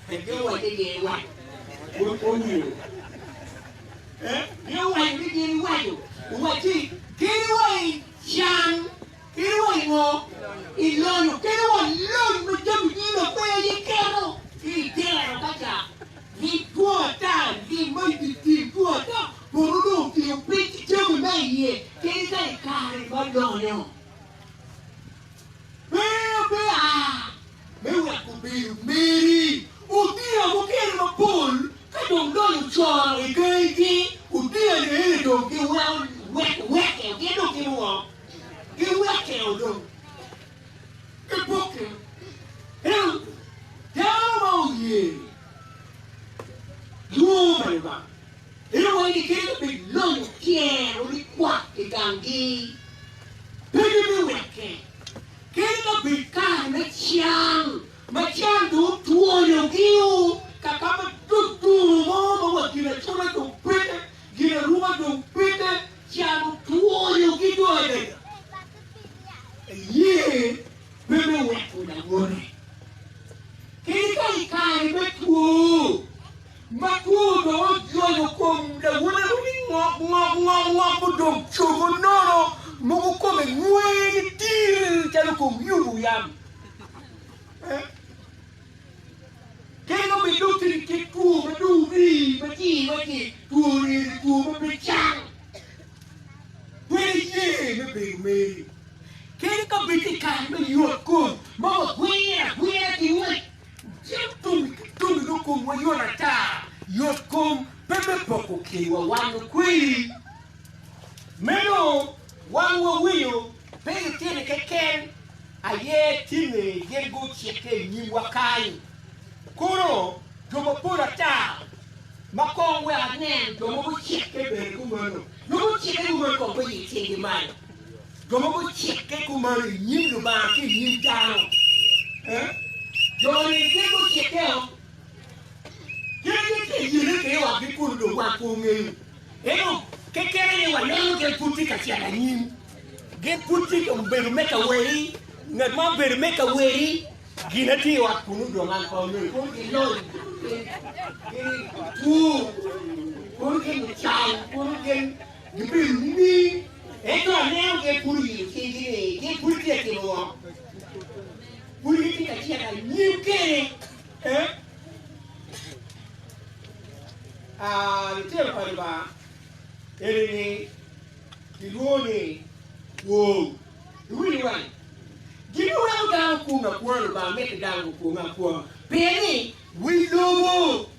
Gin owaco ni gin iwaco. Owinyo. Gin owaco ni gin iwaco. Owacci kadi wa i can, kadi wa i ngo, i lonyo, kadi wa lony ma jami ducu dong pe aye keto ki i dero ka ca, lim two ata, lim ma i dye tim two ata, poto dong otingo piny ki jami ma iye kadi ka i kare ma lonyo. Pe obia me weko bedo meri. Odia mukene mapol ka dong lonyo ocoro i gangigi, odia ni eni dong giweko weke, gin dong timo ngo? Giweke o dong. Gibukke. Ento dano ma oye lwongo pa Lubanga, en owaco ni kadi ka bed lonyo tyero likwak i ganggi, Pe gibiweke, kadi ka bed kare me can, ma can dong otwoyogi-u kaka ma duduru mo ma wa ginacula dong peke, ginaruka dong peke, can otwoyogi dong adada. Aye pe me weko lawote, kadi ka i kare me two. Ma two dong ojwayo kom lawote ni ngok ngok ngok ngok mudong cogo nono mogo kome ngwe ni tir calo kom yubu yam. Kadi ka bed dong tye ki two ma dong rii ma ci iwaci two eni two ma pe cang, pe iye me bedo meri. Kadi ka bed tye i kare me yot kom ma wagwiro agwira ki ngwec, Cik tum ki tum i komwa yot ata, yot kom pe me poko kinwa wan lukwiri. Meno wan wawinyo pe litino keken aye tinni gin gucikke i nyimwa kany, kono jo mapol ata ma kong wek anen jo ma gucikke bene kumeno. Jo gucikke kumeno kong guye cinggi malo. Jo ma gucikke kumeno i nyim Lubanga ki i nyim dano, jo-ni gin gucikkeo, gin gitye ka yelle kwede i otgi kunu dong wan pe wangeyo. Ento keken aye waneno gin pud tye ka cito anyim, gin pud tye ka bedo me ka weri, ngat ma obedo me ka weri gin tye i ot kunu dong an pe angeyo, kono gilony, gin gitwo, kono gin lucan, kono gin Gibedo nining? Ento aneno gin pud oyilo cinggi ni gin pud gitye ka timo ngo? Pud gitye ka cito anyim kene. Eh? Ah, lutino pa Lubanga eni ni kilwongo ni wow. Iwinyo wani? Gin ma weko dano kwongo akwonga Lubanga mito dano gukwonge akwonga pien ni wi lobo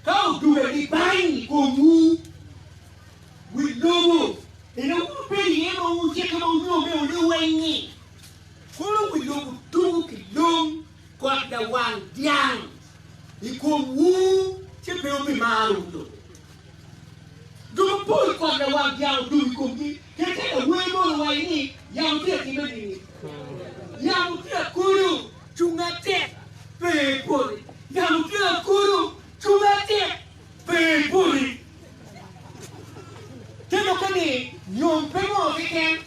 Ka oduga gibany i komwu, wi lobo ene wubedo iye ma wucikke ma wunyomme wuliweny-nyi, kono wi lobo tugo ki long kot lawang dyang i komwu, ci pe wubimaro wi lobo. Jo mapol kot lawang dyang odugo i komgi, kadi ka lawer mono owaco ni, Yamo tye ka timme nining? Yamo tye ka kodo, cung atek. Pe ipoti. Yamo tye akulu, cung atir, pe ipoti. Te lokke ni nyom pe ngo keken,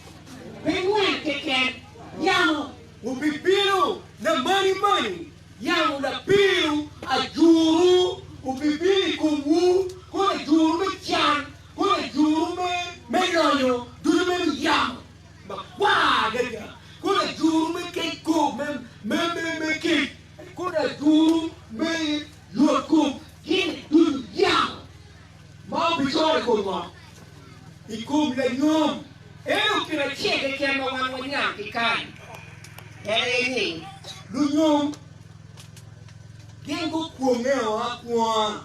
pe ngwen keken. Yamo obibino na mani mani, yamo lapiru ajuru obibino i komwu, kono ajuru me can, kono ajuru me lonyo, ducu meno yamo. Makwar adada, kono ajuru me kec kom me kec, kono ajuru me yot kom, gin ducu yamo ma obicoro i kom ngo? I kom lanyom. Ento gin acel keken ma wan waniang ki kany en aye ni lunyom gin gukwonge o akwonga,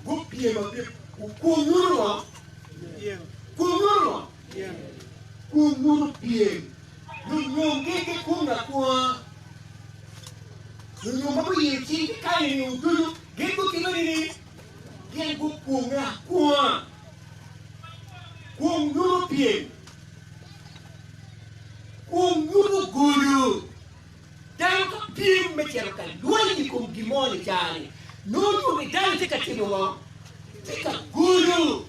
gupyem apyema, kwong nyuto ngo? Kwong nyuto ngo? Kun nyuto pyem, lunyom gin gikwongo akwonga. Lunyom ma guyeyo cinggi kany-ni ducu gin gutimo nining? Gin gukwonge akwonga. Kwong nyuto pyem. Kwong nyuto godo. Dano ka pyem me cito ka lweny i kom gin mo ni ca-ni, nongo nyuto ni dano tye ka timo ngo? Tye ka godo.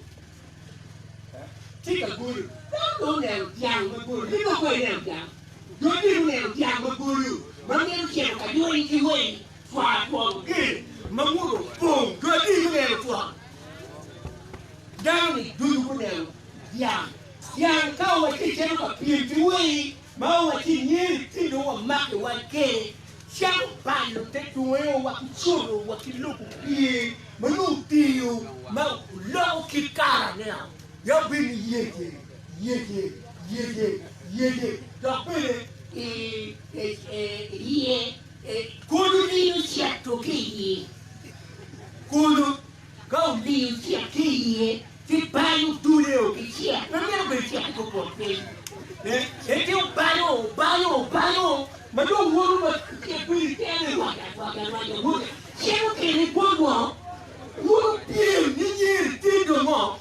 Tye ka golo. Dano dong oneno dyang ma golo. In dong kong ineno dyang? Jo diro neno dyang ma bolo ma mito cito ka lweny ki weny cwar twon ger ma ngute opong. Jo diro neno twon dano ni ducu guneno dyang. Dyang ka owacci icito ka pyem ki weny ma owacci nyeri tye dong wamaki wan kene cako balo te tunge o wa ki coto wa ki lubo pyer ma nongo otiyo ma oloko kit karane o ya obedo ni yece yece yece yece dok bene iye kodo liyo cito ki iye kodo ka oliyo cito ki iye ci banyo dule o ki cek pe myero obed cek i kor pol piny ento banyo banyo banyo ma dong woto ma cek bedo i tere rwaca rwaca rwaca woto cito kene bot ngo woto pyem ni nyeri tye dong ngo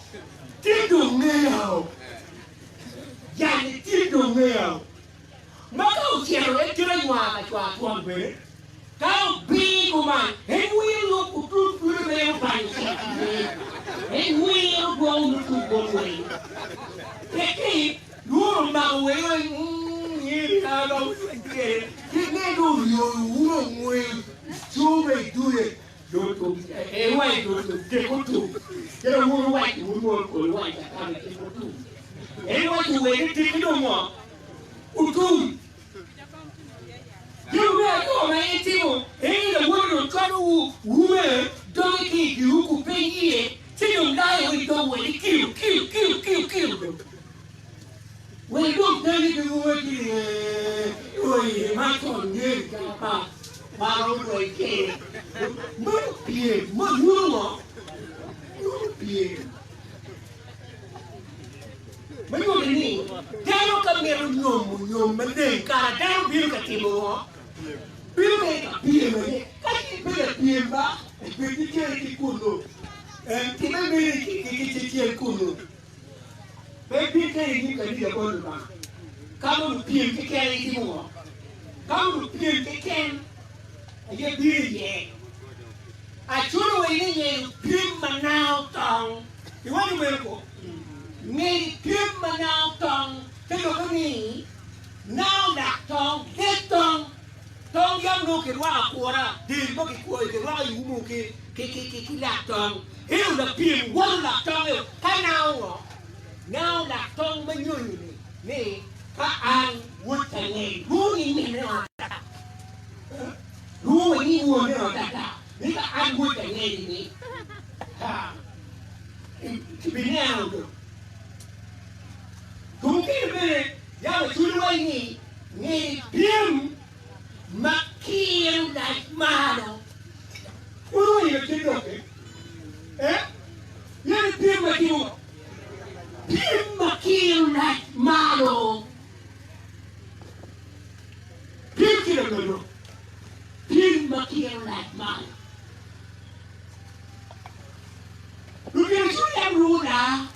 tye dong ngeya o jani tye dong ngeya o ma ka ocito en kite nywar ka cwar twon kwede ka obir kuman en wiro lok otut dule ma en obanyo cek iye en wiro dwoko lutuk bot weng tekki lworo omako weng en nyeri ka dong kede ki ne dong oryoyo wun ongwe cume i dule en waco dek otum kede wun owaco wun won kol waco akame dek otum en waco wene tiki dong ngo otum Jami me aryo ma en timo en ni lawote dong cwalo wume doge ki i giwu ku piny iye ci dong layo i dog wek kiyo kiyo kiyo kiyo kiyo dong wek dong dangi ki wume ki oye ma con ngeri ka pa ma romo lweny kene meno pyem ma nyuto ngo nyuto pyem. Ma nyuto ni dano ka mito nyomo nyom maleng kara dano bino ka timo ngo? Bino mere ka pyem aye. Ka in pe lapyem ba, bed ki cere ki kunu. Time meri ki cel kunu. Pe ibin kene i nyim kanisa bot Lubanga. Ka ma lupyem keken aye timo ngo? Ka ma lupyem keken aye bino iye. Aculo wa ni ngeyo pyem ma nao tong. Iwaco meno ko? Ngeyo pyem ma nao tong te loko ni nao lak tong, lek tong. Tong yam nongo kirwako akura, del ma kikwoyo kirwako i umo ki ki lak tong. Ento lapyem woto lak tong eo ka nao ngo? Nao lak tong ma nyonyo ni ni ka an wod ka ngey lwongo ni mine ot. Lwongo ni wone ot ata ni ka an wod ka ngey ni ha kibineno do. Tung kene bene yam aculo wa ni ngey pyem ma kiro lac malo. Wun wuwinyo kit doki? Eh? Yene pyem ma timo pyem ma kiro lac malo. Pyem kiro dodo. Pyem ma kiro lac malo. Lutino cul yam luwo laa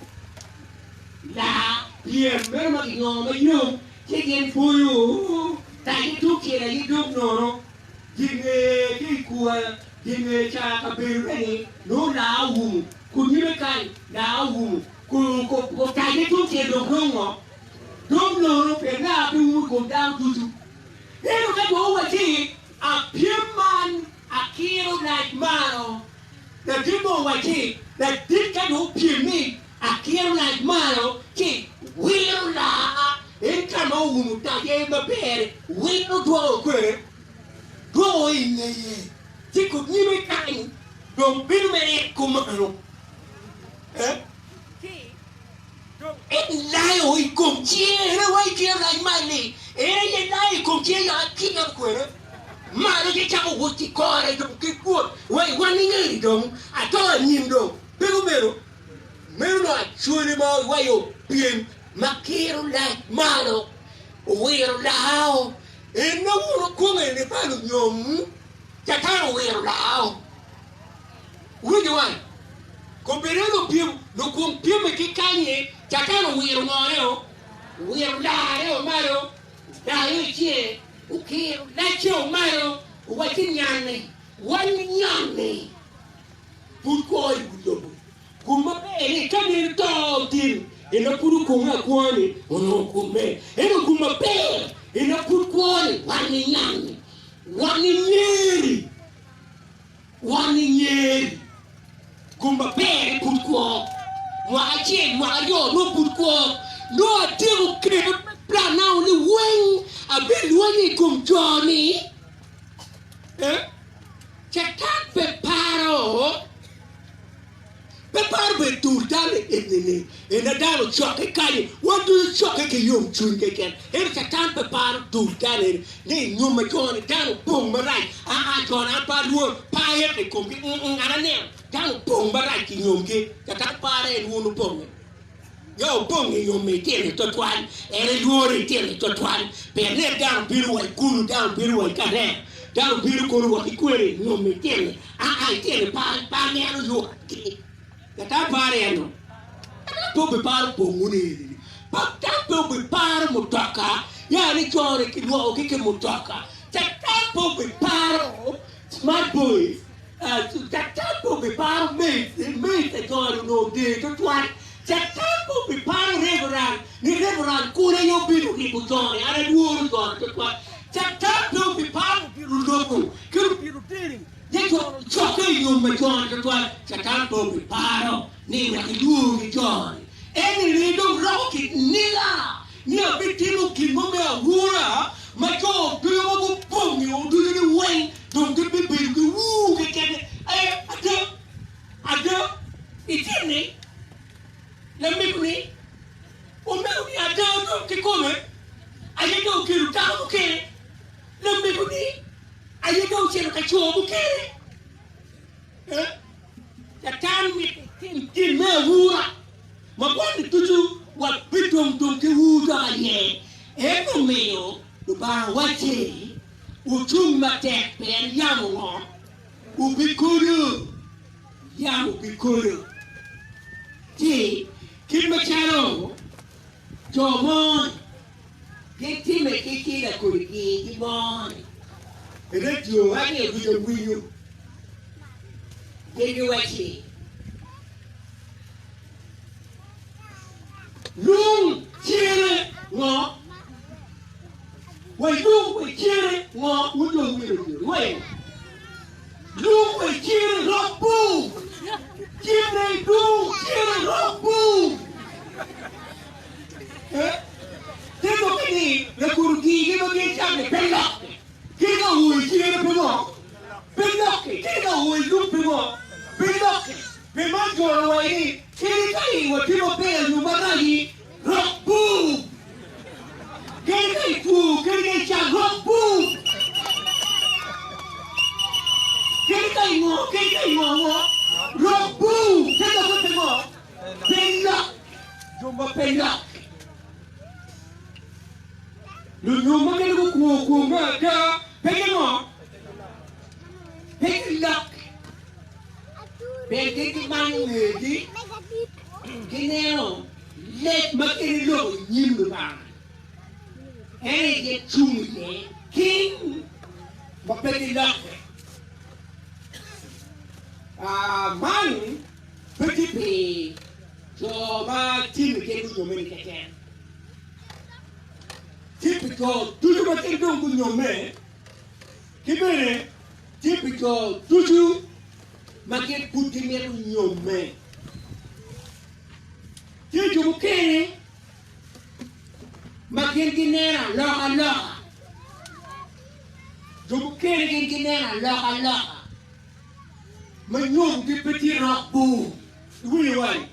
laa pyem meno ma kinongo ma yom ci gin pwoyo taci tung cel aye dong nono ginge ki i kua ginge ca kabedo ne ni nongo laa owumo ku nyime kany laa owumo ku ku taci tung cel dong dong ngo dong nono pien laa pe wumo i kom dano ducu ento ka dong owacci apyem man akiro lac malo Latin mo owacci, Ladit ka dong opyem ni akiro lac malo ci wiro laa en ka ma oumo tace maber-ri, wiro dwoko kwede, dwoko i ngeye ci kub nyime kany dong bedo mere kumalo. Eh? Ci dong en layo i kom cinge, en aye wa ikiro lac mal-li, en aye layo i kom cinge yaka kiro kwede. Malo ci cako wot ki kore dong ki kwot wa i wan ingeri dong ato anyim dong pe kumeno meno dong acwali ma oywayo pyem ma kiro lac malo owiro lao en ma wun wukwonge ni pa lunyom catan owiro lao wuwinjo wan kombeddi en opyem lukwong pyeme ki kanyi catan owiro ngone o owiro lare o malo layo i cinge Okiro lacce malo owacci, Nyanne, wan nyanne pud kwo i wi lobo. Gum maber ni ka nino to otin, en ma pud okwonge akwonga-ni onongo gumme. Ento gum maber Ina pud kwo-ni, wan inyangi, wan inyeri, wan inyeri. Gum maber-ri pud kwo, mwaka acel, mwaka aryo nongo pud kwo. Nongo atyeko keto plan-na ni weng abilwenyo i kom jo-ni. Eh? Catan pe paro. Pe paro bedo dur dano eni-ni, ena dano ocokke kany, wan ducu cokke ki yomcwiny keken. Ento Catan pe paro dur dano eni, ni i nyom ma jo-ni dano opong marac. Aa, jo-ni an pe alwor, pe aito i komgi, mm, an aneno dano opong marac ki nyomgi. Catan paro en wun oponge. Ya opong i nyom itino twatwal, en elworo itino twatwal, pien ne dano bino wa i kulu, dano bino wa i karem, dano bino kono wa ki kwene i nyom itino, aa itino pa pe aneno ywakgi. Catan paro eno, catan pe obiparo pongo ni eni, catan pe obiparo mutoka, ya ni cone kilwokogi ki mutoka, catan pe obiparo smart boys, Catan pe obiparo maids ejoni onongo ger tutwal. Catan pe obiparo reverend ni reverend kun aye obino ribo joni an alworo joni tutwal. Catan pe obiparo obino lobo ki obino dini ni joni ocokke i nyom ma joni tutwal. Catan pe obiparo ni wek ilworgi joni. En eni dong roko kit nila ni abitimo gin mo me awura ma jo ducu ma gupong i oducu ni weng dong gibibedo ki ur keken. Ee, ada, ada, itye ni lamego-ni omego-ni ada dong kikome aye dong okelo dako mukene, lamego-ni aye dong ocito ka co mukene. Ee, Catan mito itim gin me awura. Ma kwanni ducu wabidong dong ki ur dok aye. En omiyo Lubanga wacci, Wucung matek pien yamo ngo? Wubikodo, yamo bikodo. Ci kit macalo jo mo-ni gitime ki ki lakodigi ki mo-ni, redio ange ducu winyo, gin giwacci, Lung cere ngo? Wa lung we cere ngo? Wun dong wiro juri weng. Lung we cere rock boom. Cere lung cere rock boom. Eh? Te doki ni lakuru gigi ma gin cam ni pe lokke. Kit ka owoyo cere pe ngo? Pe lokke. Kit ka owoyo lung pe ngo? Pe lokke. Pi man joro wa ni, Kadi ka iwa tye maber nyo marac-ci, rok bur. Kadi ka itwo, kadi ka ican, rok bur. Kadi ka ingo, kadi ka ingo ango, rok bur. Te lokke pe ngo? Pe lok. Jo ma pe lok. Lunyom ma gin gukwongo kwong me ada pe gingo? Pe gilok. Pien gin gimanyo ngegi, gineno leb ma gin iloko i nyim Lubanga, en aye gin cung iye king ma pe gilokke. Man pe tye pi jo ma timme gin gunyomme-ni keken, tye pi jo ducu ma gin dong gunyomme. Ki bene, tye pi jo ducu ma gin pud gimito nyomme. Tye jo mukene ma gin gineno alokaloka. Jo mukene gin gineno alokaloka ma nyomgi pe tye rok bum. Iwinyo wai?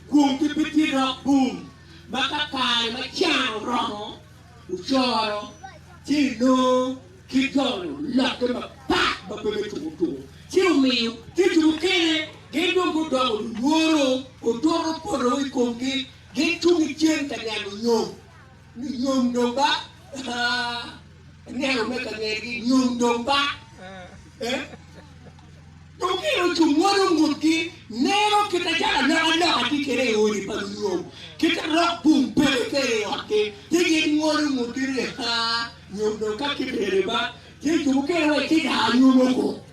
Kwonggi pe tye rok bum ma ka kare ma can oromo Ocoro ci inongo kit jo-ni olokke mapat ma pe me tuko tuko, ci omiyo tic mukene gin dong gudoko lulworo, odoto poto i komgi, gin cung i cen ka neno nyom, ni nyom dong ba, neno me ka ngetgi nyom dong ba. Dong gin ocung ngolo ngutgi, neno kit acalo alokaloka tye kwede i odi pa lunyom, kit a rok bum peke kwede i otgi, ci gin ngolo ngutgi ni, Aa, nyom dong ka kitere ba, ci jo mukene wa ci daa nyomo ko.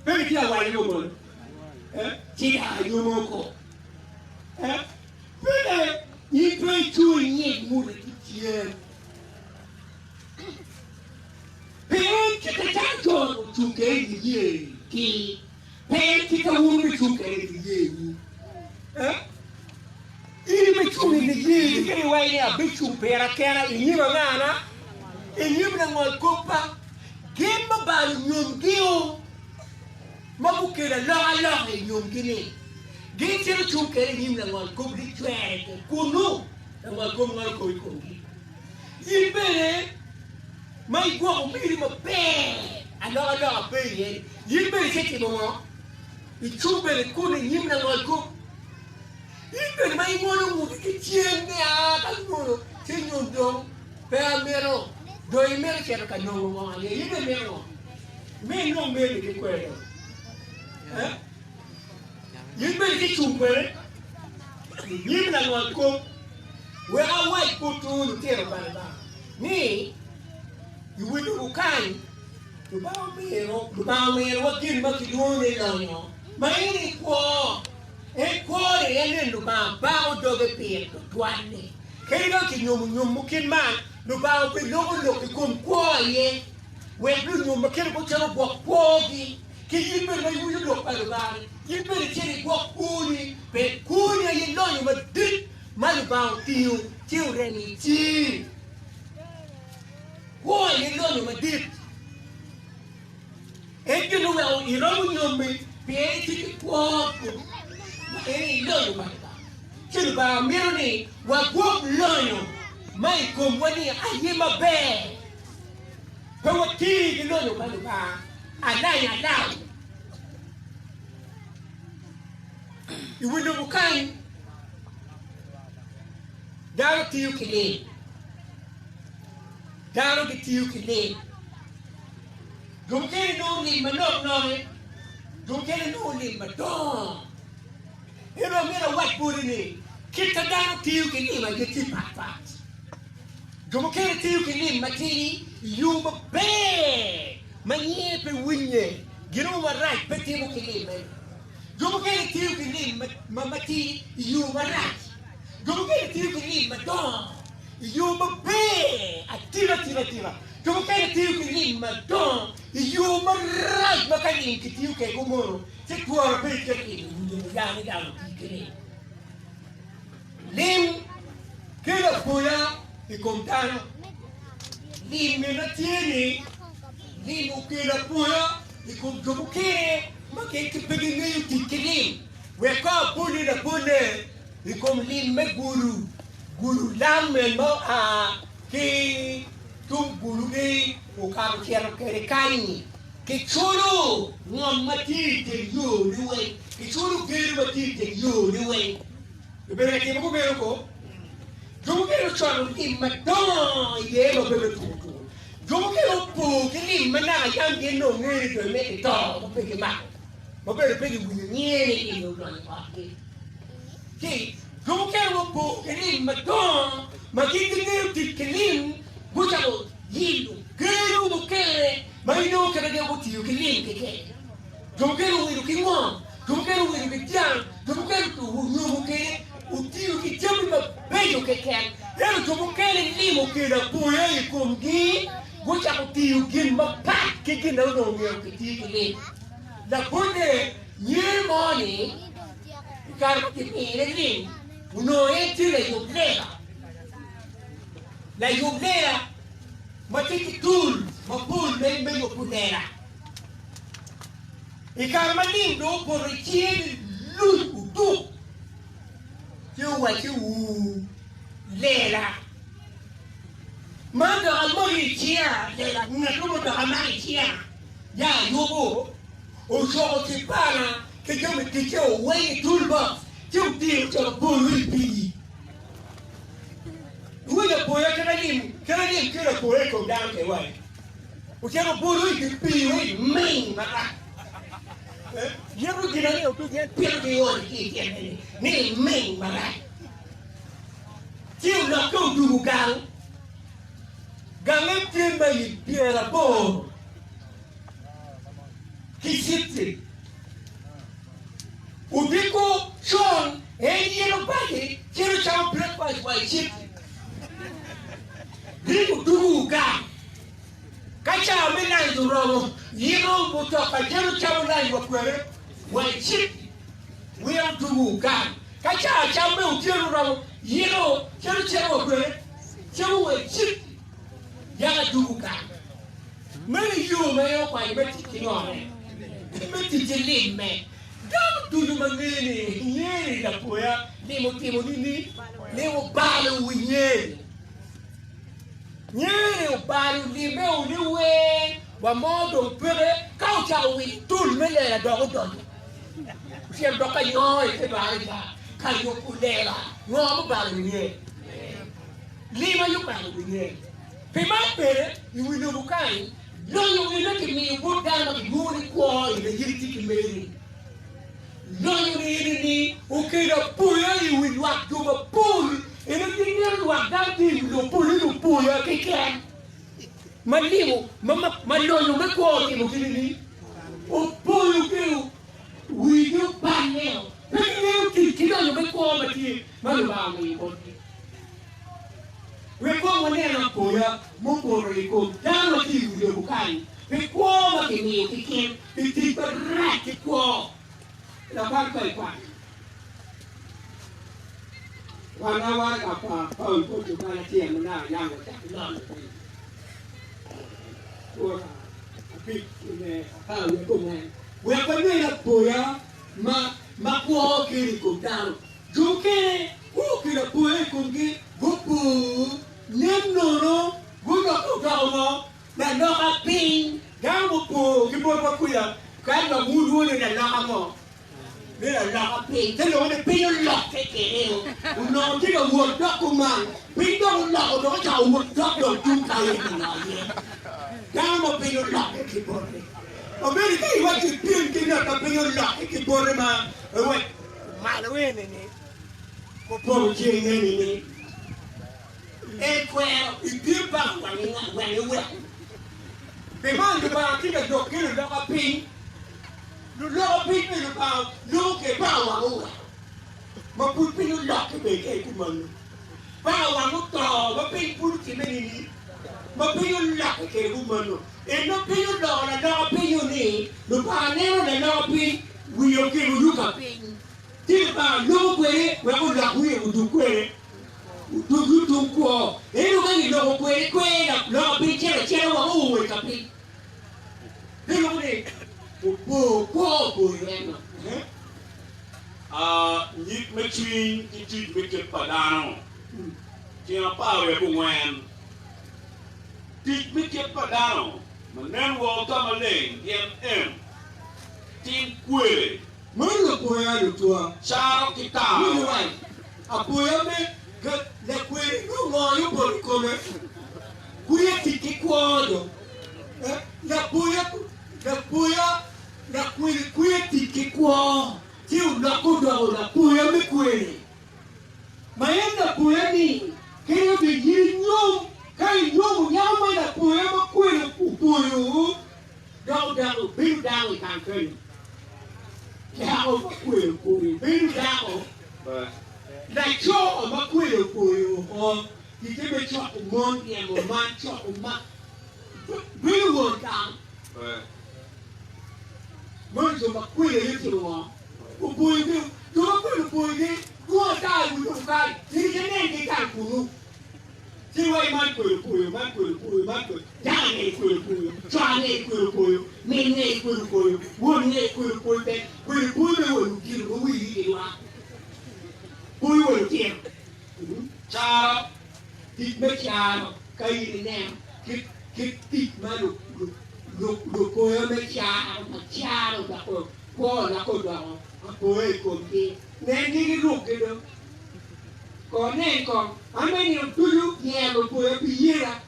Pe gitye ka waco ko mono? Eh, ci daa nyomo ko. Eh, peke in pe icung ingec nguti ki cen. ocung kwede i niye ki pe en kit ma wun wubicung kwede i niyewu. Eh? In ibicung i niyeni kadi iwaco ni abicung pira kena i nyim angana? I nyim langol koppa. Gin ma balo nyomgio ma gukelo alokaloka i nyomgi-ni, gin cito cung kwede i nyim langol kop gicwere kwede kunnu, langol kop ngolo kop i komgi. In bene ma igwoko miri maber, alokaloka pe iye-ni, in bene icitimo ngo? Icung bene kunnu i nyim langol kop. In bene ma ingolo nguti ki cen ni aa ka nyono ci nyon dong pe amito, dong imito cito ka nongo ngo aye? In bene imito ngo? Imito inong meri ki kwede dong? Eh? In bene icung kwede i nyim langol kop. Wek awac botwu lutino pa Lubanga ni i wi lobo kany Lubanga ominiwa gin ma kilwongo ni lonyo ma en aye kwo. En kwo-ni en ni Lubanga bako doge pire tutwal-li. Kadi ka kinyomo nyom mukene man, Lubanga obiloko lok i kom kwo aye wek lunyom ma kite gucito ogwok kwogi. Ki in bene ma iwinyo lok pa Lubanga-ni, in bene icit igwok kwoni, pien kwoni aye lonyo madit ma Lubanga otingo ci oremo i cingi. Kwo aye lonyo madit. En gin oweko iromo nyomme pien itye ki kwo ma en aye lonyo pa Lubanga. Ci Lubanga mito ni wagwok lonyo ma i komwa-ni aye maber. Pe wati ki lonyo pa Lubanga alany alany. I wi lobo kany, dano tiyo ki lim. Dano gitiyo ki lim. Jo mukene nongo lim manok noki, jo mukene nongo lim madongo. Ento amyero awac boti ni, kit ma dano tiyo ki lim aye tye patpat. Jo mukene tiyo ki lim matidi i yo maber ma nyinge pe winye, gin mo marac pe timo ki lim meno. Jo mukene tiyo ki lim matidi i yo marac. Jo mukene tiyo ki lim madongo i yo maber atika tika tika. Jo mukene tiyo ki lim madongo i yo marac ma ka lim kitiyo kwede kumono ci twero pe iket lim i wi lobo ya ni dano oti ki lim. Lim kelo apoya i kom dano. Lim ma tye ni lim okelo apoya i kom jo mukene ma gin pe gingeyo tic ki lim. Wek kong aponi labonne i kom lim me gulu, gulu lam en ma oa ki tung gulugi okato ocito kwede kany-nyi. Kiculo ngom ma tye i teng yo ni weng, kiculo gedo ma tye i teng yo ni weng. Obedo ka timo kumeno ko? Jo mukene ocwalo lim madongo iye ma bedo tuko tuko. Jo mukene opo ki lim ma naka yam gin nongo ngeyo ni jo imito ito ma pe gimako, ma bedo pe giwinyo nyinge ni lim odonyo i otgi. Ci jo mukene gupo ki lim madongo ma gin gingeyo tic ki lim, gucako yilo gedo mukene ma inongo kite gin gutiyo ki lim keken. Jo mukene owilo ki ngom, jo mukene owilo ki dyang, jo mukene onyomo kede otiyo ki jami mabeco keken. Ento jo mukene lim okelo apoya i komgi, gucako tiyo gin mapat ki gin ma onongo myero kiti ki lim. Labolle, nyer mo ni i kare ma kimine lim, onongo en tye layub lela. Layub lela ma tye ki tul mapol me yubo lela. I kare ma lim dong opoto i cinge ni luc oduk, ci owacci, Wuu, lela man dok amaki i cinga, lela ngat mo dok amako i cinga, ya ayubo, ocoko cipana ki jami ticce oweng i toolbox, ci otingo ocito bolo i pii. Iwinyo apoya kit ma lim kit ma lim kelo apoya i kom dano kwede wai? Ocito obolo i dye pii wai ming marac. Yeto gin aryo ducu en pito ki ot ki i tyene ni ni ming marac. Ci olokke odwogo gang. Gange tye maili pyeraboro ki cipci. Odiko con en yelo bade cito camo breakfast wa i cipci. Rik odwogo gang. Ka ca me lunch oromo, yiko mutoka cito camo lunch wa kwene wa icit wiro dugu gang. Ka ca cam me otyeno oromo, yiko cito cito wa kwene camo wa icit yaka dugu gang. Meno yo ma en okwanyo me tic ki ngone, me tic ki limme. Dano ducu ma ngeyo ni nyeri lapoya lim otimo nini? Lim obalo wi nyeri. Nyeri obalo limme o ni weng wa mo dong peke ka ocako wilo tul me lela dok odonyo. Ocito dok ka nyongo i te baraja ka yubo lela. Ngo mubalo wi nyeri? Lim aye obalo wi nyeri. Pi man bene i wi lobo kany, lonyo ene kimiyo bot dano ma gilwongo ni kwo i nge in itye ki meri. Lonyo ene ni okelo apoya i wi lwak jo mapol, ene gineno lwak dano tye i wi lobo pole lupoya keken ma limo ma lonyo me kwo otimo gini ni opoyo ki wigi oballe pe gingeyo tic ki lonyo me kwo ma tye ma Lubanga omiyo botgi. Wek kong wanen apoya mupoto i kom dano ma tye i wi lobo kany pi kwo ma kimiyo keken pi tic marac ki kwo. Lakwan ka ikwan kwanna waraga pa Paulo bot jo Galatia ma naka yam wacako nono piny cura abic nge 14. Wek wanen apoya ma kwo kelo i kom dano. Jo mukene gukelo apoya i komgi, gupo nen nono, gulokke odoko ngo? Laloka piny. Dano gupo ki botwa kuca, kadi wa mulwongo ni laloka ngo? Ni laloka piny. Te loko ni piny olokke kene-o. Onongo tye ka wot dok kuman, piny dok oloko dok ocako wot dok dong tung ka aye onongo aye. Dano ma piny olokke ki bote. Obedo ka iwaco ipyem ki ngat ma piny olokke ki bote ma iwaco Malo eni ni opoto ceng eni ni en twero ipim paka wang iweko. Pi man Lubanga tye ka dok ki luloka piny, luloka piny me Lubanga loko kwede paka wang oweko ma pud piny olokke bene kede kumalo. Paka wang oto ma piny pud otime nini ma piny olokke kede kumalo. En ma piny oloko laloka piny-nyu ni Lubanga neno laloka piny Wiye okelo yuka piny, ci Lubanga loko kwede wek olok wiye odug kwede, odug lutung kwo. Ento ka giloko kwede kwer laloka piny cito acita woko oo i ka piny. Giloko ni opo kwo opoyo eno. Nyig me cwiny ki tic me kit pa dano, tyen 14. Tic me kit pa dano ma nen woko ka maleng gin eno. Tim kwele. Meno apoya lutwa. Caro ki taro. Winyo wang apoya me lakweri nongo ngo aye opoto i kome. Kwiya tic ki kwo do. Lapoya lapoya lakweri kwiya tic ki kwo ci olokke odoko lapoya me kweri. Ma en lapoya ni kadi obed in inyom ka inyomo nyako ma lapoya ma kweri opoyo Doko dako bedo dako i kan kenyo. Dako ma kweyo koyo bedo dako. Laco ma kweyo koyo oko ticce me coko mon ryemo man coko ma bedo won gang. Meno jo ma kweyo aye timo ngo? Opoyo gi. Jo ma kweyo opoyo gi dwong ata i wi lobo kany. In inen gi gang kunu. Ci wai man kweyo koyo, man kweyo koyo, man kweyo, dako nge kweyo koyo, cwar nge kweyo koyo, min nge kweyo koyo, won nge kweyo koyo, tek kweyo koyo me welo gin ma wii ki lwak, koyo welo tino. Caro, tic me caro ka in ineno kit kit tic ma lukoyo me caro ma caro dok kwo dok odoko apoya i komgi, nen gi girukgi do. Kor nen kong, an me nino ducu yero lupoya pi yela.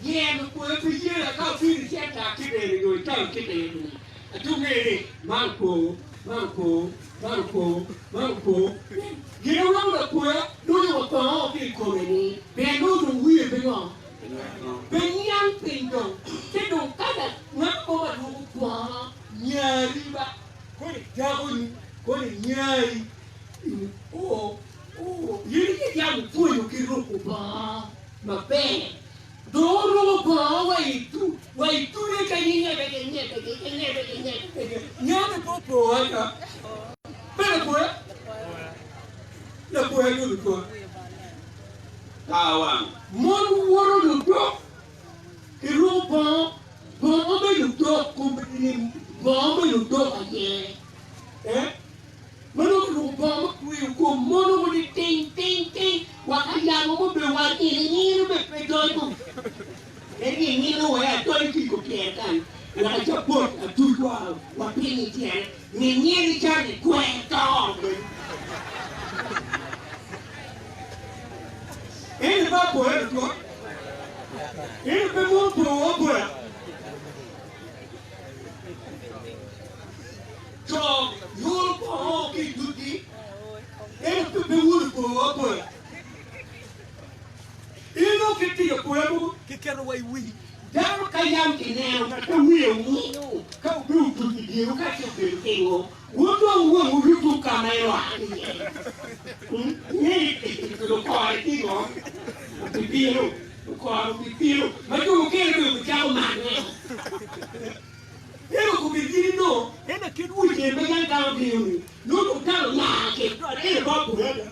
Yero lupoya pi yela ka obino i centa kibeno nyo i taun kibeno ni atuk ngeye ni man opo, man opo, man opo, man opo. Gin oromo lapoya donyo wa kongo ki i kome ni pien nongo dong wiye pe ngo? Pe niang piny dong. Ci dong ka ngat mo ma dwoko bongo nyari ba. Koni dakoni, koni nyari, oo, oo, in itye yam ipwonyo ki ruko bongo. Maber. Dong oruko bongo wa i tu, wa i tule kany ingebe ki ngebe ki ki ngebe ki ngebe ki. Nyame pe opo ata. Pe lapoya? Lapoya nyo lupoya? Kawang. Mon woto ludok ki ruko bongo, bongo me ludok kombeddi ni bongo me ludok aye. Eh? Ma nongo kiruko bongo ma tweyo kom mon mogo ni ting ting ting wa ka yamo mo bene wa ngino ngino bene pe donyo. En ni ngino wek adony ki i kom tyene kany wek acabot atuc wa wa piny i tyene ngi ngini calo i kwer to bene. Ento pe apoya tutwa. Ento pe mon powa apoya. Co yuro bongo ki i dudgi, ento pe giwulo bongo apoya. Inongo kit tic apoya mogo kiketo wa i wi dano ka yam kineno ka pe wiye ongiyo, ka obedo otuc i dyerwu ka ci obedo pingo wun dong wang wuyubbu ka ma en oa ki iye. Inge ni lukore tye ngo? Obibino, lukore obibino ma jo mukene bene obicako manne. Ento kombeddi nongo en aye kit wic en ma yam dano geno-ni, nongo dong dano lar kede twal, ento pe apoya ada.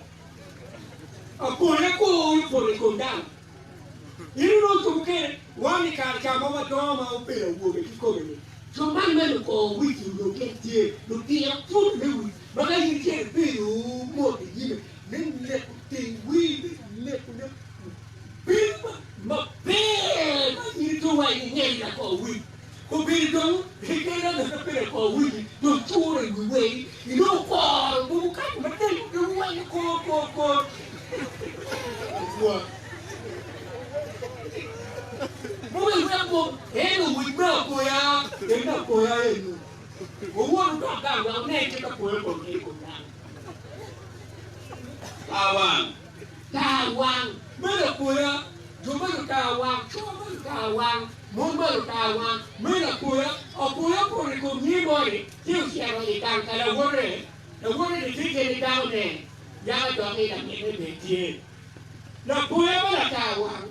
Apoya kor opoto i kom dano. In inongo jo mukene, wan i kare ca ma wadongo ma wabedo awobe kikome-ni, jo man ma lukor wic-ci onongo gin tye lutino pud me wic ma ka in icito ibedo mot i nyime me neko teng wii, me neko ne bedo maber ma in ito wa ingeny lakor wic. Obedo dong kikela ngat ma peya kor wigi dong curo i wi wegi inongo koro mogo kato matek dong wanyo kor kor kor mogo iwek mo ento wic me apoya en me apoya eno owot odok gang wek onen kit apoya kom tye i kom dano. Tar wang. Tar wang me apoya jo ma lutar wang co ma lutar wang. Mon ma lutar wang meno apoya, apoya opoto i kom nyi moni ci ocito i gang ka lawote. Lawote-ni tye kede dakone, yaka dok i laminne bene tye. Lapoya ma latar wang,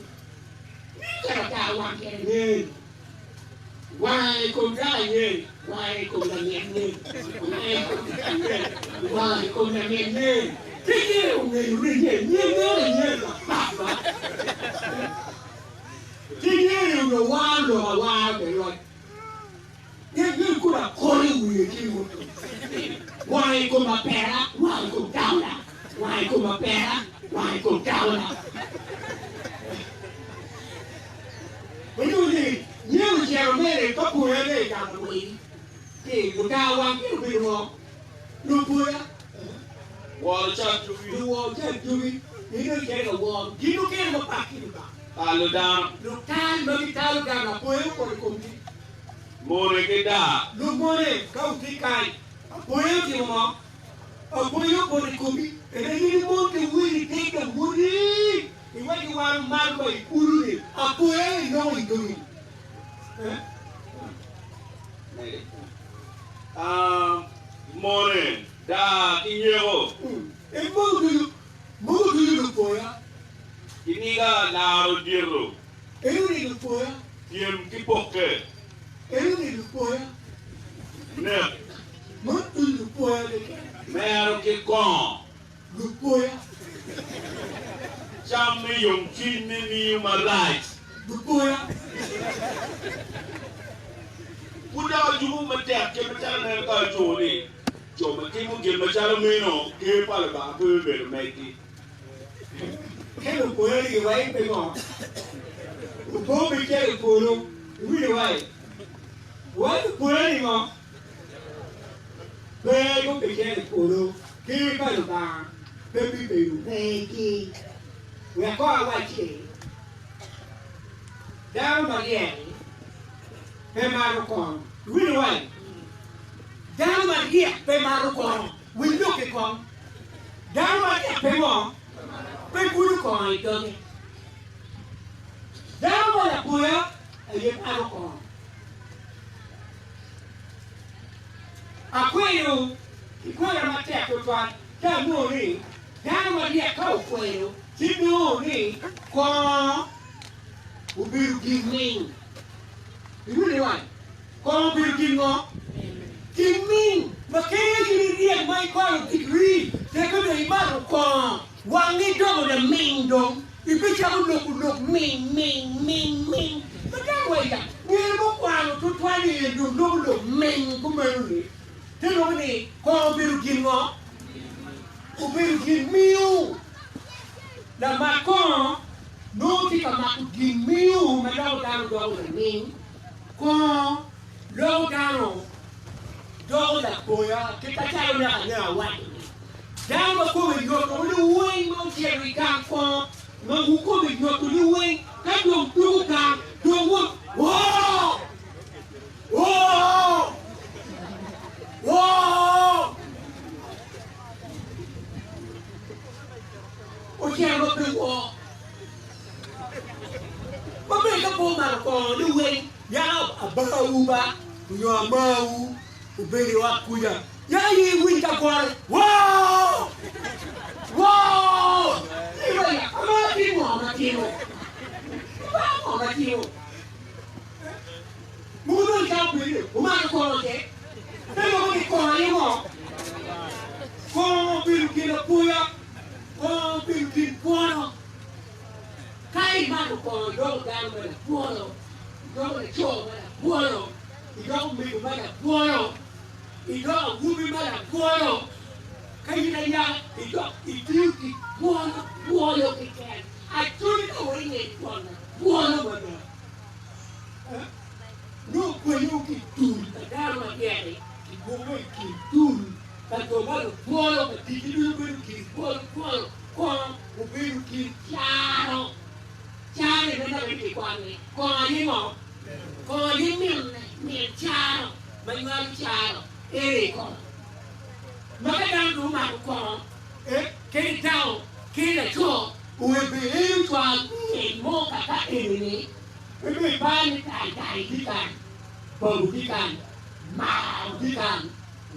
nen ka latar wang kede nen. Wange i kom dako aye, wange i kom lamin nen, wange i kom dako aye, wange i kom lamin nen. Ki ye ongeyo ni nye, nye nen aye lapapa. Ki yeni onongo waro lok awara bene loc. Gin gin kulu akol i wiye ci muto. Wange i kom apera, wange i kom tawla, wange i kom apera, wange i kom tawla. Onyuto ni nyen ocito mere ka poya ne i gang weng. Ki lutar wang ki obedo ngo? Lupoya. Woro cal jogi. Luwor cal jogi. Gin dong gicito ka woro gin mukene mapat ki Lubanga. Talo dano. Lutal ma gitalo dano apoya opoto i komgi. Mone ki daa. Lumone ka wutye kany, apoya otimo ngo? Apoya opoto i komi, ene in imon ki wiri piny dong woti iwek giwano malo wa i kulu-ni, apoya aye inongo i dogi. Mone, daa ki nyeko. E mogo ducu, mogo ducu lupoya. Kiniga laro dyeto. Enoni lupoya. Pyem ki pokke. Enoni lupoya. Nek. Mon ducu lupoya keken. Mero ki kongo. Lupoya. Cam me yomcwiny me miyo marac. Lupoya. Pud dok ajuko matek kit macalo aneno ka ajuko ni, jo ma timo gin macalo meno, ker pa Lubanga pe bibedo megi. Ka lupoya ni giwaco pingo opo me cito i polo, iwinjo wai? Wai lupoya ni ngo? Pe gubicito i polo, ker pa Lubanga pe bibedo megi. Wek kong awacci, dano maryek-ki pe mato kongo. Iwinjo wai? Dano maryek pe mato kongo. Winy lok-ki kong. Dano maryek pe ngo? Pe gudo kongo i doge. Dano ma lapoya aye mato kongo. Akweyo ki kwena matek twatwal ka anongo ni dano maryek ka okweyo. Ci nongo ni kongo obedo gin ming. Iwinyo ni wany? Kongo obedo gin ngo? Gin ming. Ma kene in iryek ma ikwano digri teke dong imato kongo, wangi doko laming dong ibicako loko lok ming ming ming ming. Ma dano wa iya ngene mukwano tutwal ni en dong loko lok ming kumeno ni te loko ni kongo obedo gin ngo? Obedo gin miyo. Lamak kongo nongo tye ka mako gin miyo ma loko dano doko laming. Kongo loko dano doko lapoya kit macalo naka ne awaco-ni. Dano ma kome yoto liweng ma ocito i gang kongo ma kome yoto liweng ka dong tuko gang dong wot woo! Woo! Woo! Ocito ma pe woo. Ma bene ka pe omako kongo liweng yaka abawu ba onyo amawu obedo i ot kuca yaka in iwiny ka gore woo! Woo! Amar tye ngo ma timo? Amar ngo ma timo? Mogo dong icako penyo ni, Wumato kongo ce? Pe loko ni kongo aye ngo? Kongo obedo gin apoya, kongo obedo gin bwono. Ka imato kongo idoko dano ma labwono, idoko laco ma labwono, idoko mego ma labwono, idoko awobi ma labwono. Ka in ayaka idok itiyo tic bwono bwono keken. Acholi ka weng i bwono bwono mada. Nongo kwanyo ki i dul pa dano ma ryek-ki, kigwoko i kin dul pa jo ma lubwolo ma ticgi ducu bedo gin bwolo bwolo, kono obedo gin caro. Caro aye ma dok kikwano-ni, kono aye ngo? Kono aye minne, min caro ma nywalo caro, ere i kono. Ma ka dano dong omako kono, kadi dako kadi laco, oweko eyo cwar min mo kaka eni-ni, Pe dong ipar ni tai tai tye kany, babu tye kany, maro tye kany,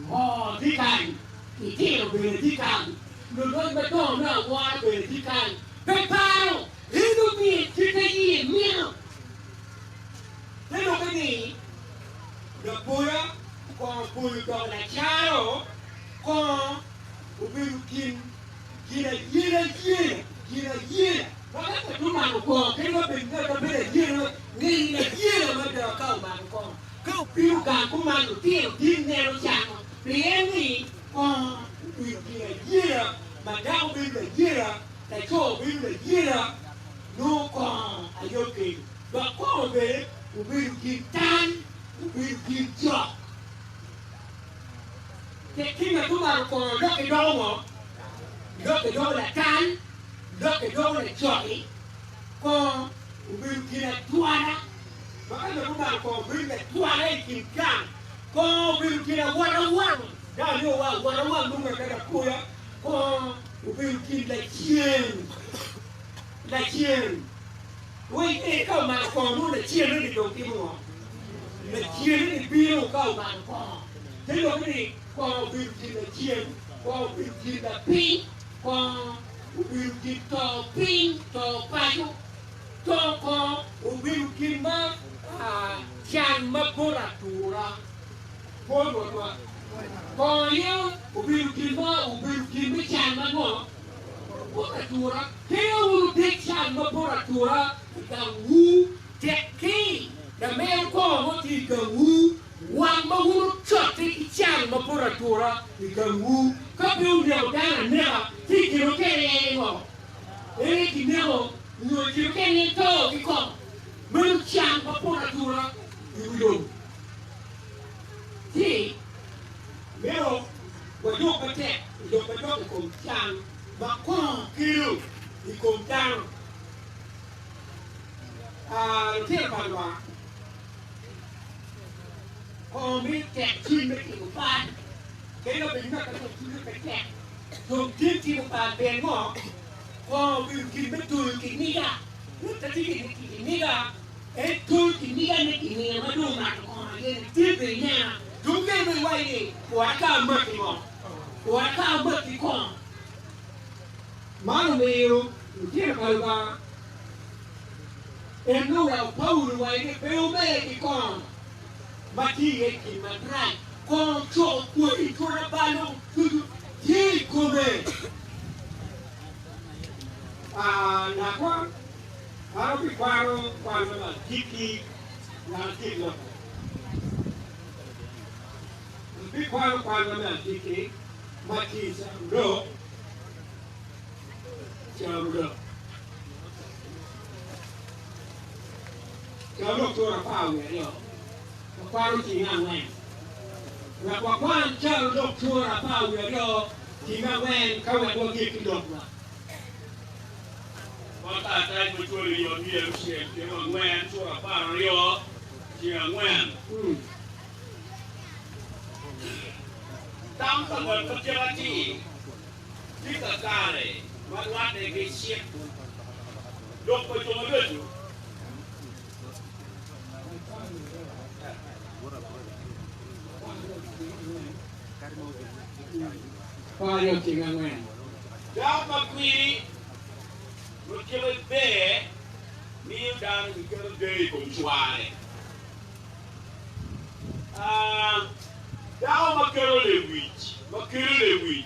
ngor tye kany, litino bene tye kany, luloc madongo me awora bene tye kany. Pe paro, in omiye kit ma iye mito. Te lokke ni, Lapoya kongo opoyo doko lacaro, kongo obedo gin gin ayela yela, gin ayela. Ma ka ngat omako kongo kadi wa bed ngat ma bedo ayela ngeye ayela mada ka omako kongo. Ka obino gang kuman lutino tye neno cano pien ni kongo obedo gin ayela ma dako bedo layela, laco bedo layela nongo kongo aye okelo. Dok kongo bene obedo gin tan, obedo gin jok. Tek ki ngat omako kongo lokke doko ngo? Lokke doko latan. Lokke doko lacoki, kongo obedo gin atwala, ma ka ngat omako kongo bedo latwala i kin gang, kongo obedo gin awota wang, dano ni owa awota wang nongo ngat kadi apoya, kongo obedo gin lacen, lacen, wai ee ka omako kongo nongo lacene ni dong timo ngo? Lacene ni bino ka omako kongo, te lokke ni kongo obedo gin lacen, kongo obedo gin lapiny. Kongo obedo gin to piny, to paco. To kongo obedo gin ma can ma poto atura bot Rwotwa. Kongo aye obedo gin ma obedo gin me can ma ngo? Poto atura. Kelo wunu dek can ma poto atura i gangwu, tek-ki lamer kongo mo tye i gangwu. Wang ma wun wucotte ki can ma poto atura i gangwu, ka pe wuneko dano aneka, ci i kine okene en ngo? En aye kineko, nyo i kine okene en to ki kongo. Meno can ma poto atura i wi lobo. Ci mito wajok matek i lok madok i kom can ma kongo kelo i kom dano. Lutino pa Lubanga. Kongo miyo tek cwiny me timo bal. Kadi wa bed ngat ma dong cwinye pe tek, dong tye timo bal pien ngo? Kongo obedo gin me toyo kiniga. Ngat ma tye ki kiniga, en toyo kinigane i nino ma dong omato kongo aye-ni. Tye bene inena, dong kene bene iwaco ni, Wora ka amati ngo? Wora ka amati kongo. Man omiyo lutino pa Lubanga en nongo oweko Paulo owaco ni pe wumedde ki kongo ma tye iye gin marac. Kongo coko kwodi cura bal ducu tye i kome. Lakwa an abikwano kwan me agikki wek atyek loko. Abikwano kwan me agikki ma tye i Carolok. Carolok. Carolok cura 12. Wakwano tyeng angwen. Wek wakwan Carolok cura 12 tyeng angwen ka wek wagik ki lokwa. Pot karatac ma cwalo i ot 6 tyeng angwen cura 12 tyeng angwen. Tam pa ngat ma kite atir tye kakare ma rwatte ki cik. Lok pa jo maraco. Dako ma kwiri ma kite ber miyo dano giketo deyo i kom cware. Dako ma keto lewic ma kelo lewic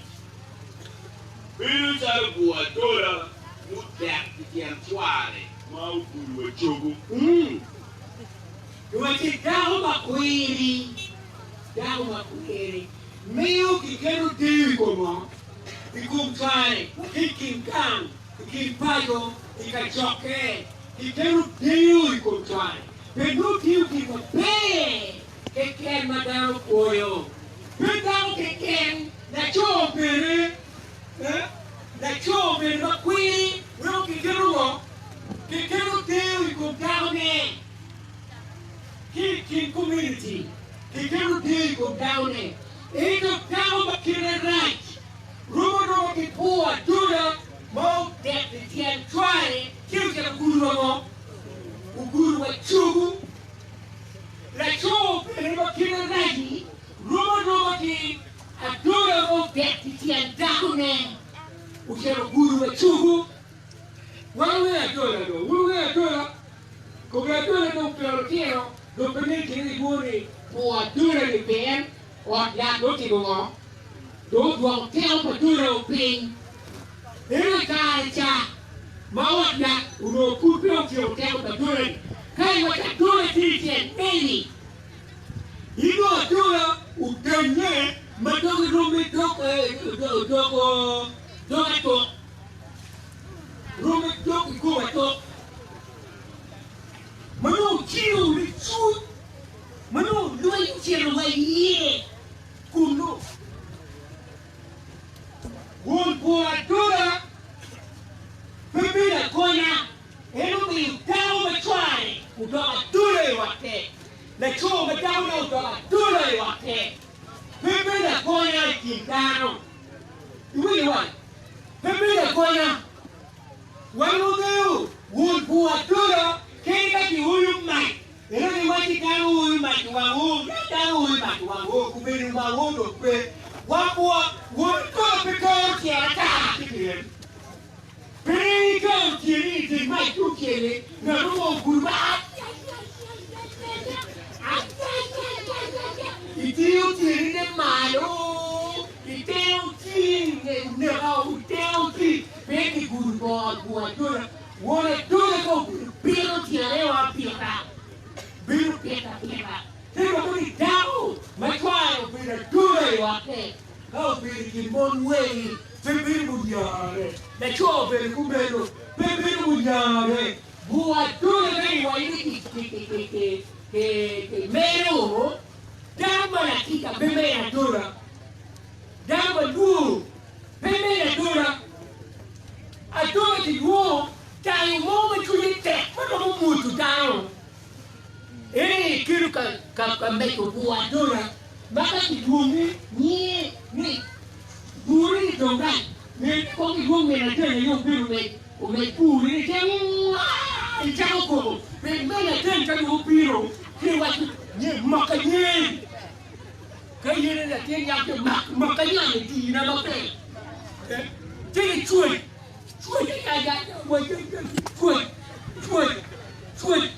bedo calo bur adola mudek i tyen cware ma ogudo wa cogo. Giwacci dako ma kwiri, dako ma kwiri miyo kiketo deyo i kom ngo? I kom cware, ki i kin gang, i kin paco, i kacokke, kiketo deyo i kom cware. Pe nongo tiyo gin maber keken ma dano pwoyo. Pe dako keken, laco bene, laco bene ma kwiri weko kiketo ngo? Kiketo deyo i kom dakone ki i kin community, kiketo deyo i kom dakone. Ento dako ma kite rac rom aroma ki bur adola ma odek i tyen cware ci ocito gudo wa ngo? Ogudo wa cogo. Laco bene ma kite rac-ci rom aroma ki adola ma odek i tyen dakone ocito ogudo wa cogo. Wan wungeyo adola do? Wun wungeyo adola? Kobo adola dong okelo litino dong pe ngeyo kine gilwongo ni bur adola-ni pien ot yat dong otimo ngo? Dong odwoko teko pa adola piny. Ento i kare ca ma ot yat onongo pud pe otyeko teko pa adola-ni, ka iwaco adola tye i tyen meli, inongo adola odannye ma doge rom ki dog atok. Romme dok i kom atok ma nongo ocibo licuc ma nongo lweny ocito wa iye kunnu. Won bur adola pe bedo agonya, en omiyo dako ma cware odoko adola i otte, laco ma dakone odoko adola i otte pe bedo agonya i kin dano. Iwinyo wan? Pe bedo agonya. Wan wangeyo won bur adola kadi ka kioyo mac. Ento giwacci dano oyo mac i wang oo, ya dano oyo mac i wang oo, gubedo i wang oo dong pe. Wan bur won adola pe toro tyene ata ki tyeni. Pe itoro tyeni i dye mac ki otyeni, ngat mo ogudo ma Itiyo tyeni ne malo. Iteo ci oneka oteo ci pe kigudo bongo agur adola won adola ka obedo pito tyene o apita bedo pito apita ci dok ni dako ma cware obedo adola i otte ka obedo i kin mon weng pe bedo munyare laco obedo kumeno pe bedo munyare gur adola ka iwaco ni kimeno Dano ma lakika pe mere adola, dano ma lwor pe mere adola. Adola kilwongo tayo mo ma cwinye tek ma romo mwodo dano. En aye kelo ka medo bur adola ma ka kilwongi nyinge ni bur-ri ni dong rac. Nge ni kong ilwong min aden aye obin omed bur-ri ni ce icako koko pien min aden ka dong obino ci iwaco ni maka nyen ka in latin nyako ce mak maka nyen itina maber ci gicwec. Cwec, cwec, cwec,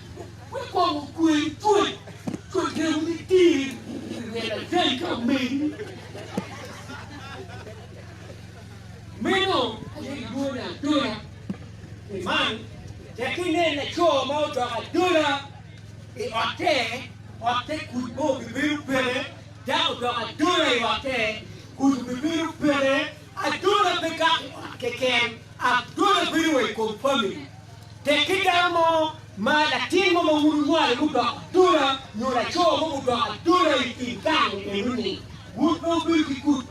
wek kong okwe, cwec, cwec remo ni tir, ryel ajai ka omedi. Meno aye gilwongo ni adola. Pi man, tek inen laco ma odoko adola i otte, otte kuc mo obibedo peke, dako odoko adola i otte, kuc obibedo peke. Adola pe kak i ot keken, adola bedo wa i kom famili. Tek ki dano mo ma latin mo ma wun wunywalo mudoko adola nyo laco mo mudoko adola i kin gang eno-ni, wun pe wubedo ki kuc.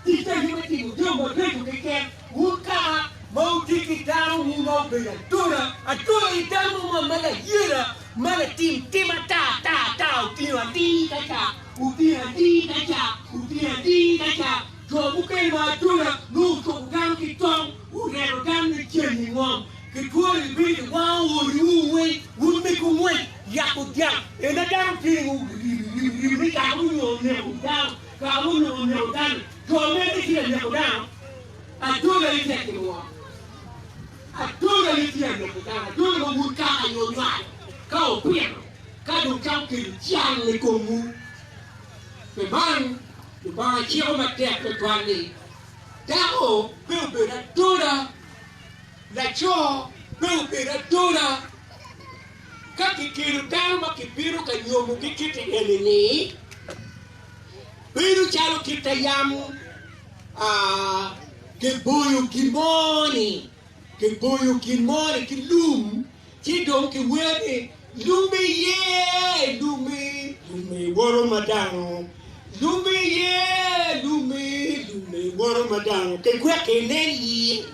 Ticce aye me timo jami mabeco keken. Wun kaka ma wutye ki danowu ma obedo adola, adola aye dano mo ma layela, ma latim tim ata ata ata, otingo atir ka ca, otingo atir ka ca, otingo atir ka ca. Jo mukene ma adola nongo ocuko dano ki tong, oreto dano ni ceng i ngom, kitworo gibedo giwango odiwu weng, wun mego ngwec, yako dyang, ena dano tye ni ribo ni kaka munongo oneko dano. Kaka munongo oneko dano, jo mene tye ka neko dano? Adola aye tye ka timo ngo? Adola aye tye ka neko dano, adola ma wun kaka aye wunywalo, ka wupito, ka dong cako kelo can i komwu. Pi man, Lubanga ciko matek twatwal ni, Dako pe obed adola, laco pe obed adola. Ka kikelo dano ma kibino ka nyomogi kiti eni-ni, bedo calo kit a yam kiboyo gin mo-ni, kiboyo gin mo-ni ki lum, ci dong kiwer ni, Lum iye, lum-mi, lum-mi woro ma dano, lum iye, lum-mi, lum-mi woro ma dano, kigwek inen iye,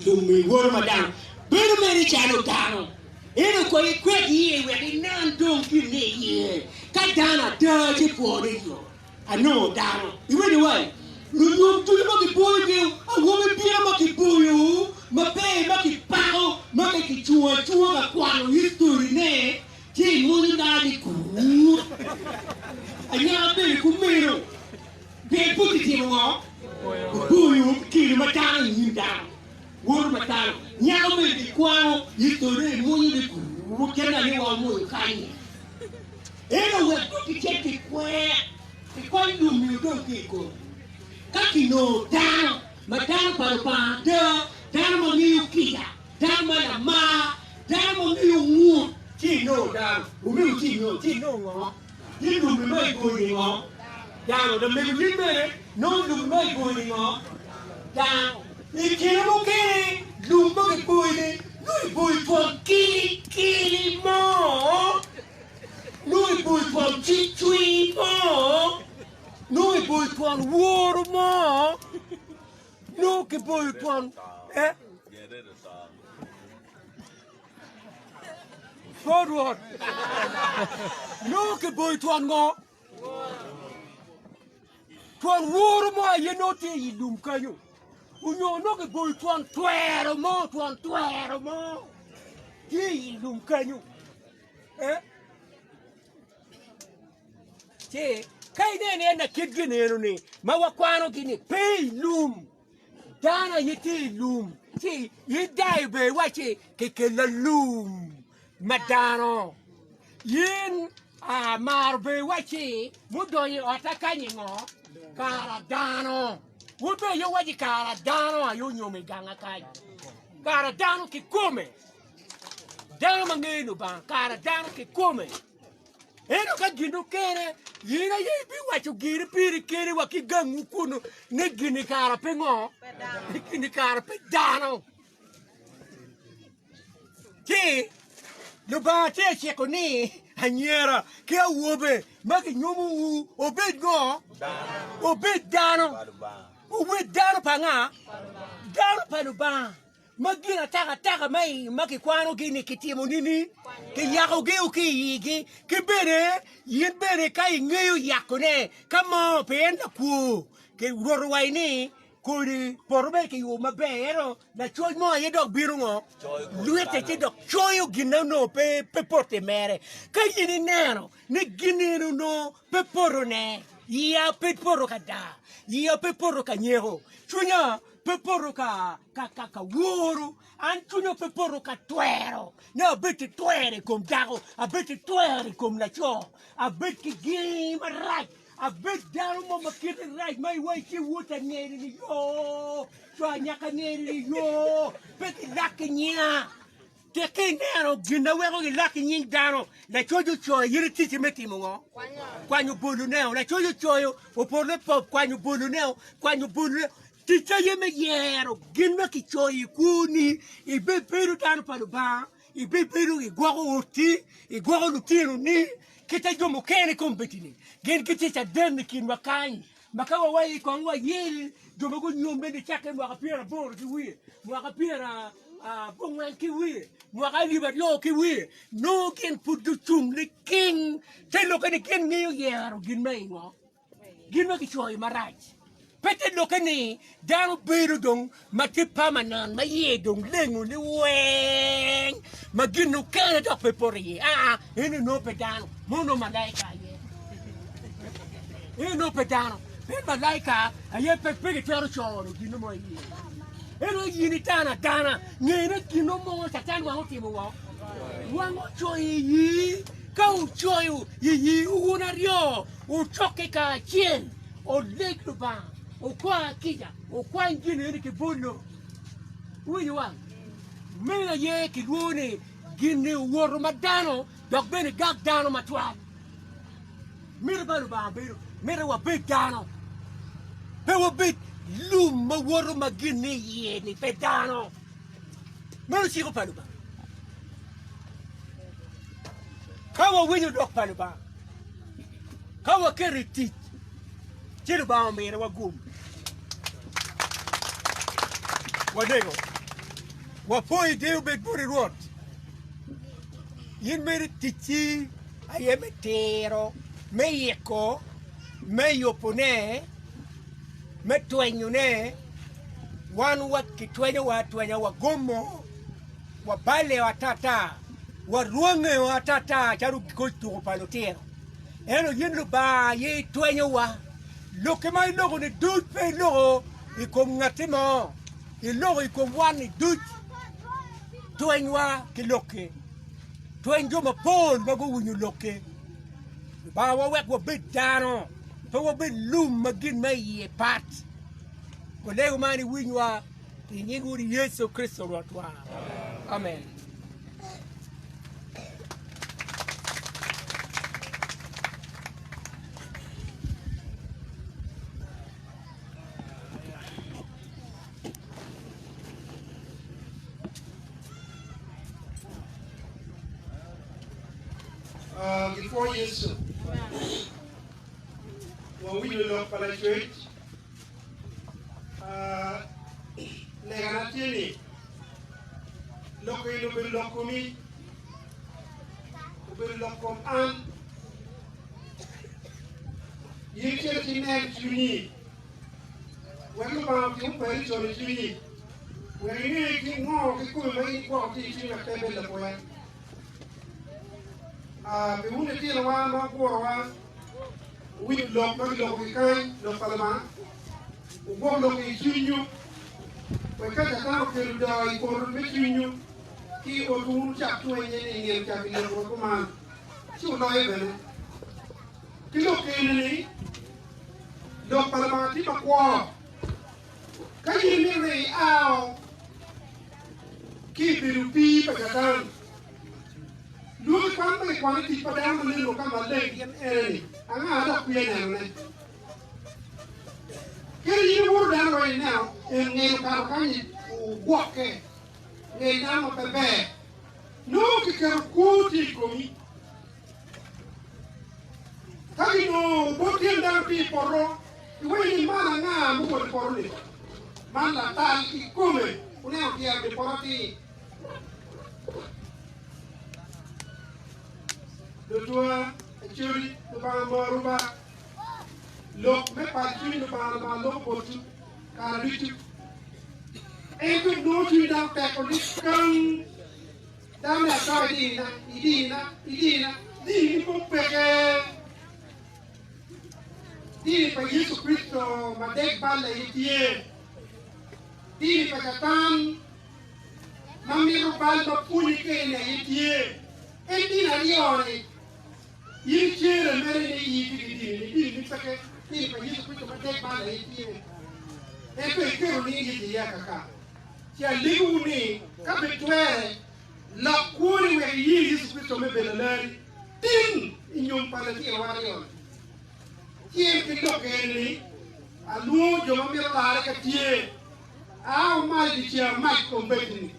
lum-mi woro ma dano. Bedo mere calo dano, ento kono ikwed iye wek inen dong gin me iye. Ka dano ada ci pwone yo. Anongo dano. Iwinyo wai? Lunyom ducu ma kiboyogi, awobi bino ma kiboyo maber, ma kipako, ma ka kicungo acunga ka kwano history-ne, ci imwonyo dano ni kur. Anyaka bene kumeno, pien pud kitimo ngo? Kiboyo, kikelo ma dano i nyim dano. Wod pa dano, nyako bene gikwano history imwonyo ni kur kit ma ni wa omwonyo kany-nyi. Ento wek dong kicit ki kwer, kikwany lum-mi odong ki i komi. Ka kinongo dano ma dano pa Lubanga ada, dano ma miyo kica, dano ma lamar, dano ma miyo ngut, ci inongo dano. Omego ci inongo, ci inongo ngo? Ni lum-mi ma iboyo-ni ngo? Dano. Lamego in bene nongo lum ma iboyo-ni ngo? Dano. I kine mukene lum ma kiboyo-ni nongo iboyo twon kili kili mo, nongo iboyo twon cwicwi mo, nongo iboyo twon woro mo, nongo kiboyo twon eh? Pwo Rwot! Nongo kiboyo twon ngo? Twon woro mo aye nongo tye i lum kenyo, onyo nongo kiboyo twon twero mo, twon twero mo tye i lum kenyo. Eh? Ci ka ineno en lakit gin eno-ni ma wakwanogi ni pe i lum, dano aye tye i lum, ci idayo bene iwacci kikella lum ma dano. In amaro bene iwacci mudonyo i otta kany-nyi ngo? Kara dano. Wun bene aye wuwacci kara dano aye onyomo i ganga kany. Kara dano kikome. Dano ma ngeyo Lubanga, kara dano kikome. Ento ka gin okene, in aye ibiwaco giri piri keni wa ki gangwu kunu ni gini kara pe ngo? Ni gini kara pe dano. Ci Lubanga tye ciko ni anyira ki awobe ma ginyomowu obed ngo? Obed dano. Obed dano pa nga? Dano pa Lubanga. Ma gin atakataka ma i ma kikwanogi-ni kitimo nini? Kiyakogi ki i igi. Ki bene, in bene ka ingeyo yakone, ka mo pe en lakwo, Rwot owaco ni, Kodi poto bene kiyubo maber, ento lacoc mo aye dok bino ngo? Lwite ci dok coyo gin ma onongo pe pe pote mere. Ka in ineno ni gin eni onongo pe potone, iya pe poto ka daa, iya pe poto ka nyeko, cwinya. pe poto ka ka ka ka woro, an cwinya pe poto ka twero ni abed ki twero i kom dako, abed ki twero i kom laco, abed ki gin marac, abed dano mo ma kite rac ma iwaci ci wot angeri ni yo, co anyaka angeri ni yo, pe gilak ki nyinga. Tek ka ineno gin ma weko gilak ki nying dano, lacoc ocoyo in iticci me timo ngo? Kwanyo boloneo. Lacoc ocoyo oporre pop kwanyo boloneo, kwanyo boloneo. Ticce aye me yero gin ma kicoyo i kwoni. Ibebedo dano pa Lubanga, ibebedo igwoko oti, igwoko lutinoni, kite jo mukene kombeddi-ni gin gitye caden i kinwa kany. Ma ka wawaco kong wayel jo ma gunyomme nicakke mwaka pyeraboro ki wiye, mwaka pyerabongwen ki wiye, mwaka alip aryo ki wiye, nongo gin pud gucung liking. Te lokke ni gin ngeyo yero gin ma ingo, gin ma kicoyo marac. Pe te lokke ni dano bedo dong ma tye pamanan ma iye dong lengo liweng ma gin mukene dok pe poto iye. Aa, eno nongo pe dano, mono nongo malaika aye. Eno nongo pe dano, pien malaika aye pe pe gitwero coro gin mo iye. Eno in itano atana, ngene gin mo Catan wang otimo ngo? Wang ocoyo iyi. Ka ocoyo iyi wun aryo wucokke kacel, oleg Lubanga, wukwa kica, wukwany gin eni ki bolo. Wuwinyo wang? Meno aye kilwongo ni gin-ni owoto ma dano dok bene gak dano matwal. Miti pa Lubanga bedo miti wabed dano, pe wabed lum ma woto ma gin ni iye-ni pe dano. Meno ciko pa Lubanga. Ka wawinyo lok pa Lubanga, ka waketo i tic, ci Lubanga ominiwa gum. Walego, wapwoyi deyo bed boti Rwot, in mere ticci aye me tiro, me yiko, me yubone, me twenyone, wan wa kitwenyowa atwenya, wagomo, wabaleo atata, warwangeo atata calo koc tuko pa lutino. Ento in Lubanga aye itwenyowa. Lokki ma iloko-ni duc pe iloko i kom ngatti mo, iloko i kom wan-ni duc. Twenywa ki lokki, tweny jo mapol ma guwinyo lokki. Lubanga wawek wabed dano, pe wabed lum ma gin ma iye pat. Walego man iwinywa i nying Wodi Yecu Kricito Rwotwa. Amen. Gipwo Yecu. Wawinyo lok pa Lacwec. Legana tye ni, lok eni obedo lok komi, obedo lok kom an. In icito ci inen cwinyi, wek Lubanga otim opereson i cwinyi, wek inge gin ngo kikome ma in igwoko tye i cwinyi wek pe ibed lakwer. Pi wun litinowa ma wugurowa, wuwinyo lok ma kiloko ki kany, lok pa Lubanga, wugwok lok i cwinywu, wek ka Catan okelo doo i poto me cwinywu ki i otwu wun wucak twenye ni i nino ca kilekowa kuman, ci wuloyo bene. Ki lok eni-ni, lok pa Lubanga tye makwo. Ka in imito ni iao ki i bedo opii pa Catan, lwoki kwan ma kikwano i tic pa dano ma neno ka maleng gin ene-ni, anga dok kwiya nenone? Kadi in iwoto dano weng ineno en ngeyo kato kany ogwokke, nge dano ma pe ber, nongo kiketo kwo tye i komi. Ka ginongo bot tyen dano tye i poto, iwaco ni, 'Man anga muwoto i poto-ni? Man latal kikome, wuneno tyero dye poto atir. Lutwa, Acholi, Lubanga morowu ba. Lok me pac cwiny Lubanga, Lubanga loko botwu kare ducu. En dong nongo cwiny dano teko likang. Dano me ato idina, idina, idina, dini mo peke. Dini pa Yecu Kricito ma deg balle aye tye. Dini pa Catan ma mito bal ma pwonye kene-ni aye tye. En dini aryo-ni, in icere mere ni iyi tye ki dini-ni, dini ni peke, dini pa Yecu Kricito matek man aye tye. Ento iketo ni Yecu iye akaka. Ci alegowu ni, ka pe twere, lok kwoni wek iye Yecu Kricito me bedo lalari. Tin i nyom pa litinowa aryo-ni. Ci en ki lok eni, Alwongo jo ma mito larre ka tye, aa wumalo i dyeceng amac i kom betini.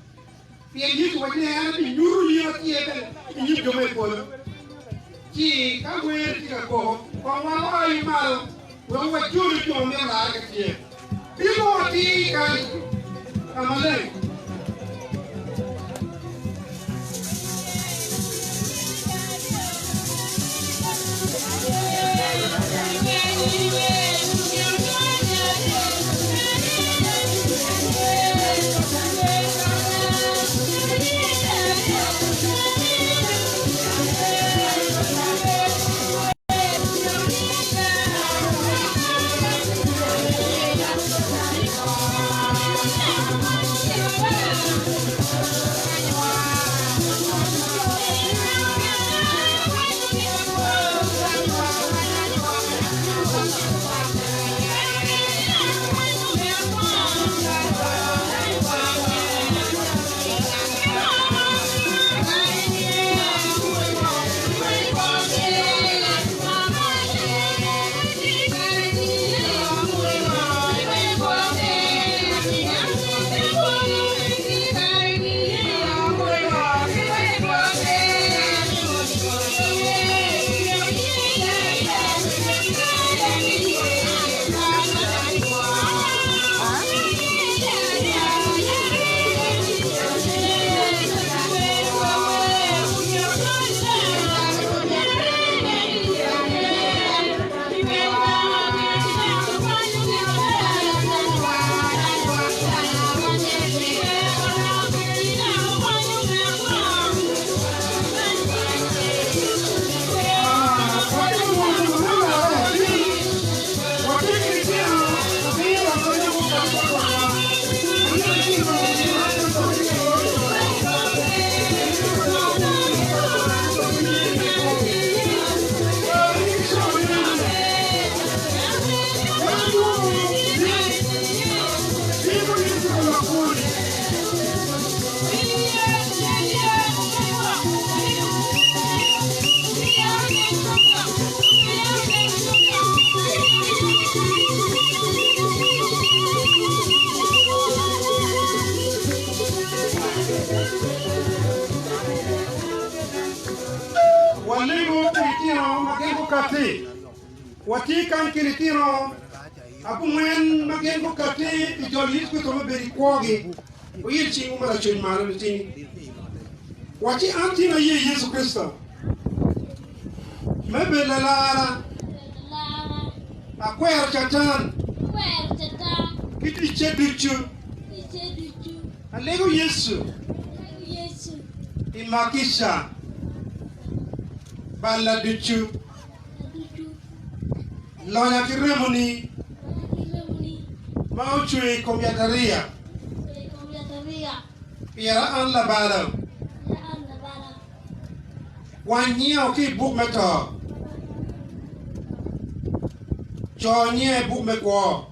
Pien Yecu owaco ni en abinyuto yin atyer bene i nyim jo ma i polo. Ci ka wer tye ka koko, kong wan waayu malo wek wajolu jo ma mito larre ka tye. Bino watir kany ka maleng. Walego pi litino ma gin gukatti. Watye kany ki litino abongwen ma gin gukatti pi jolo Yecu Kricito me bedo i kwogi. Wuyil cingwu ma lacuc malo litini. Waci an tin aye Yecu Kricito me bedo lalara. Akwero Catan ki ticce ducu. Alego Yecu i makica balla ducu. Lonya ki remoni ma ocwer i kom yatariya pira an labalo. Kwany nyinga ki i buk me to, co nyinga i buk me kwo.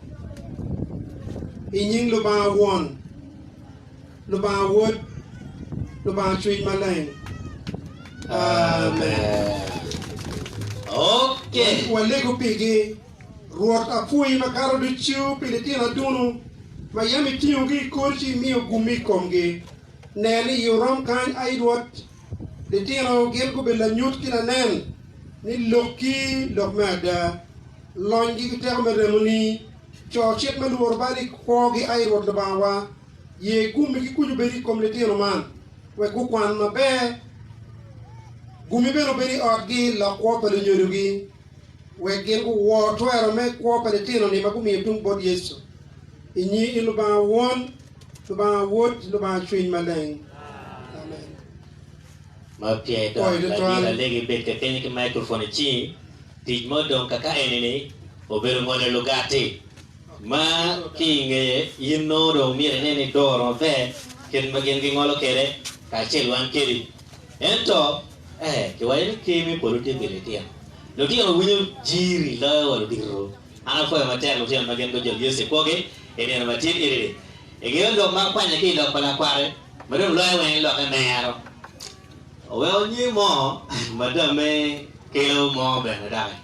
I nying Lubanga Won, Lubanga Wod, Lubanga Cwiny Maleng. Amen. Okay. Walego pigi. Rwot, apwoyi makato ducu pi litino adunu ma yam itingogi i kor ci imiyo gummi i komgi. Nen ni i orom kany, ai Rwot, litino gin gubedo lanyut ki lanen ni lokki lok me ada. Lonygi ki teko me remoni, co cik me lworo bal i kwogi, ai Rwot Lubangawa. Ye gummi ki kuc obed i kom litino man, wek gukwan maber. Gummi bene obed i otgi, lok kwo pa lunyodogi, wek gin guwor twero me kwo pa litino-ni ma gumiyo tung bot Yecu. I nying i Lubanga Won, Lubanga Wod, Lubanga Cwiny Maleng. Amen. Ma peya idok, Pwoyo tutwal. ladit alegi ibed ka kenyo ki microphone i cingi. Tic mo dong kaka eni-ni obedo ngolo lugati. Ma ki i ngeye, in nongo dong myero inen ni idoro maber kit ma gin gingolo kwede kacel wan kedi. Ento, eh, kiwaco ni Ker me polo tye pi litino. Lutino winyo jiri loyo wa ludito. An apwoyo matek lutino ma gin gujolo Yecu i kwogi i nino ma tye iri-ni. Ingeyo lok ma akwanya ki i lok pa lakware ma dong loyo weng lokke mero. Oweko nying mo madame kelo mo bene doki.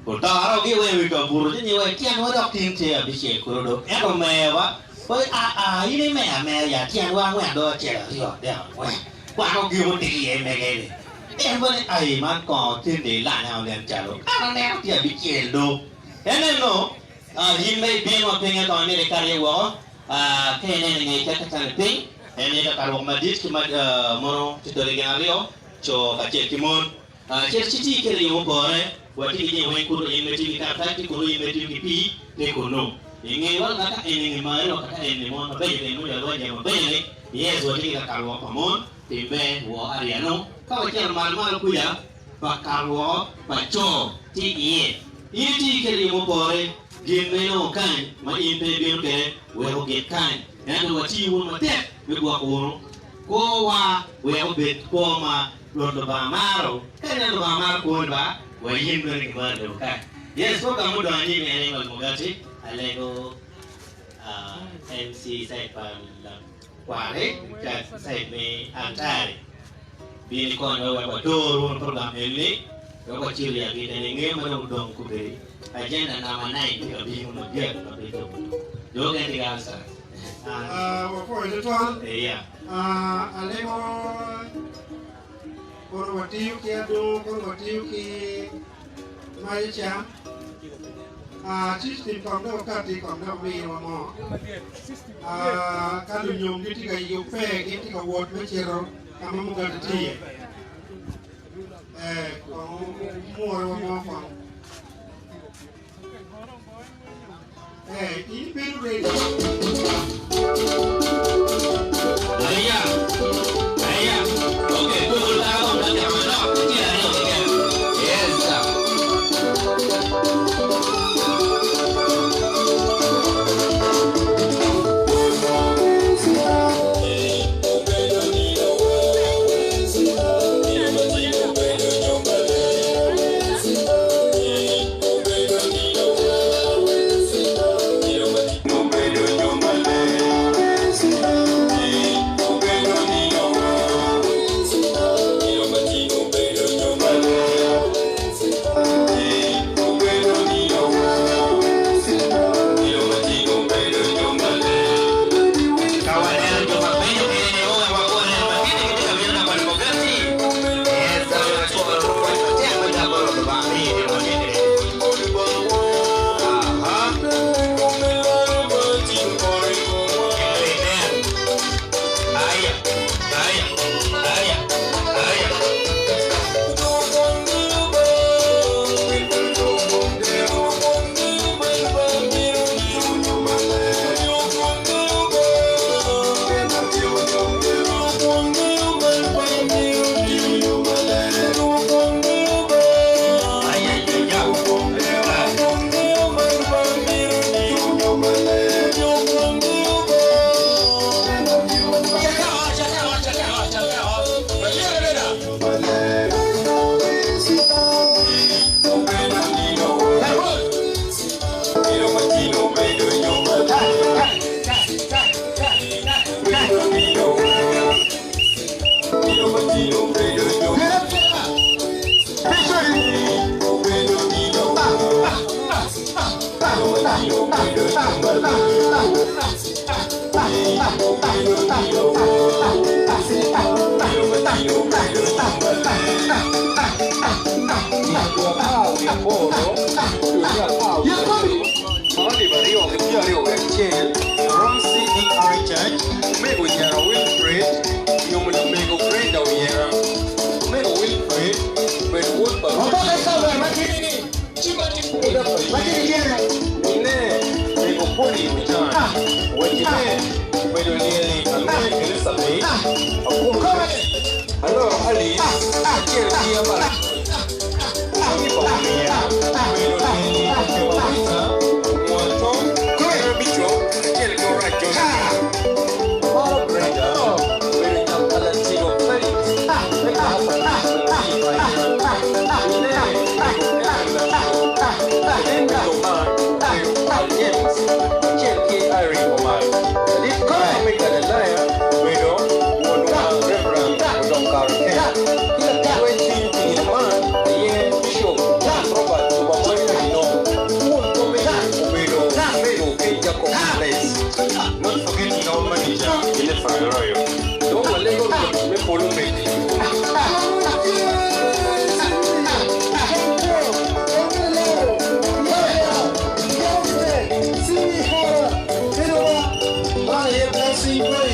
Otoro gi weng i wi kabuto ci nyiwa tyenwa dok tin tye abicel kulu do. Ento mewa pe aa in imer amera ya tyenwa angwen do acel aryo adek angwen. Kwano giko tye iye mege ni. En bene ai man kongo tindi ilanya onen calo an aneno tye abicel do. En eno in ma ibino wa pinge kong imito ikat iye woko ka ineno inge ket ka cani piny en aye ka karwok madit ki ma mono tye tole gin aryo co kacel ki mon. Cit ci ti kede yo mupore, wa ti ki jami weng kunu in me tiyo ki karatac ki kunu in me tiyo ki pii ki kunu. I nge wa kaka eni nge mari wa kaka eni mon mabeco bene mujolo wa jami mabeco ni yes wa tye ki kakar woko pa mon pi me woo aryanu ka wa cito malo malo kuca pa kar woko pa coo tye iye. In iti kede yo mupore gin ma inongo kany ma in pe ibino kede wek ogik kany ento wa ti wunu matek me gwoko wunu kwo wa wek obed kwo ma Rwot Lubanga maro, ka ineno Lubanga maro kwoni ba, wa in bene gimari dong kany. Yes, program mudongo anyim en aye ngolo mugati, alego MC side pa lakware, side me Antari. Bin ikonywa wek wador wunu program eni, wek wacil i agikki eni ngeyo ma dong odong kobedi. Agenda number 9 tye ka bino madit ma pe dong. Jo okene tye ki answer. Wapwoyo tutwal. Yeah. Alego kono watiyo ki adungu kono watiyo ki mayo cam system kong dok okati kong dok miyowa mo ka lunyom gitye ka yubbe gitye ka wot me cito ka ma mugati tye iye kong omwoyowa mo kong.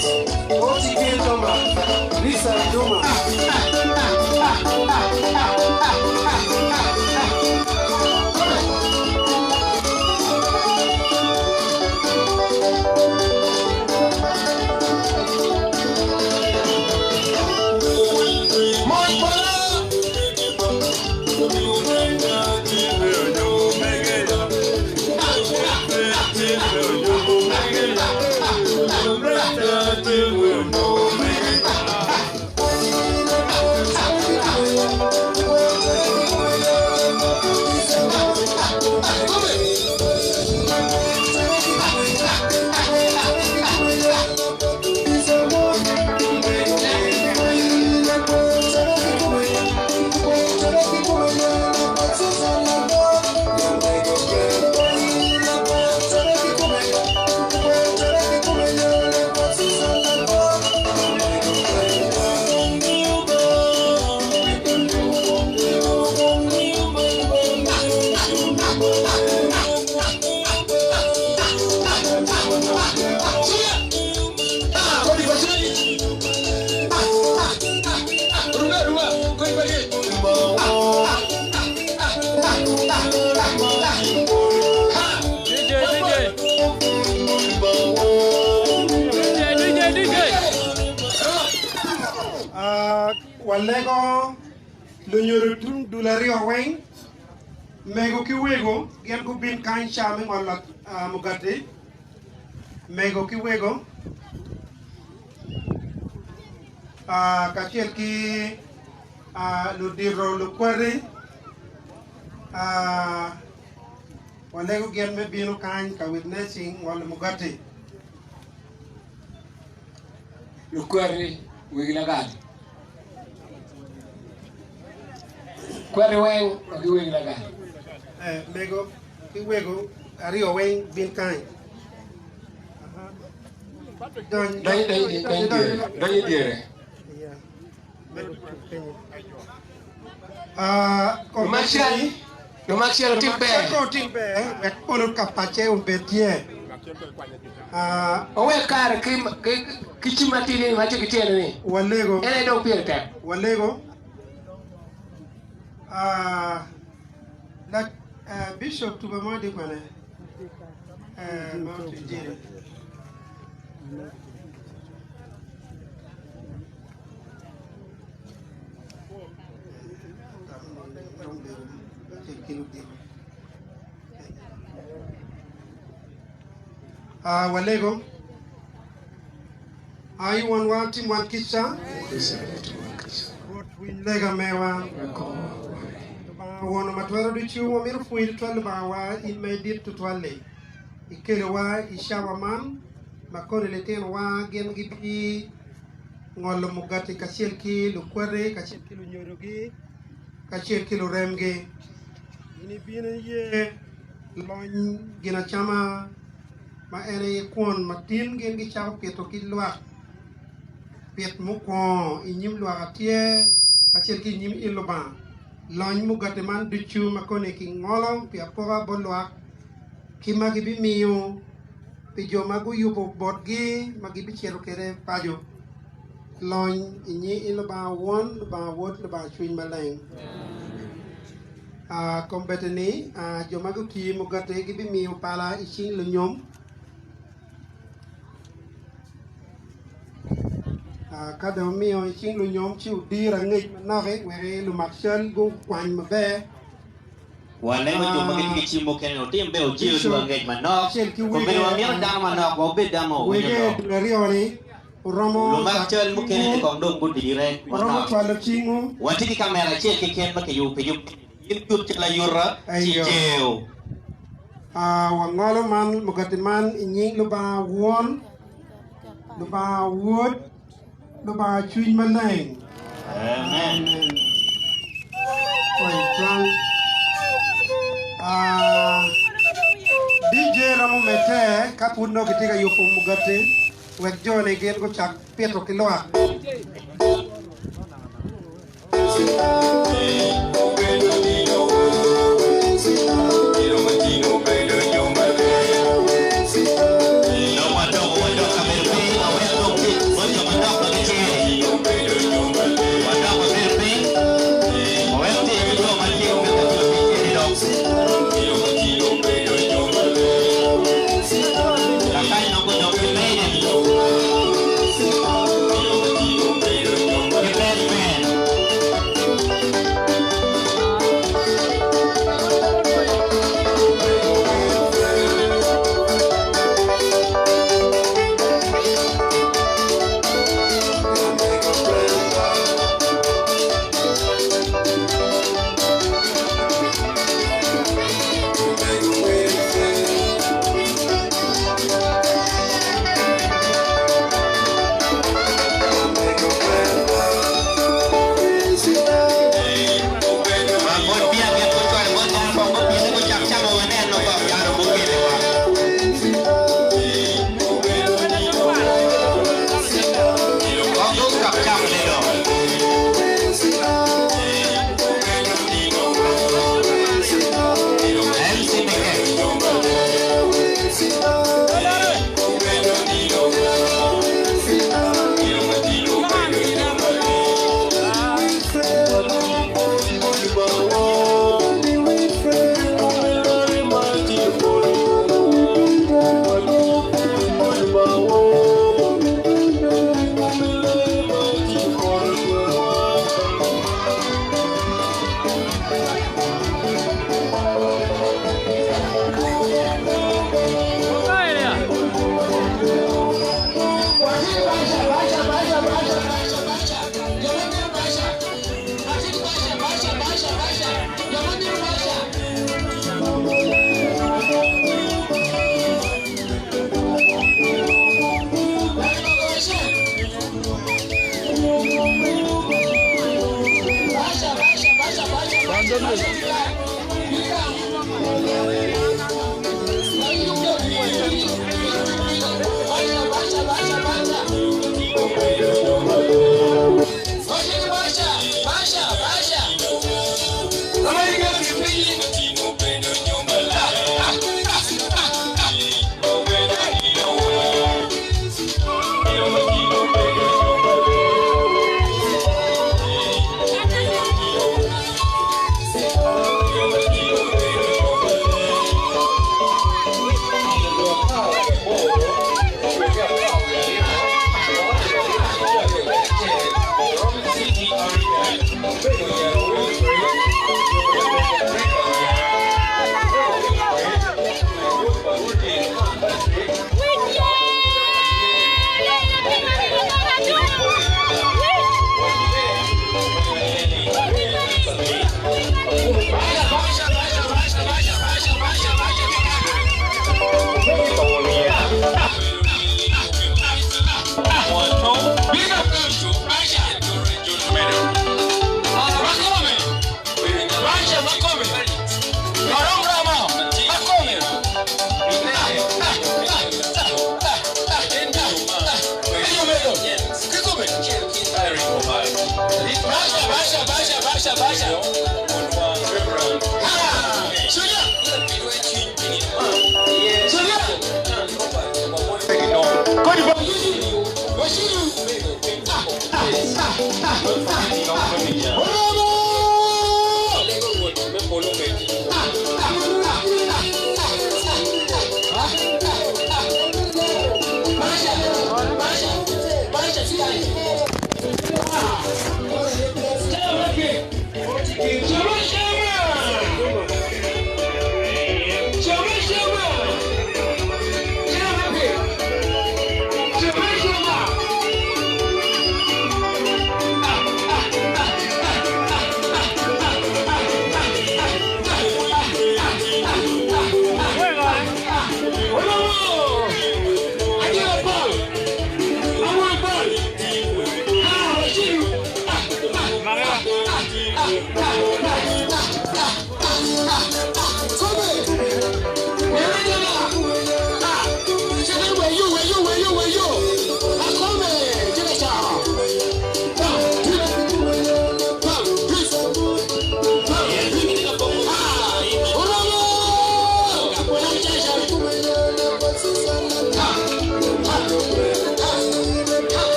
Space. OTK Thomas, Lisa Duma. Walego lunyodo tung dul aryo weng mego ki wego gin gubin kany ca me ngolo mugati mego ki wego kacel ki ludito lukwati walego gin me bino kany ka witnessing ngolo mugati. Lukwati wigi lagal. Kwati weng wa ki wegi lagal. Mego ki wego aryo weng bin kany. Dony i dyere. Lumak cal otim ber. Otim ber wek olo ka pace obed tye. Owek kare ki cim matidi ni ma tye ki tyene ni. Walego. En aye dong pire tek. Walego. Bishop tuba mo di kwene. Ma otuc jiri. Walego. Ai wonwa, tim wan kica. Rwot winy lega mewa. Lubanga Won ma twero ducu, wamito pwoyi tutwal Lubangawa, in ma idit tutwal-li. Ikelowa i cawa man ma koni litinowa gin gibi ngolo mugati kacel ki lukwati, kacel ki lunyodogi, kacel ki luremgi. In ibino iye lony ginacama ma en aye kwon ma tin gin gicako pito ki lwak pit mukwongo i nyim lwak atyer kacel ki i nyim in Lubanga. Lony mugati man ducu ma koni kingolo pi apoka bot lwak ki ma gibimiyo pi jo ma guyubo botgi ma gibicito kwede paco. Lony i nying in Lubanga Won, Lubanga Wod, Lubanga Cwiny Maleng. Kombeddi-ni, jo ma gutiyo mugati gibimiyo pala i cing lunyom. Ka dong omiyo i cing lunyom, ci odir angec manok-ki wek lumak cal gukwany maber. Walego jo ma gitye ki cim mukene ni otim ber ojir dul angec manok. Kombeddi wamito dano manok wa obed dano ma wawinyo Wege lok. dul aryo-ni oromo Lumak cal mukene ni kong dong gudire Oromo manok. cwalo cingwu. Watye ki kamera acel keken ma kiyubo pi yub eni. In yut cal ayuta ci Eyo. ijeo. Wangolo man mugati man i nying Lubanga Won, Lubanga Wod, Lubanga Cwiny Maleng. Amen. Oi, cwal. DJ romo medde ka pud nongo kitye ka yubo mugati wek jo-ni gin gucak pito ki lwak. Dong wadoko wadok kabedo piny wawek dong tic Ah!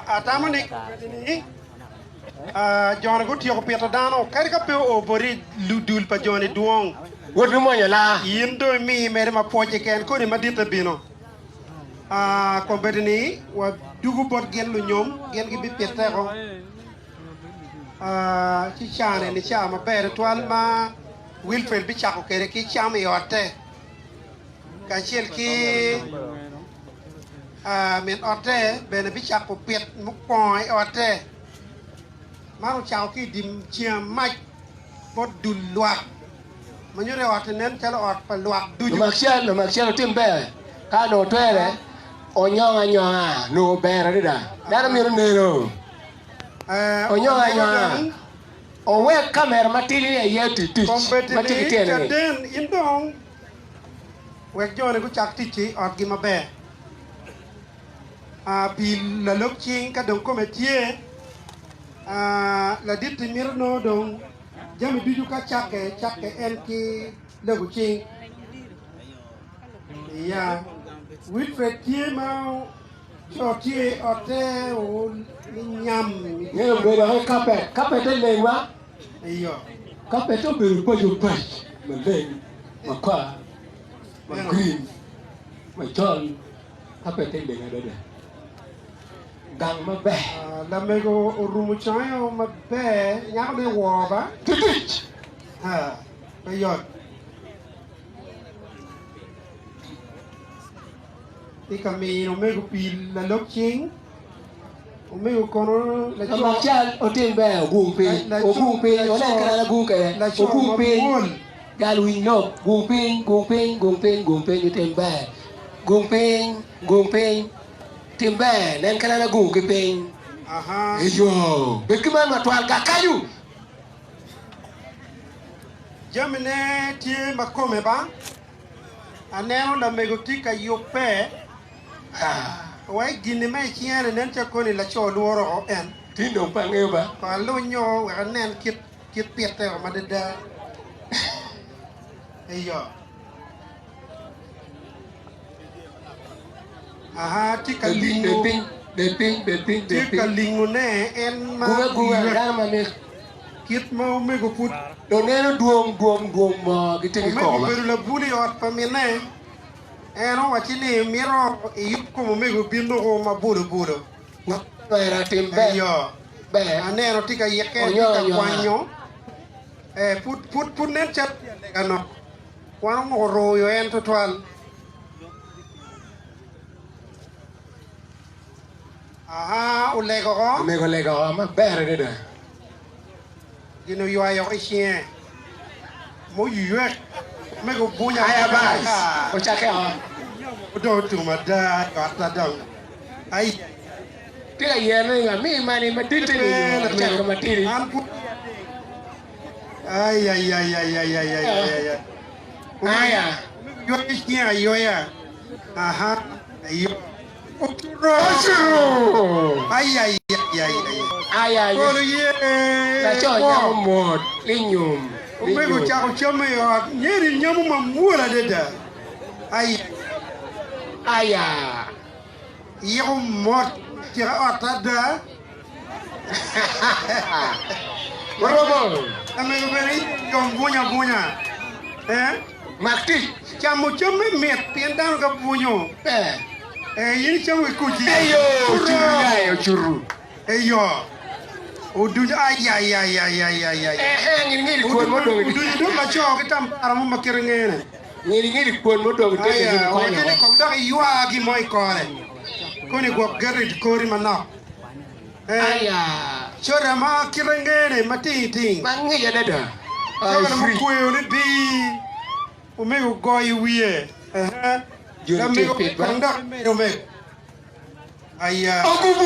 Atamo ni joni gutyeko pito dano kadi ka pe oo boti dul pa joni dwong. Wot mi mwonyo laa. In dong imi mere ma pwoc keken kodi maditte bino. Kombeddi ni wadugu bot gin lunyom gin gibipiteko ci cane ni ca maber tutwal ma Wilfred bicako kwede ki cam i otte kacel ki min otte bene bicako pit mukwongo i otte. Man ocako ki i dye ceng amac bot dul lwak ma nyuto i ot-ti nen calo ot pa lwak ducu. Lumak cal, lumak cal otim ber ka onongo twere onyong anyonga nongo ber adada. Dano myero neno onyong anyonga owek kamera matidi ni aye oti tic Kombeddi ma tye ki ni tyene ni. caden in dong wek joni gucak tic i otgi maber. Pi lalog cing ka dong kome tye, ladit-ti mito nongo dong jami ducu ka cakke, cakke en ki logo cing. Iya, Wilfred tye ma co tye i otte ni nyam. Nge obedo ki kapet, kapette leng ma? Iyo. Kapette obedo paco pac maleng, makwar, ma green, macol. Ka pe te leng adada, gang maber. Lamego orumo conge maber, nyako ne wor ba. Titic! Pe yot. Tye ka miyo omego pii lalog cing. Omego kono laco. Lamak cal otim ber ogung piny, ogung piny, onen kit ma agung kwede, ogung piny. Gal winy lok, gung piny, gung piny, gung piny, gung piny, otim ber. Gung piny, gung piny, tim ber, nen kit ma agung ki piny. Eyo, bed ki man matwal kakayu. Jamine tye ma kome ba. Aneno lamego tye ka yubbe. Wa i gini ma i cinge-ni nen calo koni laco lworo oko en. Tin dong pe angeyo ba. Kong alunyo wek anen kit kit pitte o madada. Eyo. Aha, tye ka Bed piny, lingo. bed piny, bed piny, bed piny, Tye bed ka piny. lingone en ma Gung agunga, oywek. dano ma nek. Kit ma omego pud. Dong neno dwong, dwong, dwong moo gitye ki Omego koko ba. obedo labul i ot pa minne. En owacci ni mito iyub kom omego obin doko ma bulo bulo. Ngat ma tim ber. Eyo. Ber. Aneno tye ka yikke, tye Onyo ka anyoa. kwanyo. Eh, pud, pud, pud nen calo tye alega nok. Wan onongo oruyo en twatwal. Aha, olego oko. Omego olego oko maber adada. Gin oywayo i cinge muywek. Omego bunya. Aya bas. Ocake o. Odong otum ada i ot dong. Ai. Tye ka yero ni ami mani madit ni ocako matidi. Ai ai ai ai ai ai ai ai ai. Aya. Yoyo cing ayoya. Aha. Ayo. Oturo. Oturo. Ai ai ai ai ai. Aya. Kolo ye. Laco nyamo mot linyum. Omego ocako cam i ot. Nyeri nyamo mamwol adada. Ai. Aya. Yiko mot tika ot ada. Oromo. Amego bene yom bunya bunya. Eh? Mak tic. Camo cam me mit pien dano ka bunyo. Eh. Eh, in icamo ki kuci. Eyo, ocuru yae, ocuru. Eyo. Odunyo ay ay ay ay ay ay ay. Eh, eh, ngiri ngiri kwon modong. Odunyo dong laco ki tambara mo ma kite ngene. Ngiri ngiri kwon modong tede Aya, gini konyo. wakene kong dok iywa gin mo i kore. Koni gwok geto i kori manok. Eh. Aya. Coda ma kite ngene ma ting ting. Ma ngic adada. Coda free. mukweyo ni bi. Omego goyo i wiye. Eh. Joni Lamego tye pit ba? kong dok imedo omego. Aya.